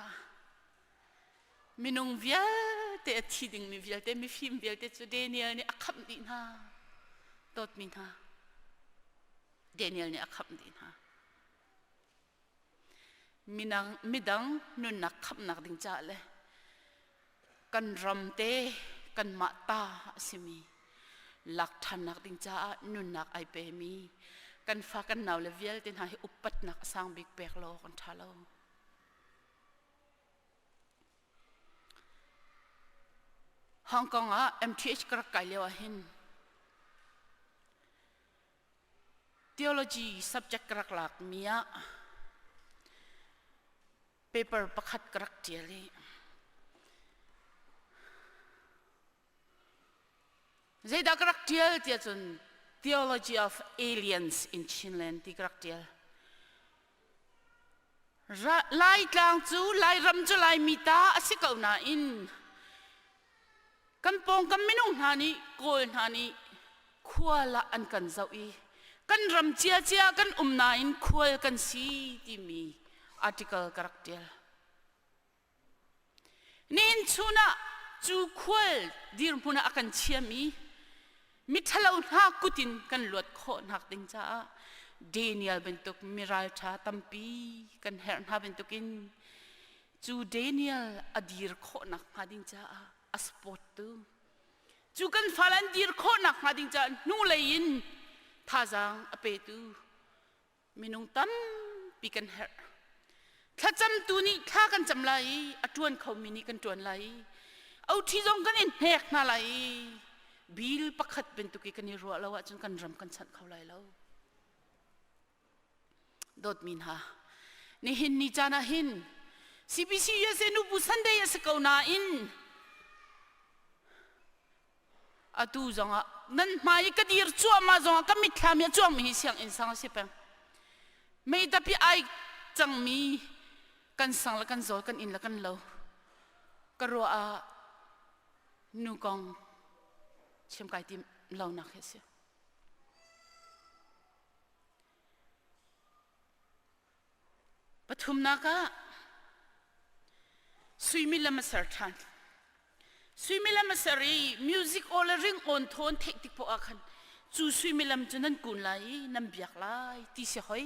minung vialte a thi dingmi vialte mifim vialte cu Daniel nih a khamh dih hna. Dawtmi hna Daniel nih a khamh dih hna. Minang, midang nunnak khamhnak ding caah le kan ram te kanmah ta a simi lak ṭhannak ding caah nunnak ai pemi kan fa kan nau le vialte hna hi upatnak a sang bik pek law kan ṭha lo. Hong Kong ah MTH ka rak kai lio ah hin Theology subject ka rak lakmi ah paper pakhat ka rak ṭial i zeidah ka rak ṭial tiah cun Theology of Aliens in Chinland ti ka rak ṭial. Laitlang cu Lairam cu Laimi ta a si ko nain Kan pawngkam minung hna nih Kawl hna nih khual ah an kan zoh i kan ram ciacia kan um nain khual kan si timi article ka rak ṭial. Nihin chun ah cu khual dirhmun ah a kan chiami miṭhalo hna kut in kan luat khawh nak ding caah Daniel bantuk miralṭha tampi kan herh hna bantukin Cu Daniel a dir khawhnak hnga ding caah a support tu cu kan fale an dir khawhnak hnga ding caah hnulei in thazaang a petu minung tampi kan herh. Thlacamtu nih thla kan cam lai i a ṭuan khomi nih kan ṭuan lai i oṭhi zong kan in hnek hna lai i bil pakhat bantuk i kan i ruah lo ahcun kan ram kan chanh kho lai lo. Dawtmi hna, nihin ni caan ah hin CBC USA nubu Sunday a si ko nain atu zongah nan hmai i ka dir cuahmah zongah ka mitthlam i a cuangmi hi sianginn sang a si peng. Meidap i ai cangmi kan sang le kan zawl kan inn le kan lo ka ruah ah nu kong chim kai tim lo nak hi a si. Pathumnak ah suimilam a ser ṭhan. Suimilam a ser i music aw le ringawn thawn theih tik poah ah khan cu suimilam cu nan kun lai i nan biak lai ti si hoi.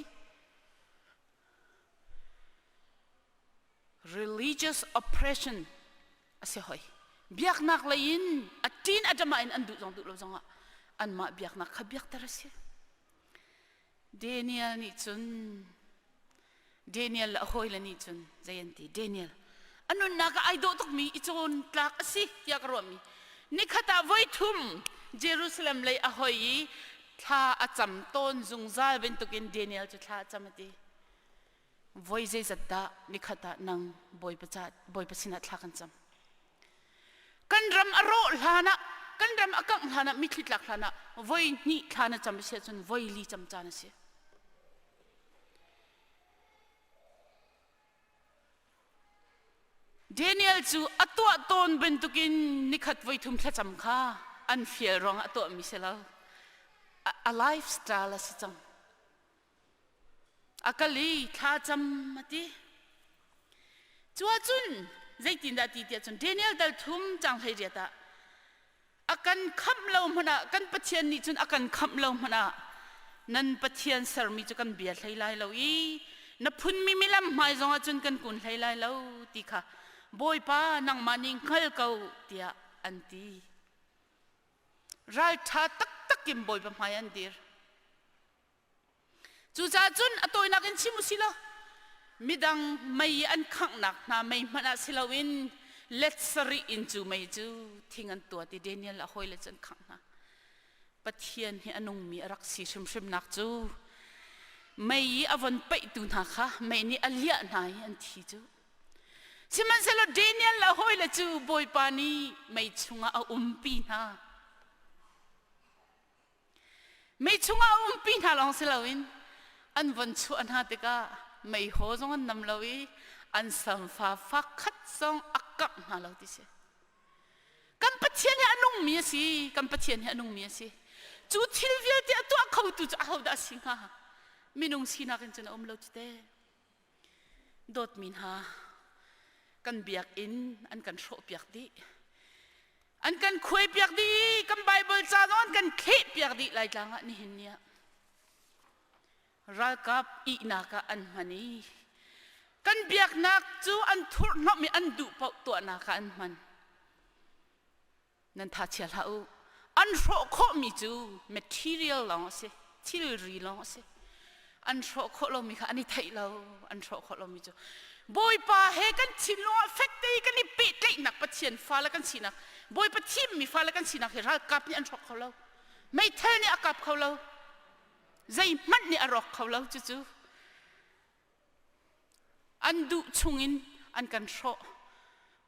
Religious oppression a si hoi. Biaknak lei in a ṭin a ṭama in an duh zong duh lo zongah anmah biaknak kha biakter a si. Daniel nih cun Daniel le a hawile nih cun zei an ti Daniel a nunnak ah ai dawh tukmi i cawn tlak a si tiah ka ruahmi nikhat ah voi thum Jerusalem lei a hoi i thla a cam tawn zungzal bantukin Daniel cu thla a cam a ti voi zeizat dah nikhat ah nang Bawipa ca Bawipa sinah thla kan cam Kan ram a rawh hlan ah, kan ram a kangh hlan ah, mitthli tlak hlan ah voi hnih thla na cam a si ahcun voi li cam caan a si. Daniel cu a tuah tawn bantukin nikhat voi thum thlacam kha an fial ruangah a tuahmi si lo. A, a lifestyle a si cang. A kal i thlacam a ti. Cu ahcun zeitindah ti tiah cun Daniel dal thum cang 18 ah a kan khamh lo hmanh ah kan Pathian nih cun a kan khamh lo hmanh ah nan Pathian sermi cu kan bia hlei lai lo i na phunmi milam hmai zongah cun kan kun hlei lai lo ti kha Bawipa nangmah nih hngal ko tiah an ti. Ralṭha taktak in Bawipa hmai an dir. Cucaah cun a tawinak in chim u si law midang mei an khanghnak hna mei hmanh ah si loin let sarih in cu mei cu thing an tuat i Daniel a hawile cu an khangh hna. Pathian hi a nungmi a rak si hrimhrimnak cu mei i a von peihtu hna kha mei nih a liah hna i an thi cu. Sihmanhsehlaw Daniel a hawile cu Bawipa nih mei chungah a umpi hna. Mi chungah a umpi hna lawng si loin an von chuah hna tikah Meihaw zong an nam lo i an samfa fak khat zong a kangh hna lo ti si. Kan Pathian hi a nungmi a si. Kan Pathian hi a nungmi a si. Cu thil vialte a tuah khotu cu ahodah a si hnga? Minung sinak in cun a um lo cu te. Dawtmi hna, kan biakinn an kan hrawhpiak dih. An kan khuaipiak dih, kan Bible ca zong an kan thlehpiak dih Laitlang ah nihin ni ah. Ralkap ihnak ah an hman i kan biaknak cu an thurhhnawmh i an duh paoh tuahnak ah an hman. Nan tha chia hlah u. An hrawh khawhmi cu material lawng a si, thilri lawng a si. An hrawh khawh lomi kha an i theih lo, an hrawh khawh lomi cu. Bawipa he kan thinlung ah fek te kan i pehtlaihnak Pathian fale kan sinak, Bawipa thimmi fale kan sinak hi ralkap nih an hrawk kho lo. Meithal nih a kap kho lo. Zeihmanh nih a rawk kho lo cucu. An duh chungin an kan hrawh.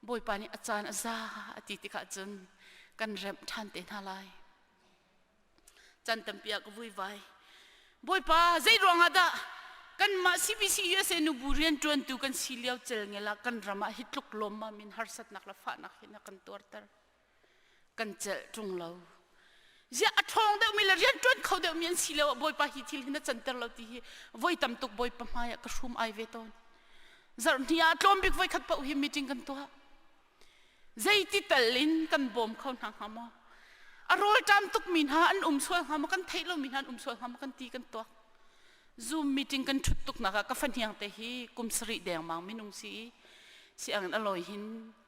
Bawipa nih a caan a za a ti tikah cun kan remh ṭhan te hna lai. Caan tampi ah ka vuivai. Bawipa, zei ruangah dah kanmah CBC USA nubu rianṭuantu kan si lio celngel ah kan ram ah hi tluk lawmmam in harsatnak le fahnak hin a kan tuarter. Kan celh ṭung lo. Ziah a ṭhawng deuhmi le rianṭuan kho deuhmi an si lio ah Bawipa hi thil hi na canter lo ti hi voi tam tuk Bawipa hmai ah ka hrum ai ve tawn. Zarh hnih ah tlawm bik voi khat paoh hi meeting kan tuah. Zeiti tal in kan bawm kho hna hnga maw? A rawlṭam tukmi hna an um sual hnga maw? Kan theih lomi hna an um sual hnga maw? Kan ti kan tuak. Zoom meeting kan ṭhut tuknak ah ka fahniang te hi kum sarih dengmang minung si i sianginn a lawi hin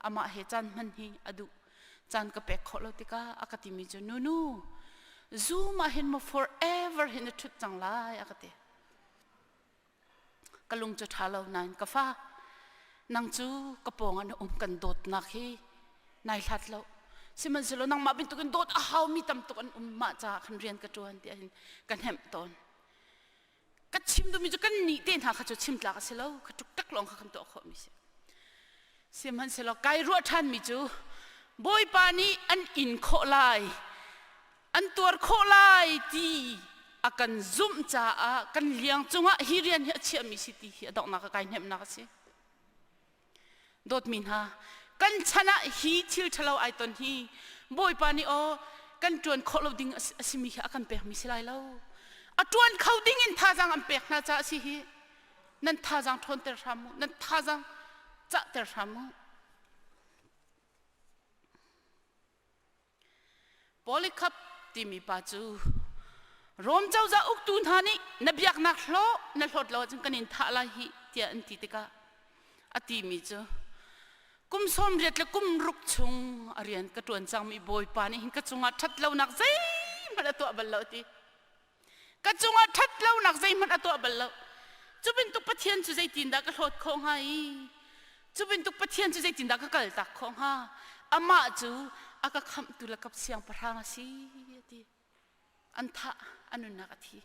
amah he caan hman hi a duh. Caan ka pek khawh lo tikah a ka timi cu nunu Zoom ah hin maw forever hin na ṭhut cang lai a ka ti. Ka lung cu ṭha lo nain ka fa nang cu ka pawng ah na um kan dawtnak hi nai hlat lo sihmanhsehlaw nangmah bantukin dawt a haumi tam tuk an um mah caah khan rian ka ṭuan tiah hin ka hnemh tawn ka chim duhmi cu kan nih te hna kha cu chim tlak a si lo kha ṭukṭak lawng kha kan tuah khawhmi si sihmanhsehlaw kai ruah ṭhanmi cu Bawipa nih an in khawh lai an tuar khawh lai ti a kan zumh caah kan liang cungah hi rian hi a chiahmi si ti hi a donghnak a kai hnemhnak a si. Dawtmi hna, kan chan ah hi thil ṭhalo ai ton hi Bawipa nih aw kan ṭuan khawh lo ding a simi hi a kan pekmi si lai lo. A ṭuan kho ding in thazaang an pek hna caah a si hi. Nan thazaang ṭhawnter hram u, nan thazaang cahter hram u. Polycarp timi pa cu Rom cozah uktu hna nih na biaknak hlawh na hlawt lo ahcun kan in thah lai hih tiah an ti tikah a timi cu kum 80 le kum ruk chung a rian ka ṭuan cangmi Bawipa nih hin ka cungah ṭhat lonak zeihmanh a tuah bal lo a ti. Ka cungah ṭhat lonak zeihmanh a tuah bal lo. Cu bantuk Pathian cu zeitindah ka hlawt khawh hnga i cu bantuk Pathian cu zeitindah ka kaltak khawh hnga? Amah cu a ka khamhtu le ka siangpahrang a si a ti. An thah, a nunnak a thi.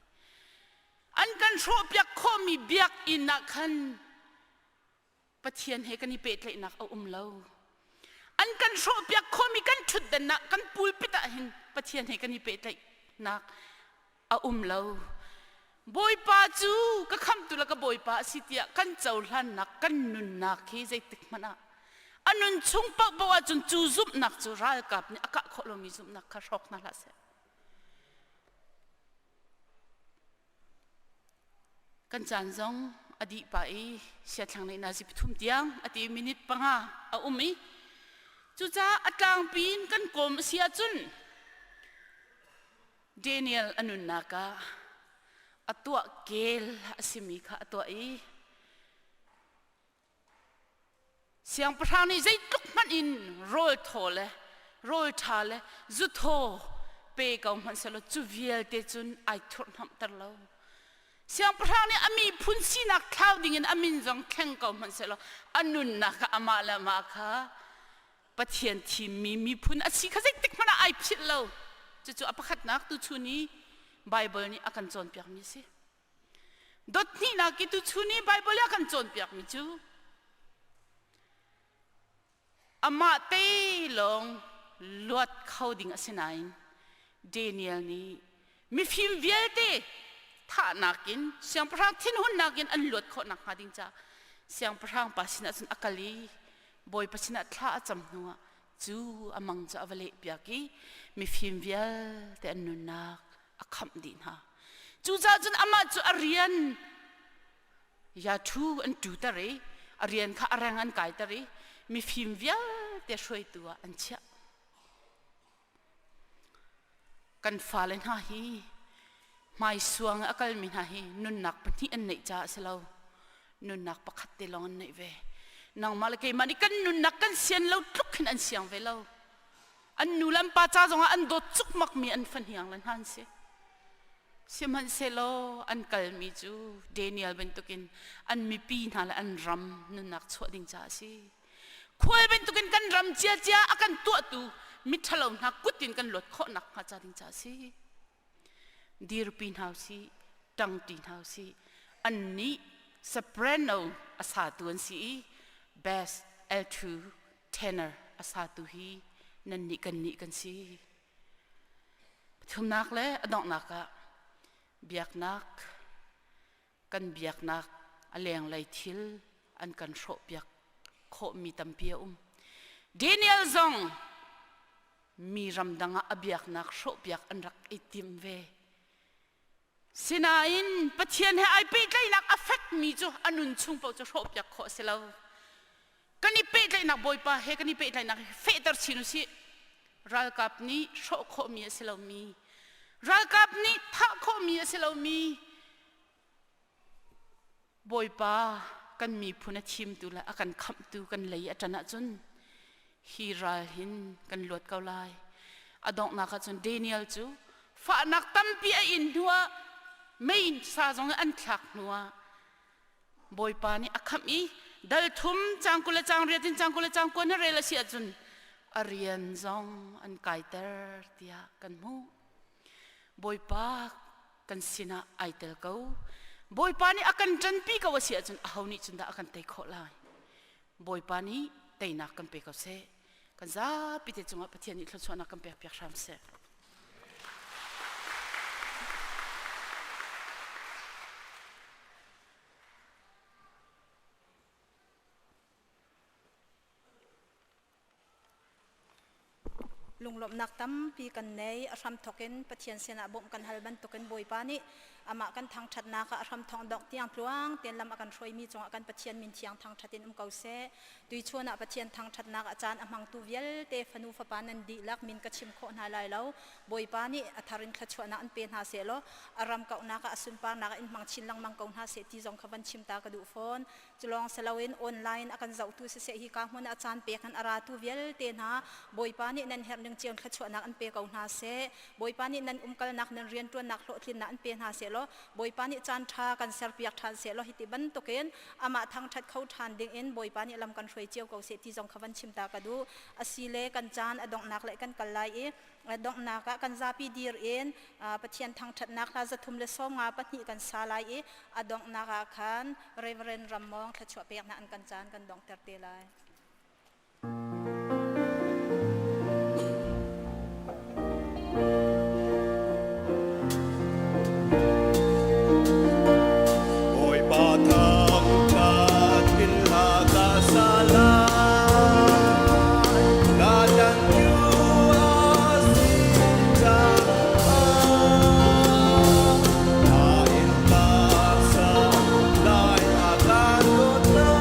An kan hrawhpiak khawhmi biakinn ah khan Pathian he kan i pehtlaihnak a um lo. An kan hrawhpiak khawhmi kan ṭhutdan ah kan pulpit ah hin Pathian he kan i pehtlaihnak a um lo. Bawipa cu ka khamtu le ka Bawipa a si tiah kan cohlannak kan nunnak hi zeitik hmanh ah a nun chung paohpaoh ahcun cu zumhnak cu ralkap nih a kah khawh lomi zumhnak kha hrawk hna hlah seh. Kan caan zong a dih pah i siathlang nih nazi pathum tiang a ti minute panga a um i cucaah a tlangpi in kan kawm a si ahcun Daniel a nunnak ah a tuah kel a simi kha a tuah i Siangpahrang nih zeitluk hmanh in rawl thaw le rawl ṭha le zu thaw pe ko hmanh sehlaw cu vialte cun ai thurhhnawmhter lo. Siangpahrang nih a miphun sinak thlau dingin a min zong thleng ko hmanh sehlaw a nunnak ah amah le amah kha Pathian thimmi miphun a si kha zeitik hmanh ah ai philh lo. Cucu a pakhatnak tuchun i Baibal nih a kan cawnpiakmi a si. Dot hnihnak i tuchun i Baibal a kan cawnpiakmi cu amah te lawng luat kho ding a si nain Daniel nih mifim vialte Thahnak in siangpahrang thinhunnak in an luat khawh nakhnga ding caah siangpahrang pa sinah cun a kal i Bawipa sinah thla a cam hnuah cu a mang cu a va lehpiak i mifim vialte an nunnak a khamh dih hna. Cucaah cun amah cu a rian ya thu an ṭuter i a rian kha a reng an kaiter i mifim vialte hruaitu ah an chiah. Kan fale hna hi hmaisuang a kalmi hna hi nunnak pahnih an neih caah a si lo. Nunnak pakhat te lawng an neih ve. Nangmah le keimah nih kan nunnak kan sian lo tluk hin an siang ve lo. An nu le an pa ca zongah an dawt cukmakmi an fahniang le hna an si. Sihmanhsehlaw an kalmi cu Daniel bantukin an mipi hna le an ram nunnak chuah ding caah a si. Khual bantukin kan ram ciacia a kan tuahtu miṭhalo hna kut in kan luat khawh nakhnga ca ding caah a si. Dirpi hna usih, ṭangṭi hna usih. Annih soprano a satu an si i bass, alto, tenor a satu hi nannih kannih kan si. Pathumnak le a donghnak ah biaknak kan biaknak a lenglei thil an kan hrawhpiak khawhmi tampi a um. Daniel zong mi ramdang ah a biaknak hrawhpiak an rak i tim ve. Sinain Pathian he ai pehtlaihnak a fekmi cu a nun chung paoh cu hrawhpiak khawh a si lo. Kan i pehtlaihnak Bawipa he kan i pehtlaihnak hi fehter chin usih. Ralkap nih hrawh khawhmi a si lomi, ralkap nih thah khawhmi a si lomi, Bawipa kan miphun a thimtu le a kan khamhtu kan lei a ṭan ahcun hi ral hin kan luat ko lai. A donghnak ahcun Daniel cu fahnak tampi a in hnuah mei sa zong in an thlak hnuah Bawipa nih a khamh i dal thum cang 20 le cang riat in cang 20 le cang kua na rel a si ahcun a rian zong an kaiter tiah kan hmuh. Bawipa kan sinah ai tel ko. Bawipa nih a kan ṭanpi ko a si ahcun aho nih cun dah a kan tei khawh lai? Bawipa nih teinak kan pe ko seh. Kan zapi te cungah Pathian nih thluachuahnak kan pekpiak hram seh. Lunglawmhnak tampi kan nei. A hramthawk in Pathian sinah bawmh kan hal bantukin Bawipa nih amah kan thangṭhatnak ah a hramthawk dongh tiang tluang tein lam a kan hruaimi cungah kan Pathian min thiang thangṭhat in um ko seh. Tuichun ah Pathian thangṭhatnak ah caan a hmangtu vialte fanu fapa nan dihlak min ka chim khawh hna lai lo. Bawipa nih a thar in thluachuahnak an pe hna sehlaw a ram kauhnak ah a sunparnak ah in hmang chin lengmang ko hna seh ti zong kha van chim ta ka duh fawn. Culawng siloin online a kan zohtu siseh hika hmun ah caan pek in a ratu vialte hna Bawipa nih nan herh ning cio in thluachuahnak an pe ko hna seh. Bawipa nih nan umkalnak nan rianṭuannak hlawhtlinnak an pe hna seh law Bawipa nih caan ṭha kan serpiak ṭhan seh law hiti bantukin amah thangṭhat kho ṭhan ding in Bawipa nih lam kan hruai cio ko seh ti zong kha van chim ta ka duh. Asile kan caan a donghnak le kan kal lai i donghnak ah kan zapi dir in Pathian thangṭhatnak hla 354 kan sa lai i a donghnak ah khan Reverend Rammawng thluachuah peknak an kan caan kan donghter te lai. Bawipa thangṭhat in hla ka sa lai, ka tlantu a si caah. Hla in ka sa lai a ka dawtnak.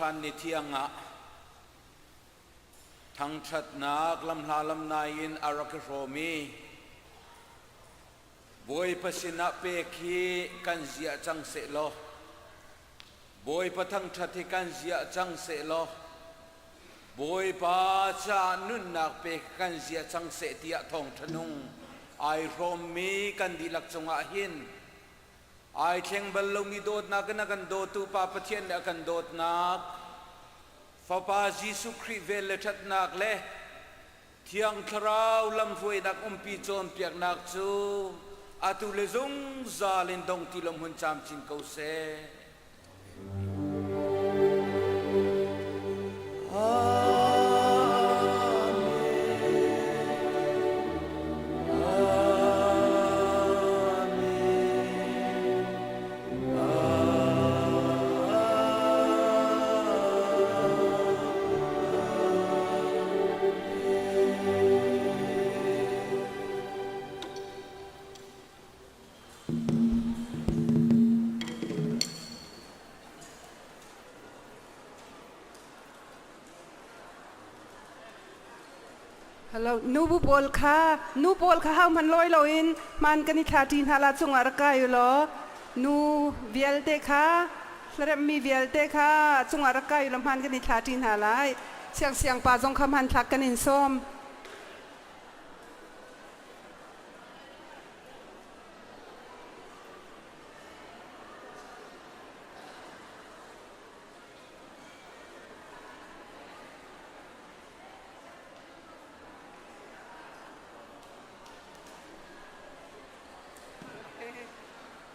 Thawhṭhan ni thiang ah thangṭhatnak lamhla lamnai in a rak i hrawm i Bawipa sinah pek hi kan ziah cang sehlaw Bawipa thangṭhat hi kan ziah cang sehlaw Bawipa caah nunnak pek kan ziah cang seh tiah thawngṭha nung ai hrawmmi kan dihlak cungah hin ai thleng bal lomi dawtnak in a kan dawtu Pa Pathian le a kan dawtnak Fapa Jesuh Khrih vel le ṭhatnak le Thiang Thlarau lamhruainak umpi cawnpiaknak cu atu le zungzal in dong ti lo hmun camcin ko seh. Hello, nu pawl kha nu pawl kha hau hman loi loin hman kan i thla ṭi hna la cungah rak kai u law nu vialte kha hlaremmi vialte kha cungah rak kai u law hman kan i thla ṭi hna lai. Siangsiang pa zong kha hmanthlak kan in sawm.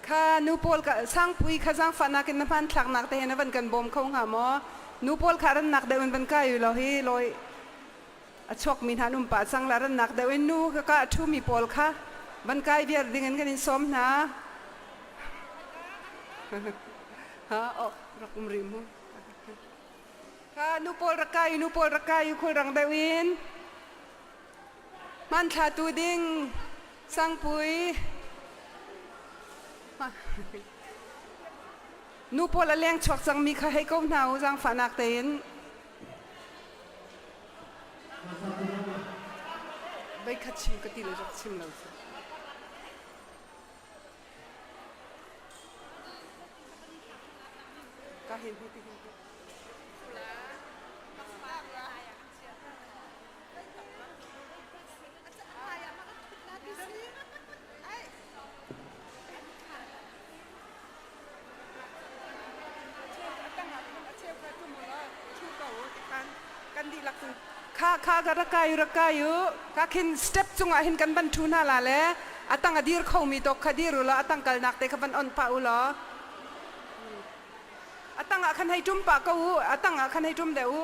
Kha nu pawl ka sangpui kha zaangfahnak in na hmanthlaknak te he na van kan bawm kho hnga maw? Nu pawl kha rannak deuh in van kai u law hi lawi a chuakmi hna an um pah cang la rannak deuh in nu ka ka ṭhumi pawl kha van kai viar ding in kan in sawm hna. Ha oh rak um rih mu. Kha nu pawl rak kai u nu pawl rak kai u khulrang deuh in. Hmanthlatu ding Sangpui nu pawl a leng chuak cangmi kha hei ko hna u zaangfahnak tein. Veikhat chim ka ti le rak chim lo cu. Ka hin hi ti hin. Kha kha ka rak kai u rak kai u ka khin step cungah hin kan van ṭhu hna la le a tang a dir khomi tawk kha dir u law a tang kalnak te kha van on pah u law a tang ah khan hei ṭum pah ko u a tang ah khan hei ṭum deuh u.